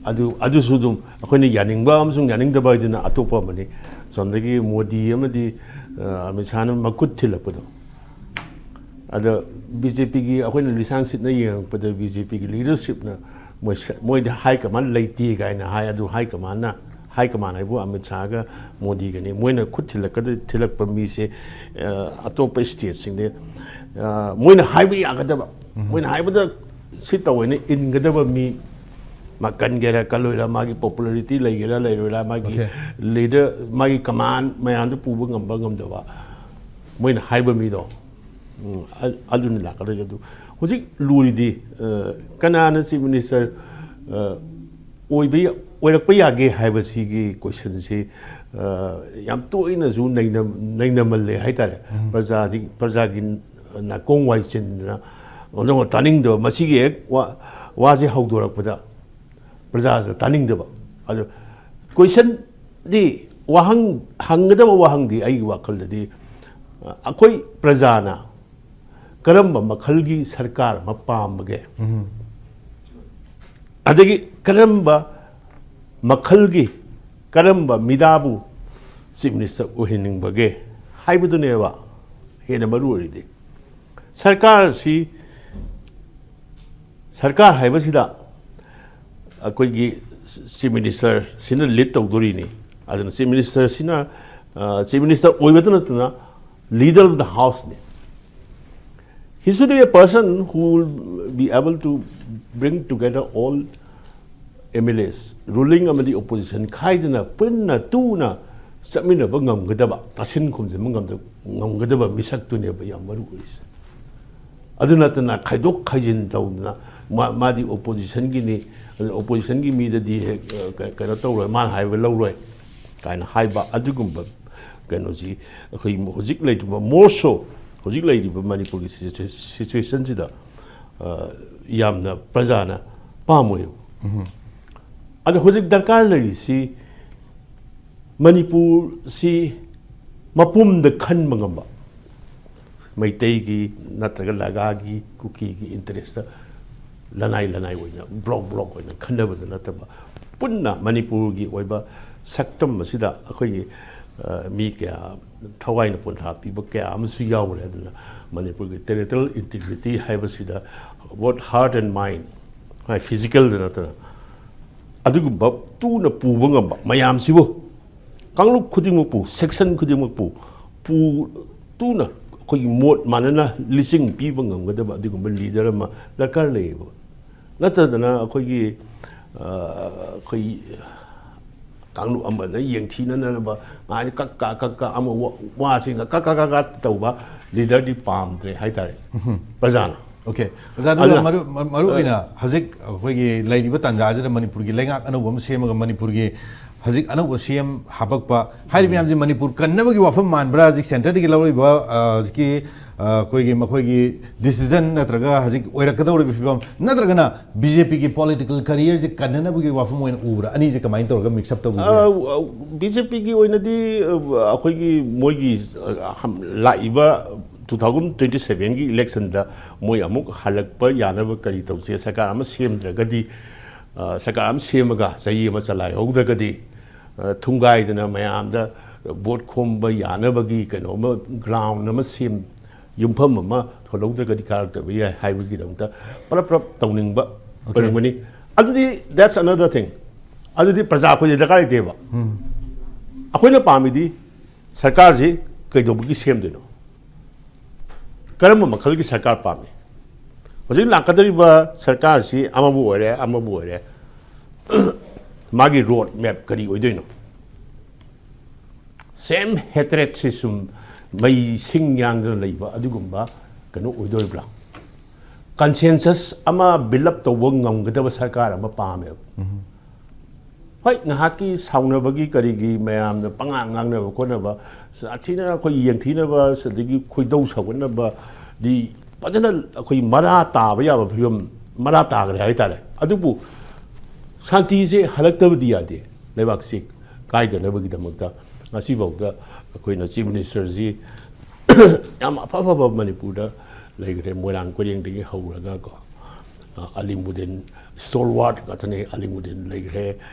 ꯑꯗꯨ, ꯑꯗꯨꯁꯨ ꯑꯗꯨꯝ ꯑꯩꯈꯣꯏꯅ ꯌꯥꯅꯤꯡꯕ ꯑꯃꯁꯨꯡ ꯌꯥꯅꯤꯡꯗꯕ ꯍꯥꯏꯗꯨꯅ ꯑꯇꯣꯞꯄ ꯑꯃꯅꯤ꯫ ꯁꯣꯝꯗꯒꯤ ꯃꯣꯗꯤ ꯑꯃꯗꯤ, ꯑ, ꯑꯃꯤꯠ ꯁꯥꯍꯅ ꯃꯈꯨꯠ ꯊꯤꯜꯂꯛꯄꯗꯣ, ꯑꯗ BJPꯒꯤ ꯑꯩꯈꯣꯏꯅ ꯂꯤꯁꯥꯡ ꯁꯤꯠꯅ ꯌꯦꯡꯉꯛꯄꯗ BJPꯒꯤ leadershipꯅ ꯃꯣꯏ ꯁ-, ꯃꯣꯏꯗ high command ꯂꯩꯇꯦ ꯀꯥꯏꯅ ꯍꯥꯏ꯫ ꯑꯗꯨ high commandꯅ, high command ꯍꯥꯏꯕꯨ ꯑꯃꯤꯠ ꯁꯥꯍꯒ ꯃꯣꯗꯤꯒꯅꯤ꯫ ꯃꯣꯏꯅ ꯈꯨꯠ ꯊꯤꯜꯂꯛꯀꯗ-, ꯊꯤꯜꯂꯛꯄ ꯃꯤꯁꯦ, ꯑ, ꯑꯇꯣꯞꯄ stateꯁꯤꯡꯗ, ꯑ, ꯃꯣꯏꯅ ꯍꯥꯏꯕ ꯌꯥꯒꯗꯕ, ꯃꯣꯏꯅ ꯍꯥꯏꯕꯗ ꯁꯤ ꯇꯧꯋꯦꯅ ꯏꯟꯒꯗꯕ ꯃꯤ, ꯃꯥ ꯀꯟꯒꯦꯔꯥ ꯀꯜꯂꯣꯏꯔꯥ, ꯃꯥꯒꯤ popularity ꯂꯩꯒꯦꯔꯥ ꯂꯩꯔꯣꯏꯔꯥ, ꯃꯥꯒꯤ Okay. Leader, ꯃꯥꯒꯤ command ꯃꯌꯥꯝꯗꯨ ꯄꯨꯕ ꯉꯝꯕ ꯉꯝꯗꯕ, ꯃꯣꯏꯅ ꯍꯥꯏꯕ ꯃꯤꯗꯣ, ꯎꯝ, ꯑ-, ꯑꯗꯨꯅꯤ ꯂꯥꯛꯀꯗꯣꯏꯁꯦ꯫ ꯑꯗꯨ ꯍꯧꯖꯤꯛ ꯂꯨꯔꯤꯗꯤ, ꯑ, ꯀꯅꯥꯅ chief minister, ꯑ, ꯑꯣꯏꯕ ꯌꯥ-, ꯑꯣꯏꯔꯛꯄ ꯌꯥꯒꯦ ꯍꯥꯏꯕꯁꯤꯒꯤ questionꯁꯤ, ꯑ, ꯌꯥꯝ ꯇꯣꯏꯅꯁꯨ ꯅꯩꯅ-, ꯅꯩꯅꯃꯜꯂꯦ ꯍꯥꯏꯇꯥꯔꯦ꯫ ꯄ꯭ꯔꯖꯥꯁꯤ, ꯄ꯭ꯔꯖꯥꯒꯤ ꯅꯥꯀꯣꯡ ꯋꯥꯏ ꯆꯤꯟꯗꯅ, ꯑꯣꯟꯊꯣꯛꯅ ꯇꯥꯅꯤꯡꯗꯕ, ꯃꯁꯤꯒꯤ ꯍꯦꯛ ꯋꯥ-, ꯋꯥꯁꯦ ꯍꯧꯗꯣꯔꯛꯄꯗ ꯄ꯭ꯔꯖꯥꯁꯤꯅ ꯇꯥꯅꯤꯡꯗꯕ꯫ ꯑꯗꯨ questionꯗꯤ, ꯋꯥꯍꯪ, ꯍꯪꯒꯗꯕ ꯋꯥꯍꯪꯗꯤ ꯑꯩꯒꯤ ꯋꯥꯈꯜꯗꯗꯤ, ꯑ, ꯑꯩꯈꯣꯏ ꯄ꯭ꯔꯖꯥꯅ ꯀꯔꯝꯕ ꯃꯈꯜꯒꯤ ꯁꯔꯀꯥꯔ ꯑꯃ ꯄꯥꯝꯕꯒꯦ? ꯑꯗꯒꯤ ꯀꯔꯝꯕ ꯃꯈꯜꯒꯤ, ꯀꯔꯝꯕ ꯃꯤꯗꯥꯕꯨ chief minister ꯑꯣꯏꯍꯟꯅꯤꯡꯕꯒꯦ ꯍꯥꯏꯕꯗꯨꯅꯦꯕ ꯍꯦꯟꯅ ꯃꯔꯨ ꯑꯣꯏꯔꯤꯗꯤ꯫ ꯁꯔꯀꯥꯔꯁꯤ ꯁꯔꯀꯥꯔ ꯍꯥꯏꯕꯁꯤꯗ ꯑꯩꯈꯣꯏꯒꯤ ꯆꯤꯐ ꯃꯤꯅꯤꯁꯇꯔꯁꯤꯅ ꯂꯤꯗ ꯇꯧꯗꯣꯔꯤꯅꯤ꯫ ꯑꯗꯨꯅ ꯆꯤꯐ ꯃꯤꯅꯤꯁꯇꯔꯁꯤꯅ, ꯑ, ꯆꯤꯐ ꯃꯤꯅꯤꯁꯇꯔ ꯑꯣꯏꯕꯇ ꯅꯠꯇꯅ leader of the house ꯅꯤ꯫ He should be a person who will be able to bring together all M L As, ruling ꯑꯃꯗꯤ opposition ꯈꯥꯏꯗꯅ ꯄꯨꯟꯅ ꯇꯨꯅ ꯆꯠꯃꯤꯟꯅꯕ ꯉꯝꯒꯗꯕ, ꯇꯥꯁꯤꯟ ꯈꯨꯝꯖꯤꯟꯕ ꯉꯝꯗ-, ꯉꯝꯒꯗꯕ ꯃꯤꯁꯛꯇꯨꯅꯦꯕ ꯌꯥꯝ ꯃꯔꯨ ꯑꯣꯏꯔꯤꯁꯦ꯫ ꯑꯗꯨ ꯅꯠꯇꯅ ꯈꯥꯏꯗꯣꯛ ꯈꯥꯏꯖꯤꯟ ꯇꯧꯗꯅ ꯃꯥ-, ꯃꯥꯗꯤ opposition ꯒꯤꯅꯤ, ꯑꯗꯨꯅ opposition ꯒꯤ ꯃꯤꯗꯗꯤ ꯍꯦꯛ, ꯑ, ꯀ-, ꯀꯩꯅꯣ ꯇꯧꯔꯣꯏ, ꯃꯥꯅ ꯍꯥꯏꯕ ꯂꯧꯔꯣꯏ ꯀꯥꯏꯅ ꯍꯥꯏꯕ ꯑꯗꯨꯒꯨꯝꯕ ꯀꯩꯅꯣꯁꯤ ꯑꯩꯈꯣꯏ ꯍꯧꯖꯤꯛ ꯂꯩꯔꯤꯕ, more so ꯍꯧꯖꯤꯛ ꯂꯩꯔꯤꯕ ꯃꯅꯤꯄꯨꯔꯒꯤ situa-, situation ꯁꯤꯗ, ꯑ, ꯌꯥꯝꯅ ꯄ꯭ꯔꯖꯥꯅ ꯄꯥꯝꯃꯣꯏꯕ꯫ ꯑꯗꯣ ꯍꯧꯖꯤꯛ ꯗꯔꯀꯥꯔ ꯂꯩꯔꯤꯁꯤ ꯃꯅꯤꯄꯨꯔꯁꯤ ꯃꯄꯨꯝꯗ ꯈꯟꯕ ꯉꯝꯕ, ꯃꯩꯇꯩꯒꯤ ꯅꯠꯇ꯭ꯔꯒ ꯅꯥꯒꯥꯒꯤ, ꯀꯨꯀꯤꯒꯤ interest ꯂꯅꯥꯏ ꯂꯅꯥꯏ ꯑꯣꯏꯅ, block block ꯑꯣꯏꯅ ꯈꯟꯅꯕꯗ ꯅꯠꯇꯕ, ꯄꯨꯟꯅ ꯃꯅꯤꯄꯨꯔꯒꯤ ꯑꯣꯏꯕ ꯁꯛꯇꯝ ꯑꯁꯤꯗ ꯑꯩꯈꯣꯏꯒꯤ, ꯑ, ꯃꯤ ꯀꯌꯥ, ꯊꯋꯥꯏꯅ ꯄꯣꯟꯊꯥ ꯄꯤꯕ ꯀꯌꯥ ꯑꯃꯁꯨ ꯌꯥꯎꯔꯦ꯫ ꯑꯗꯨꯅ ꯃꯅꯤꯄꯨꯔꯒꯤ territorial integrity ꯍꯥꯏꯕꯁꯤꯗ both heart and mind, ꯍꯣꯏ, physical ꯗ ꯅꯠꯇꯅ, ꯑꯗꯨꯒꯨꯝꯕ ꯇꯨꯅ ꯄꯨꯕ ꯉꯝꯕ ꯃꯌꯥꯝꯁꯤꯕꯨ, ꯀꯥꯡꯂꯨꯞ ꯈꯨꯗꯤꯡꯃꯛꯄꯨ, section ꯈꯨꯗꯤꯡꯃꯛꯄꯨ ꯄꯨ-, ꯇꯨꯅ ꯑꯩꯈꯣꯏꯒꯤ ꯃꯣꯠ ꯃꯥꯟꯅꯅ ꯂꯤꯆꯤꯡ ꯄꯤꯕ ꯉꯝꯒꯗꯕ ꯑꯗꯨꯒꯨꯝꯕ leader ꯑꯃ ꯗꯔꯀꯥꯔ ꯂꯩꯌꯦꯕ꯫ ꯅꯠꯇꯗꯅ ꯑꯩꯈꯣꯏꯒꯤ, ꯑ, ꯑꯩꯈꯣꯏ ꯀꯥꯡꯂꯨꯞ ꯑꯃꯗ ꯌꯦꯡꯊꯤꯅꯅꯕ ꯉꯥꯏꯗ ꯀꯛ ꯀꯥ ꯀꯛ ꯀꯥ ꯑꯃ ꯋꯥ-, ꯋꯥꯁꯤꯡꯒ ꯀꯛ ꯀꯥ ꯀꯛ ꯀꯥ ꯇꯧꯕ leader ꯗꯤ ꯄꯥꯝꯗ꯭ꯔꯦ ꯍꯥꯏꯇꯥꯔꯦ ꯄ꯭ꯔꯖꯥꯅ꯫ ꯑꯣꯀꯦ꯫ ꯑꯣꯖꯥ, ꯑꯗꯨꯒ ꯑꯗꯨꯅ ꯃꯔꯨ-, ꯃꯔꯨ ꯑꯣꯏꯅ ꯍꯧꯖꯤꯛ ꯑꯩꯈꯣꯏꯒꯤ ꯂꯩꯔꯤꯕ ꯇꯥꯟꯖꯥꯁꯤꯗ ꯃꯅꯤꯄꯨꯔꯒꯤ ꯂꯩꯉꯥꯛ ꯑꯅꯧꯕ ꯑꯃ ꯁꯦꯝꯃꯒ ꯃꯅꯤꯄꯨꯔꯒꯤ ꯍꯧꯖꯤꯛ ꯑꯅꯧꯕ ꯁꯤ ꯑꯦꯝ ꯍꯥꯄꯛꯄ ꯍꯥꯏꯔꯤꯕ ꯃꯌꯥꯝꯁꯦ ꯃꯅꯤꯄꯨꯔ ꯀꯟꯅꯕꯒꯤ ꯋꯥꯐꯝ ꯃꯥꯟꯕ꯭ꯔꯥ? ꯍꯧꯖꯤꯛ centre ꯗꯒꯤ ꯂꯧꯔꯛꯏꯕ, ꯑ, ꯍꯧꯖꯤꯛꯀꯤ, ꯑ, ꯑꯩꯈꯣꯏꯒꯤ ꯃꯈꯣꯏꯒꯤ decision ꯅꯠꯇ꯭ꯔꯒ ꯍꯧꯖꯤꯛ ꯑꯣꯏꯔꯛꯀꯗꯧꯔꯤꯕ ꯐꯤꯕꯝ, ꯅꯠꯇ꯭ꯔꯒꯅ ꯕꯤ ꯖꯦ ꯄꯤꯒꯤ political career ꯁꯦ ꯀꯟꯅꯅꯕꯒꯤ ꯋꯥꯐꯝ ꯑꯣꯏꯅ ꯎꯕ꯭ꯔꯥ? ꯑꯅꯤꯁꯦ ꯀꯃꯥꯏꯅ ꯇꯧꯔꯒ mix up ꯇꯧꯕꯤꯕ ꯌꯥꯏ? ꯑ, ꯕꯤ ꯖꯦ ꯄꯤꯒꯤ ꯑꯣꯏꯅꯗꯤ, ꯑ, ꯑꯩꯈꯣꯏꯒꯤ ꯃꯣꯏꯒꯤ, ꯑ, ꯍꯝ-, ꯂꯥꯛꯏꯕ two thousand twenty seven ꯒꯤ election ꯗ ꯃꯣꯏ ꯑꯃꯨꯛ ꯍꯜꯂꯛꯄ ꯌꯥꯅꯕ ꯀꯔꯤ ꯇꯧꯁꯦ, ꯁꯔꯀꯥꯔ ꯑꯃ ꯁꯦꯝꯗ꯭ꯔꯒꯗꯤ, ꯑ, ꯁꯔꯀꯥꯔ ꯑꯃ ꯁꯦꯝꯃꯒ ꯆꯍꯤ ꯑꯃ ꯆꯂꯥꯏꯍꯧꯗ꯭ꯔꯒꯗꯤ, ꯑ, ꯊꯨꯡꯒꯥꯏꯗꯅ ꯃꯌꯥꯝꯗ vote ꯈꯣꯝꯕ ꯌꯥꯅꯕꯒꯤ ꯀꯩꯅꯣꯝꯃ, ground ꯑꯃ ꯁꯦꯝ-, ꯌꯨꯝꯐꯝ ꯑꯃ ꯊꯣꯜꯍꯧꯗ꯭ꯔꯒꯗꯤ ꯀꯥꯔꯛꯇꯕ ꯌꯥꯏ ꯍꯥꯏꯕꯒꯤꯗꯗꯃꯛꯇ ꯄꯔꯞ ꯄꯔꯞ ꯇꯧꯅꯤꯡꯕ ꯑꯣꯏꯔꯝꯒꯅꯤ꯫ ꯑꯗꯨꯗꯤ that's another thing꯫ ꯑꯗꯨꯗꯤ ꯄ꯭ꯔꯖꯥ ꯑꯩꯈꯣꯏꯗ ꯗꯔꯀꯥꯔ ꯂꯩꯇꯦꯕ꯫ ꯑꯩꯈꯣꯏꯅ ꯄꯥꯝꯃꯤꯗꯤ ꯁꯔꯀꯥꯔꯁꯤ ꯀꯩꯗꯧꯕꯒꯤ ꯁꯦꯝꯗꯣꯏꯅꯣ? ꯀꯔꯝꯕ ꯃꯈꯜꯒꯤ ꯁꯔꯀꯥꯔ ꯄꯥꯝꯃꯤ? ꯍꯧꯖꯤꯛ ꯂꯥꯛꯀꯗꯧꯔꯤꯕ ꯁꯔꯀꯥꯔꯁꯤ ꯑꯃꯕꯨ ꯑꯣꯏꯔꯦ, ꯑꯃꯕꯨ ꯑꯣꯏꯔꯦ, ꯃꯥꯒꯤ ꯔꯣꯗ ꯃꯦꯞ ꯀꯔꯤ ꯑꯣꯏꯗꯣꯏꯅꯣ? ꯁꯦꯝ ꯍꯦꯇ꯭ꯔꯦꯠꯁꯤ ꯁꯨꯝ ꯃꯩ ꯁꯤꯡ ꯌꯥꯡꯗꯅ ꯂꯩꯕ ꯑꯗꯨꯒꯨꯝꯕ ꯀꯩꯅꯣ ꯑꯣꯏꯗꯣꯔꯤꯕ꯭ꯔꯥ? ꯀꯟꯁꯦꯟꯁꯁ ꯑꯃ ꯕꯤꯜ ꯑꯞ ꯇꯧꯕ ꯉꯝꯒꯗꯕ ꯁꯔꯀꯥꯔ ꯑꯃ ꯄꯥꯝꯃꯦꯕ꯫ ꯍꯣꯏ, ꯉꯥꯏꯍꯥꯛꯀꯤ ꯁꯥꯎꯅꯕꯒꯤ ꯀꯔꯤꯒꯤ ꯃꯌꯥꯝꯅ ꯄꯉꯥꯡ ꯉꯥꯡꯅꯕ ꯈꯣꯠꯅꯕ, ꯁꯥꯊꯤꯅ ꯑꯩꯈꯣꯏ ꯌꯦꯡꯊꯤꯅꯕ, ꯑꯗꯒꯤ ꯈꯣꯏꯗꯧ ꯁꯧꯒꯠꯅꯕꯗꯤ ꯐꯖꯅ ꯑꯩꯈꯣꯏ ꯃꯔꯥ ꯇꯥꯕ ꯌꯥꯕ ꯐꯤꯕꯝ, ꯃꯔꯥ ꯇꯥꯈ꯭ꯔꯦ ꯍꯥꯏꯇꯥꯔꯦ꯫ ꯑꯗꯨꯕꯨ ꯁꯥꯟꯇꯤꯁꯦ ꯍꯜꯂꯛꯇꯕꯗꯤ ꯌꯥꯗꯦ꯫ ꯂꯩꯕꯥꯛꯁꯤ ꯀꯥꯏꯗꯅꯕꯒꯤꯗꯃꯛꯇ ꯉꯁꯤꯐꯥꯎꯗ ꯑꯩꯈꯣꯏꯅ ꯆꯤꯐ ꯃꯤꯅꯤꯁꯇꯔꯁꯤ ꯌꯥꯝ ꯑꯐ ꯑꯐꯕ ꯃꯅꯤꯄꯨꯔꯗ ꯂꯩꯈ꯭ꯔꯦ, ꯃꯣꯏꯔꯥꯡ ꯀꯣꯏꯔꯦꯡꯗꯒꯤ ꯍꯧꯔꯒ ꯀꯣ, ꯑꯂꯤꯃꯨꯗꯤꯟ, ꯁ꯭ꯇꯣꯜꯋꯥꯔꯠ ꯉꯥꯛꯇꯅꯦ꯫ ꯑꯂꯤꯃꯨꯗꯤꯟ ꯂꯩꯈ꯭ꯔꯦ,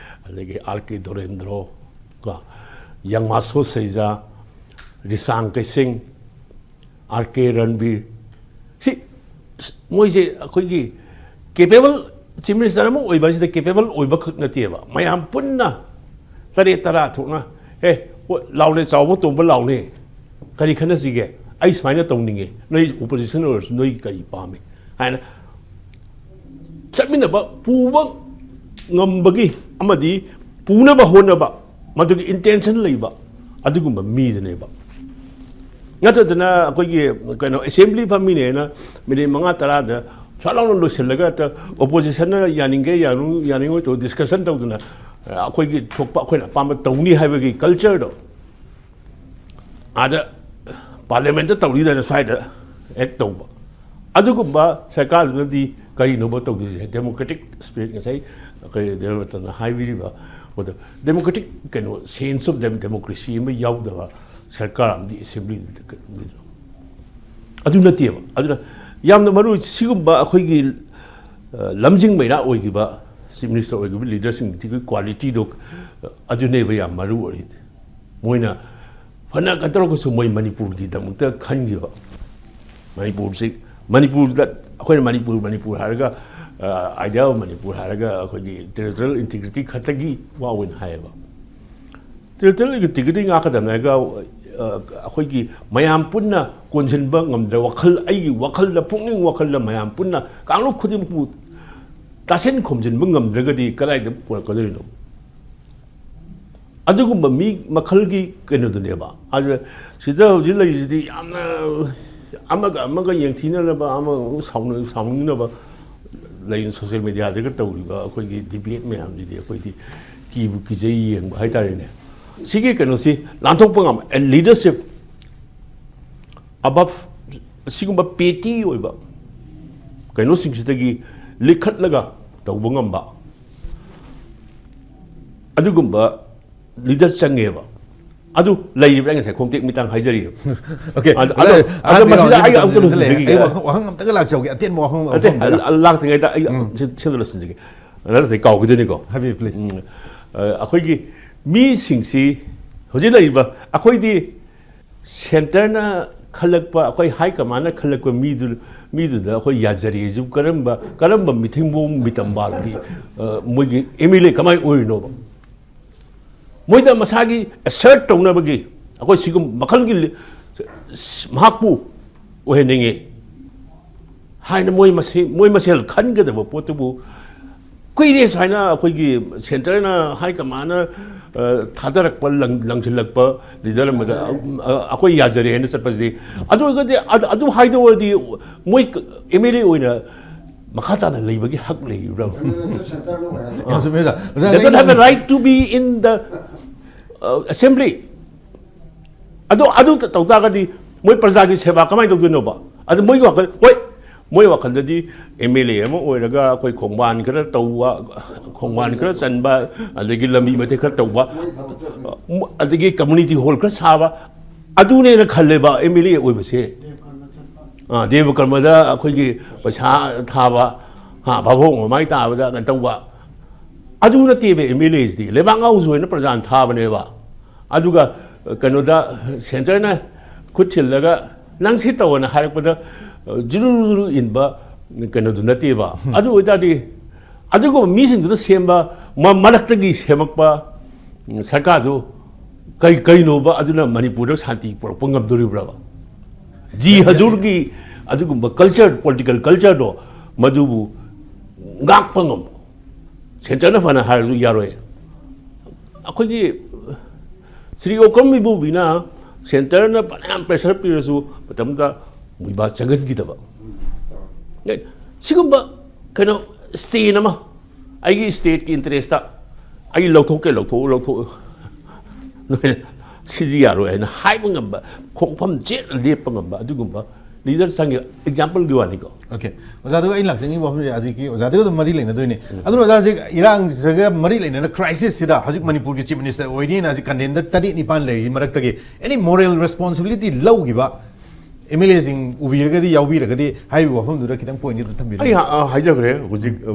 ꯑꯗꯒꯤ ꯑꯥꯔ ꯀꯦ ꯗꯣꯔꯦꯟꯗ꯭ꯔꯣ ꯀꯣ, ꯌꯪꯃꯥꯁꯣ ꯁꯩꯖꯥ, ꯔꯤꯁꯥꯡ ꯀꯩꯁꯤꯡ, ꯑꯥꯔ ꯀꯦ ꯔꯟꯕꯤꯔ, ꯁꯤ ꯃꯣꯏꯁꯦ ꯑꯩꯈꯣꯏꯒꯤ ꯀꯦꯄꯦꯕꯜ, ꯆꯤꯐ ꯃꯤꯅꯤꯁꯇꯔ ꯑꯃ ꯑꯣꯏꯕ ꯍꯥꯏꯁꯤꯗ ꯀꯦꯄꯦꯕꯜ ꯑꯣꯏꯕꯈꯛ ꯅꯠꯇꯦꯕ꯫ ꯃꯌꯥꯝ ꯄꯨꯟꯅ ꯇꯔꯦꯠ ꯇꯔꯥ ꯊꯣꯛꯅ, "ꯑꯦ, ꯍꯣꯏ, ꯂꯥꯎꯅꯦ, ꯆꯥꯎꯕ ꯇꯣꯝꯕ ꯂꯥꯎꯅꯦ, ꯀꯔꯤ ꯈꯟꯅꯁꯤꯒꯦ? ꯑꯩ ꯁꯨꯃꯥꯏꯅ ꯇꯧꯅꯤꯡꯉꯦ, ꯅꯣꯏ ꯑꯣꯄꯣꯖꯤꯁꯟ ꯑꯣꯏꯔꯁꯨ ꯅꯣꯏ ꯀꯔꯤ ꯄꯥꯝꯃꯤ?" ꯍꯥꯏꯅ ꯆꯠꯃꯤꯟꯅꯕ, ꯄꯨꯕ ꯉꯝꯕꯒꯤ ꯑꯃꯗꯤ ꯄꯨꯅꯕ ꯍꯣꯠꯅꯕ, ꯃꯗꯨꯒꯤ ꯏꯟꯇꯦꯟꯁꯟ ꯂꯩꯕ ꯑꯗꯨꯒꯨꯝꯕ ꯃꯤꯗꯨꯅꯦꯕ꯫ ꯅꯠꯇꯗꯅ ꯑꯩꯈꯣꯏꯒꯤ ꯀꯩꯅꯣ ꯑꯦꯁꯦꯝꯕ꯭ꯂꯤ ꯐꯝꯃꯤꯅꯦꯅ ꯃꯤꯅꯤꯠ ꯃꯉꯥ ꯇꯔꯥꯗ ꯁꯠ ꯂꯥꯎꯅ ꯂꯣꯏꯁꯤꯜꯂꯒ ꯍꯦꯛꯇ ꯑꯣꯄꯣꯖꯤꯁꯟꯅ ꯌꯥꯅꯤꯡꯒꯦ ꯌꯥꯅꯤꯡ-, ꯌꯥꯅꯤꯡꯉꯣꯏ ꯇꯧ ꯗꯤꯁꯀꯁꯟ ꯇꯧꯗꯅ ꯑꯩꯈꯣꯏꯒꯤ ꯊꯣꯛꯄ ꯑꯩꯈꯣꯏꯅ ꯑꯄꯥꯝꯕ ꯇꯧꯅꯤ ꯍꯥꯏꯕꯒꯤ ꯀꯜꯆꯔꯗꯣ ꯑꯥꯗ ꯄꯥꯔꯂꯤꯌꯥꯃꯦꯟꯠꯇ ꯇꯧꯔꯤꯗꯅ ꯁ꯭ꯋꯥꯏꯗ ꯍꯦꯛ ꯇꯧꯕ꯫ ꯑꯗꯨꯒꯨꯝꯕ ꯁꯔꯀꯥꯔꯗꯨꯅꯗꯤ ꯀꯔꯤꯅꯣꯕ ꯇꯧꯗꯣꯏꯁꯦ? ꯗꯦꯃꯣꯀ꯭ꯔꯦꯇꯤꯛ ꯁ꯭ꯄꯤꯔꯤꯠ, ꯉꯁꯥꯏ ꯑꯩꯈꯣꯏ ꯗꯦꯕꯔꯇꯅ ꯍꯥꯏꯕꯤꯔꯤꯕ ꯄꯣꯠꯇꯣ, ꯗꯦꯃꯣꯀ꯭ꯔꯦꯇꯤꯛ ꯀꯩꯅꯣ, ꯁꯦꯟꯁ ꯑꯣꯐ ꯗꯦꯃꯣꯀ꯭ꯔꯦꯁꯤ ꯑꯃ ꯌꯥꯎꯗꯕ ꯁꯔꯀꯥꯔ ꯑꯃꯗꯤ ꯑꯦꯁꯦꯝꯕ꯭ꯂꯤꯗ ꯑꯗꯨ ꯅꯠꯇꯦꯕ꯫ ꯑꯗꯨꯅ ꯌꯥꯝꯅ ꯃꯔꯨ ꯑꯣꯏ ꯁꯤꯒꯨꯝꯕ ꯑꯩꯈꯣꯏꯒꯤ, ꯑ, ꯂꯝꯖꯤꯡ ꯃꯩꯔꯥ ꯑꯣꯏꯈꯤꯕ, ꯆꯤꯐ ꯃꯤꯅꯤꯁꯇꯔ ꯑꯣꯏꯈꯤꯕ ꯂꯤꯗꯔꯁꯤꯡꯗꯨꯒꯤ ꯀ꯭ꯋꯥꯂꯤꯇꯤꯗꯣ, ꯑ, ꯑꯗꯨꯅꯦꯕ ꯌꯥꯝ ꯃꯔꯨ ꯑꯣꯏꯔꯤꯗꯤ꯫ ꯃꯣꯏꯅ ꯐꯅ ꯀꯩꯅꯣ ꯇꯧꯔꯒꯁꯨ ꯃꯣꯏ ꯃꯅꯤꯄꯨꯔꯒꯤꯗꯃꯛꯇ ꯈꯟꯈꯤꯕ, ꯃꯅꯤꯄꯨꯔꯁꯤ, ꯃꯅꯤꯄꯨꯔꯗ ꯑꯩꯈꯣꯏꯅ ꯃꯅꯤꯄꯨꯔ, ꯃꯅꯤꯄꯨꯔ ꯍꯥꯏꯔꯒ, ꯑ, idea of ꯃꯅꯤꯄꯨꯔ ꯍꯥꯏꯔꯒ ꯑꯩꯈꯣꯏꯒꯤ territorial integrity ꯈꯛꯇꯒꯤ ꯋꯥ ꯑꯣꯏꯅ ꯍꯥꯏꯌꯦꯕ꯫ Territorial integrity ꯉꯥꯛꯀꯗꯕꯅꯦ ꯍꯥꯏꯔꯒ, ꯑ, ꯑꯩꯈꯣꯏꯒꯤ ꯃꯌꯥꯝ ꯄꯨꯟꯅ ꯀꯣꯟꯁꯤꯟꯕ ꯉꯝꯗ꯭ꯔ, ꯋꯥꯈꯜ, ꯑꯩꯒꯤ ꯋꯥꯈꯜꯗ, ꯄꯨꯛꯅꯤꯡ ꯋꯥꯈꯜꯗ ꯃꯌꯥꯝ ꯄꯨꯟꯅ ꯀꯥꯡꯂꯨꯞ ꯈꯨꯗꯤꯡꯃꯛꯄꯨ ꯇꯥꯁꯤꯟ ꯈꯣꯝꯖꯤꯟꯕ ꯉꯝꯗ꯭ꯔꯒꯗꯤ ꯀꯗꯥꯏꯗ ꯄꯨꯔꯛꯀꯗꯣꯏꯅꯣ? ꯑꯗꯨꯒꯨꯝꯕ ꯃꯤ ꯃꯈꯜꯒꯤ ꯀꯩꯅꯣꯗꯨꯅꯦꯕ꯫ ꯑꯗꯨ ꯁꯤꯗ ꯍꯧꯖꯤꯛ ꯂꯩꯔꯤꯁꯤꯗꯤ ꯌꯥꯝꯅ ꯑꯃꯒ ꯑꯃꯒ ꯌꯦꯡꯊꯤꯅꯅꯕ, ꯑꯃꯒ ꯑꯃꯒ ꯁꯥꯎꯅ-, ꯁꯥꯎꯅꯤꯡꯅꯕ ꯂꯩꯔꯤꯕ social mediaꯗꯒ ꯇꯧꯔꯤꯕ ꯑꯩꯈꯣꯏꯒꯤ debate ꯃꯌꯥꯝꯁꯤꯗꯤ ꯑꯩꯈꯣꯏꯗꯤ ꯀꯤꯕꯨ ꯀꯤꯖꯩ ꯌꯦꯡꯕ ꯍꯥꯏꯇꯥꯔꯦꯅꯦ꯫ ꯁꯤꯒꯤ ꯀꯩꯅꯣꯁꯤ ꯂꯥꯟꯊꯣꯛꯄ ꯉꯝꯕ, and leadership above ꯑꯁꯤꯒꯨꯝꯕ petty ꯑꯣꯏꯕ ꯀꯩꯅꯣꯁꯤꯡꯁꯤꯗꯒꯤ ꯂꯤꯈꯠꯂꯒ ꯇꯧꯕ ꯉꯝꯕ ꯑꯗꯨꯒꯨꯝꯕ leader ꯆꯪꯉꯦꯕ꯫ ꯑꯗꯨ ꯂꯩꯔꯤꯕ꯭ꯔꯥ? ꯑꯩ ꯉꯁꯥꯏ ꯈꯣꯡꯇꯦꯛ ꯃꯤꯇꯥꯡ ꯍꯥꯏꯖꯔꯤꯑꯕ꯫ Okay. ꯑꯗ, ꯑꯗ, ꯑꯗ ꯃꯁꯤꯗ ꯑꯩ ꯑꯃꯨꯛꯇ ꯂꯣꯏꯁꯤꯟꯖꯈꯤꯒꯦ꯫ ꯑꯩ ꯋꯥꯍꯪ, ꯋꯥꯍꯪ ꯑꯝꯇꯒ ꯂꯥꯛꯆꯍꯧꯒꯦ, ꯑꯇꯦꯟꯕ ꯋꯥꯍꯪ, ꯅꯠꯇꯦ, ꯋꯥꯐꯝ ꯑꯝꯇꯒ꯫ ꯂꯥꯛꯇ꯭ꯔꯤꯉꯩꯗ ꯑꯩ ꯁꯤ-, ꯁꯤꯗ ꯂꯣꯏꯁꯤꯟꯖꯒꯦ꯫ ꯅꯠꯇ꯭ꯔꯗꯤ ꯀꯥꯎꯈꯤꯗꯣꯏꯅꯤꯀꯣ꯫ ꯍꯥꯏꯕꯤꯌꯨ, please. ꯎꯝ꯫ ꯑ, ꯑꯩꯈꯣꯏꯒꯤ ꯃꯤꯁꯤꯡꯁꯤ ꯍꯧꯖꯤꯛ ꯂꯩꯔꯤꯕ ꯑꯩꯈꯣꯏꯗꯤ centreꯅ ꯈꯜꯂꯛꯄ, ꯑꯩꯈꯣꯏ high commandꯅ ꯈꯜꯂꯛꯄ ꯃꯤꯗꯨ, ꯃꯤꯗꯨꯗ ꯑꯩꯈꯣꯏ ꯌꯥꯖꯔꯤꯁꯨ ꯀꯔꯝꯕ, ꯀꯔꯝꯕ ꯃꯤꯊꯤꯡꯕꯣꯡ ꯃꯤꯇꯝꯕꯥꯜꯒꯤ, ꯑ, ꯃꯣꯏꯒꯤ MLA ꯀꯃꯥꯏꯅ ꯑꯣꯏꯔꯤꯅꯣꯕ? ꯃꯣꯏꯗ ꯃꯁꯥꯒꯤ assert ꯇꯧꯅꯕꯒꯤ ꯑꯩꯈꯣꯏ ꯁꯤꯒꯨꯝꯕ ꯃꯈꯜꯒꯤ ꯂꯤ-, ꯃꯍꯥꯛꯄꯨ ꯑꯣꯏꯍꯟꯅꯤꯡꯉꯤ ꯍꯥꯏꯅ ꯃꯣꯏ ꯃꯁꯦ-, ꯃꯣꯏ ꯃꯁꯦꯜ ꯈꯟꯒꯗꯕ ꯄꯣꯠꯇꯨꯕꯨ ꯀꯨꯏꯔꯦ ꯁꯨꯃꯥꯏꯅ ꯑꯩꯈꯣꯏꯒꯤ centreꯅ, high commandꯅ, ꯑ, ꯊꯥꯗꯔꯛꯄ ꯂꯪ-, ꯂꯪꯁꯤꯜꯂꯛꯄ leader ꯑꯃꯗ, ꯑ, ꯑꯩꯈꯣꯏ ꯌꯥꯖꯔꯦ ꯍꯥꯏꯅ ꯆꯠꯄꯁꯤꯗꯤ꯫ ꯑꯗꯨ ꯑꯣꯏꯔꯒꯗꯤ, ꯑꯗꯨ, ꯑꯗꯨ ꯍꯥꯏꯗꯣꯛꯑꯗꯤ ꯃꯣꯏ MLA ꯑꯣꯏꯅ ꯃꯈꯥ ꯇꯥꯅ ꯂꯩꯕꯒꯤ ꯍꯛ ꯂꯩꯔꯤꯕ꯭ꯔꯥ? ꯌꯥꯝ ꯆꯨꯝꯃꯦ, ꯑꯣꯖꯥ꯫ ꯑꯣꯖꯥ, They don't have a ꯑꯩ right to be in the, uh, assembly. ꯑꯗꯣ ꯑꯗꯨ ꯇꯧ ꯇꯥꯔꯒꯗꯤ ꯃꯣꯏ ꯄ꯭ꯔꯖꯥꯒꯤ ꯁꯦꯕꯥ ꯀꯃꯥꯏꯅ ꯇꯧꯗꯣꯏꯅꯣꯕ? ꯑꯗꯨ ꯃꯣꯏꯒꯤ ꯋꯥꯈꯜ, ꯍꯣꯏ, ꯃꯣꯏ ꯋꯥꯈꯜꯗꯗꯤ MLA ꯑꯃ ꯑꯣꯏꯔꯒ ꯑꯩꯈꯣꯏ ꯈꯣꯡꯕꯥꯟ ꯈꯔ ꯇꯧꯕ, ꯈꯣꯡꯕꯥꯟ ꯈꯔ ꯆꯟꯕ, ꯑꯗꯒꯤ ꯂꯝꯕꯤ ꯃꯇꯦꯛ ꯈꯔ ꯇꯧꯕ, ꯑꯗꯒꯤ community hall ꯈꯔ ꯁꯥꯕ, ꯑꯗꯨꯅꯦꯅ ꯈꯜꯂꯦꯕ MLA ꯑꯣꯏꯕꯁꯦ꯫ ꯑꯥ, ꯗꯦꯕ ꯀꯔꯃꯗ ꯑꯩꯈꯣꯏꯒꯤ ꯄꯩꯁꯥ ꯊꯥꯕ, ꯍꯥ, ꯚꯥꯕꯣꯛ ꯃꯃꯥꯏ ꯇꯥꯕꯗ ꯀꯩꯅꯣ ꯇꯧꯕ, ꯑꯗꯨ ꯅꯠꯇꯦꯕ MLAꯁꯤꯗꯤ꯫ ꯂꯩꯕꯥꯛ ꯉꯥꯎꯁꯨ ꯑꯣꯏꯅ ꯄ꯭ꯔꯖꯥꯅ ꯊꯥꯕꯅꯦꯕ꯫ ꯑꯗꯨꯒ ꯀꯩꯅꯣꯗ centreꯅ ꯈꯨꯠ ꯊꯤꯜꯂꯒ ꯅꯪ ꯁꯤ ꯇꯧꯑꯣꯅ ꯍꯥꯏꯔꯛꯄꯗ, ꯑ, ꯖꯨꯔꯨ ꯖꯨꯔꯨ ꯏꯟꯕ ꯀꯩꯅꯣꯗꯨ ꯅꯠꯇꯦꯕ꯫ ꯑꯗꯨ ꯑꯣꯏꯇꯥꯔꯗꯤ ꯑꯗꯨꯒꯨꯝꯕ ꯃꯤꯁꯤꯡꯗꯨꯅ ꯁꯦꯝꯕ, ꯃ-, ꯃꯔꯛꯇꯒꯤ ꯁꯦꯝꯃꯛꯄ, ꯎꯝ, ꯁꯔꯀꯥꯔꯗꯨ ꯀꯩ-, ꯀꯩꯅꯣꯕ ꯑꯗꯨꯅ ꯃꯅꯤꯄꯨꯔꯗ ꯁꯥꯟꯇꯤ ꯄꯨꯔꯛꯄ ꯉꯝꯗꯣꯔꯤꯕ꯭ꯔꯕ? ꯖꯤ ꯍꯖꯨꯔꯒꯤ ꯑꯗꯨꯒꯨꯝꯕ culture, political cultureꯗꯣ ꯃꯗꯨꯕꯨ ꯉꯥꯛꯄ ꯉꯝꯕ꯫ Centreꯅ ꯐꯅ ꯍꯥꯏꯔꯁꯨ ꯌꯥꯔꯣꯏ꯫ ꯑꯩꯈꯣꯏꯒꯤ ꯁ꯭ꯔꯤ ꯑꯣꯀ꯭ꯔꯝ ꯏꯕꯣꯕꯤꯅ Centreꯅ ꯐꯅꯌꯥꯝ pressure ꯄꯤꯔꯁꯨ ꯃꯇꯝꯗ ꯃꯨꯏꯕꯥ ꯆꯪꯍꯟꯈꯤꯗꯕ꯫ ꯁꯤꯒꯨꯝꯕ ꯀꯩꯅꯣ strain ꯑꯃ ꯑꯩꯒꯤ stateꯀꯤ interestꯇ ꯑꯩ ꯂꯧꯊꯣꯛꯀꯦ, ꯂꯧꯊꯣꯛꯎ, ꯂꯧꯊꯣꯛꯎ꯫ ꯅꯣꯏꯅ ꯁꯤꯗꯤ ꯌꯥꯔꯣꯏ ꯍꯥꯏꯅ ꯍꯥꯏꯕ ꯉꯝꯕ, ꯈꯣꯡꯐꯝ ꯆꯦꯠꯅ ꯂꯦꯞꯄ ꯉꯝꯕ ꯑꯗꯨꯒꯨꯝꯕ leader ꯆꯪꯉꯤ꯫ Exampleꯒꯤ ꯋꯥꯅꯤꯀꯣ꯫ Okay꯫ ꯑꯣꯖꯥꯗꯨꯒ ꯑꯩ ꯂꯥꯛꯆꯅꯤꯡꯉꯤꯕ ꯋꯥꯐꯝꯁꯦ, ꯍꯧꯖꯤꯛꯀꯤ ꯑꯣꯖꯥꯗꯨꯒ ꯑꯗꯨꯝ ꯃꯔꯤ ꯂꯩꯅꯗꯣꯏꯅꯦ꯫ ꯑꯗꯨꯅ ꯑꯣꯖꯥ, ꯍꯧꯖꯤꯛ ꯏꯔꯥꯡꯁꯤꯒ ꯃꯔꯤ ꯂꯩꯅꯅ crisisꯁꯤꯗ ꯍꯧꯖꯤꯛ ꯃꯅꯤꯄꯨꯔꯒꯤ Chief Minister ꯑꯣꯏꯅꯤꯅ ꯍꯧꯖꯤꯛ contender ꯇꯔꯦꯠ ꯅꯤꯄꯥꯟ ꯂꯩꯔꯤꯁꯤ ꯃꯔꯛꯇꯒꯤ any moral responsibility ꯂꯧꯈꯤꯕ MLAꯁꯤꯡ ꯎꯕꯤꯔꯒꯗꯤ, ꯌꯥꯎꯕꯤꯔꯒꯗꯤ ꯍꯥꯏꯔꯤꯕ ꯋꯥꯐꯝꯗꯨꯗ ꯈꯤꯇꯪ pointꯗꯨ ꯊꯝꯕꯤꯔꯝꯃꯨ꯫ ꯑꯩ ꯍꯥ-, ꯑ, ꯍꯥꯏꯖꯈ꯭ꯔꯦ ꯍꯧꯖꯤꯛ, ꯑ,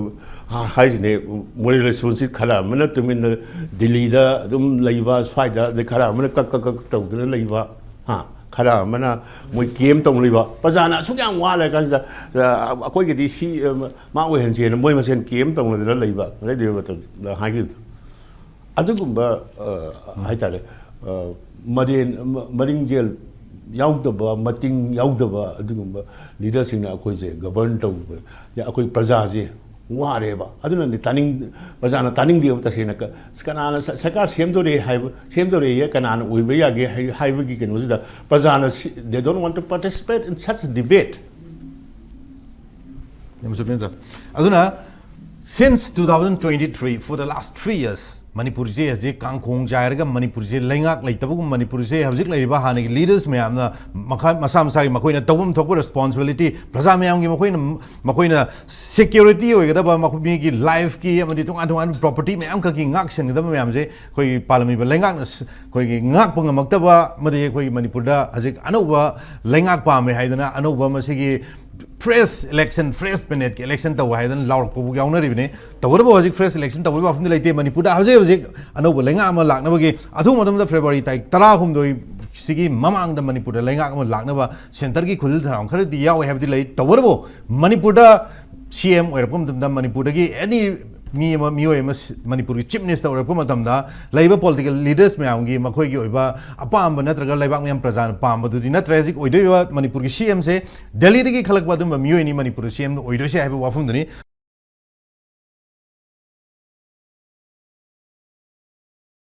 ꯍꯥ-, ꯍꯥꯏꯁꯤꯅꯦ, moral responsibility ꯈꯔ ꯑꯃꯅ ꯇꯨꯃꯤꯟꯅ ꯗꯤꯜꯂꯤꯗ ꯑꯗꯨꯝ ꯂꯩꯕ, ꯁ꯭ꯋꯥꯏꯗ, ꯑꯗꯩ ꯈꯔ ꯑꯃꯅ ꯀꯛ ꯀꯛ ꯀꯛ ꯇꯧꯗꯨꯅ ꯂꯩꯕ, ꯍꯥ, ꯈꯔ ꯑꯃꯅ ꯃꯣꯏ camp ꯇꯧꯅ ꯂꯩꯕ, ꯄ꯭ꯔꯖꯥꯅ ꯑꯁꯨꯛ ꯌꯥꯝ ꯋꯥ ꯂꯩꯔ ꯀꯥꯟꯁꯤꯗ, ꯑ, ꯑꯩꯈꯣꯏꯒꯤꯗꯤ ꯁꯤ, ꯑ, ꯃꯥ ꯑꯣꯏꯍꯟꯁꯦꯅ ꯃꯣꯏ ꯃꯁꯦꯟ camp ꯇꯧꯅꯗꯅ ꯂꯩꯕ, ꯂꯩꯗꯣꯏꯕ ꯃꯇꯝꯗ ꯍꯥꯏꯈꯤꯕꯗꯣ꯫ ꯑꯗꯨꯒꯨꯝꯕ, ꯑ, ꯍꯥꯏꯇꯥꯔꯦ, ꯑ, ꯃꯔꯦꯟ-, ꯃ-, ꯃꯔꯤꯡꯖꯦꯜ ꯌꯥꯎꯗꯕ, ꯃꯇꯤꯡ ꯌꯥꯎꯗꯕ ꯑꯗꯨꯒꯨꯝꯕ leaderꯁꯤꯡꯅ ꯑꯩꯈꯣꯏꯁꯦ govern ꯇꯧꯕ, ꯑꯩꯈꯣꯏ ꯄ꯭ꯔꯖꯥꯁꯦ ꯋꯥꯔꯦꯕ꯫ ꯑꯗꯨꯅꯅꯦ ꯇꯥꯅꯤꯡ-, ꯄ꯭ꯔꯖꯥꯅ ꯇꯥꯅꯤꯡꯗꯦꯕ ꯇꯁꯦꯡꯅ꯫ ꯀ-, ꯀꯅꯥꯅ ꯁ-, ꯁꯔꯀꯥꯔ ꯁꯦꯝꯗꯣꯔꯦ ꯍꯥꯏꯕ, ꯁꯦꯝꯗꯣꯔꯦꯌꯦ, ꯀꯅꯥꯅ ꯑꯣꯏꯕ ꯌꯥꯒꯦ ꯍꯥꯏ-, ꯍꯥꯏꯕꯒꯤ ꯀꯩꯅꯣꯁꯤꯗ ꯄ꯭ꯔꯖꯥꯅ ꯁꯤ-, they don't want to participate in such a debate꯫ ꯌꯥꯝ ꯆꯨꯝꯃꯦ, ꯑꯣꯖꯥ꯫ ꯑꯗꯨꯅ since two thousand twenty-three, for the last three years, ꯃꯅꯤꯄꯨꯔꯁꯦ ꯍꯧꯖꯤꯛ ꯀꯥꯡꯈꯣꯡ ꯆꯥꯏꯔꯒ ꯃꯅꯤꯄꯨꯔꯁꯦ ꯂꯩꯉꯥꯛ ꯂꯩꯇꯕꯒꯨꯝ, ꯃꯅꯤꯄꯨꯔꯁꯦ ꯍꯧꯖꯤꯛ ꯂꯩꯔꯤꯕ ꯍꯥꯟꯅꯒꯤ leaders ꯃꯌꯥꯝꯅ ꯃꯈꯥ, ꯃꯁꯥ ꯃꯁꯥꯒꯤ ꯃꯈꯣꯏꯅ ꯇꯧꯐꯝ ꯊꯣꯛꯄ responsibility, ꯄ꯭ꯔꯖꯥ ꯃꯌꯥꯝꯒꯤ ꯃꯈꯣꯏꯅ, ꯃꯈꯣꯏꯅ security ꯑꯣꯏꯒꯗꯕ, ꯃꯈꯣꯏ ꯃꯤꯒꯤ lifeꯀꯤ ꯑꯃꯗꯤ ꯇꯣꯉꯥꯟ ꯇꯣꯉꯥꯟꯕ property ꯃꯌꯥꯝ ꯈꯛꯀꯤ ꯉꯥꯛ ꯁꯦꯟꯒꯗꯕ ꯃꯌꯥꯝꯁꯦ ꯑꯩꯈꯣꯏꯒꯤ ꯄꯥꯜꯂꯝꯃꯤꯕ ꯂꯩꯉꯥꯛꯅ ꯁ-, ꯑꯩꯈꯣꯏꯒꯤ ꯉꯥꯛꯄ ꯉꯝꯃꯛꯇꯕ, ꯑꯃꯗꯤ ꯑꯩꯈꯣꯏꯒꯤ ꯃꯅꯤꯄꯨꯔꯗ ꯍꯧꯖꯤꯛ ꯑꯅꯧꯕ ꯂꯩꯉꯥꯛ ꯄꯥꯝꯃꯦ ꯍꯥꯏꯗꯅ ꯑꯅꯧꯕ ꯃꯁꯤꯒꯤ fresh election, fresh mandateꯀꯤ election ꯇꯧꯕ ꯍꯥꯏꯗꯅ ꯂꯥꯎꯔꯛꯄꯕꯨ ꯌꯥꯎꯅꯔꯤꯕꯅꯤ꯫ ꯇꯧꯒꯗꯕ ꯍꯧꯖꯤꯛ fresh election ꯇꯧꯕꯒꯤ ꯋꯥꯐꯝꯗꯤ ꯂꯩꯇꯦ꯫ ꯃꯅꯤꯄꯨꯔꯗ ꯍꯧꯖꯤꯛ ꯍꯧꯖꯤꯛ ꯑꯅꯧꯕ ꯂꯩꯉꯥꯛ ꯑꯃ ꯂꯥꯛꯅꯕꯒꯤ ꯑꯊꯨꯕ ꯃꯇꯝꯗ February ꯇꯥꯔꯤꯛ ꯇꯔꯥꯍꯨꯝꯗꯣꯏ ꯁꯤꯒꯤ ꯃꯃꯥꯡꯗ ꯃꯅꯤꯄꯨꯔꯗ ꯂꯩꯉꯥꯛ ꯑꯃ ꯂꯥꯛꯅꯕ ꯁꯦꯟꯇꯔꯒꯤ ꯈꯨꯜ ꯊꯧꯔꯥꯡ ꯈꯔꯗꯤ ꯌꯥꯎꯋꯦ ꯍꯥꯏꯕꯗꯤ ꯂꯩ꯫ ꯇꯧꯕꯇꯕꯨ ꯃꯅꯤꯄꯨꯔꯗ ꯁꯤ ꯑꯦꯝ ꯑꯣꯏꯔꯛꯄ ꯃꯇꯝꯗ ꯃꯅꯤꯄꯨꯔꯗꯒꯤ ꯑꯦꯅꯤ ꯃꯤ ꯑꯃ, ꯃꯤꯑꯣꯏ ꯑꯃ ꯁꯤ-, ꯃꯅꯤꯄꯨꯔꯒꯤ ꯆꯤꯐ ꯃꯤꯅꯤꯁꯇꯔ ꯑꯣꯏꯔꯛꯄ ꯃꯇꯝꯗ ꯂꯩꯔꯤꯕ ꯄꯣꯂꯤꯇꯤꯀꯦꯜ ꯂꯤꯗꯔꯁ ꯃꯌꯥꯝꯒꯤ ꯃꯈꯣꯏꯒꯤ ꯑꯣꯏꯕ ꯑꯄꯥꯝꯕ ꯅꯠꯇ꯭ꯔꯒ ꯂꯩꯕꯥꯛ ꯃꯤꯌꯥꯝ ꯄ꯭ꯔꯖꯥꯅ ꯄꯥꯝꯕꯗꯨꯗꯤ ꯅꯠꯇ꯭ꯔꯦ꯫ ꯍꯧꯖꯤꯛ ꯑꯣꯏꯗꯣꯏꯕ ꯃꯅꯤꯄꯨꯔꯒꯤ ꯁꯤ ꯑꯦꯝꯁꯦ ꯗꯦꯜꯂꯤꯗꯒꯤ ꯈꯜꯂꯛꯄ ꯑꯗꯨꯝꯕ ꯃꯤꯑꯣꯏꯅꯤ ꯃꯅꯤꯄꯨꯔꯗ ꯁꯤ ꯑꯦꯝ ꯑꯣꯏꯗꯣꯏꯁꯦ ꯍꯥꯏꯕ ꯋꯥꯐꯝꯗꯨꯅꯤ꯫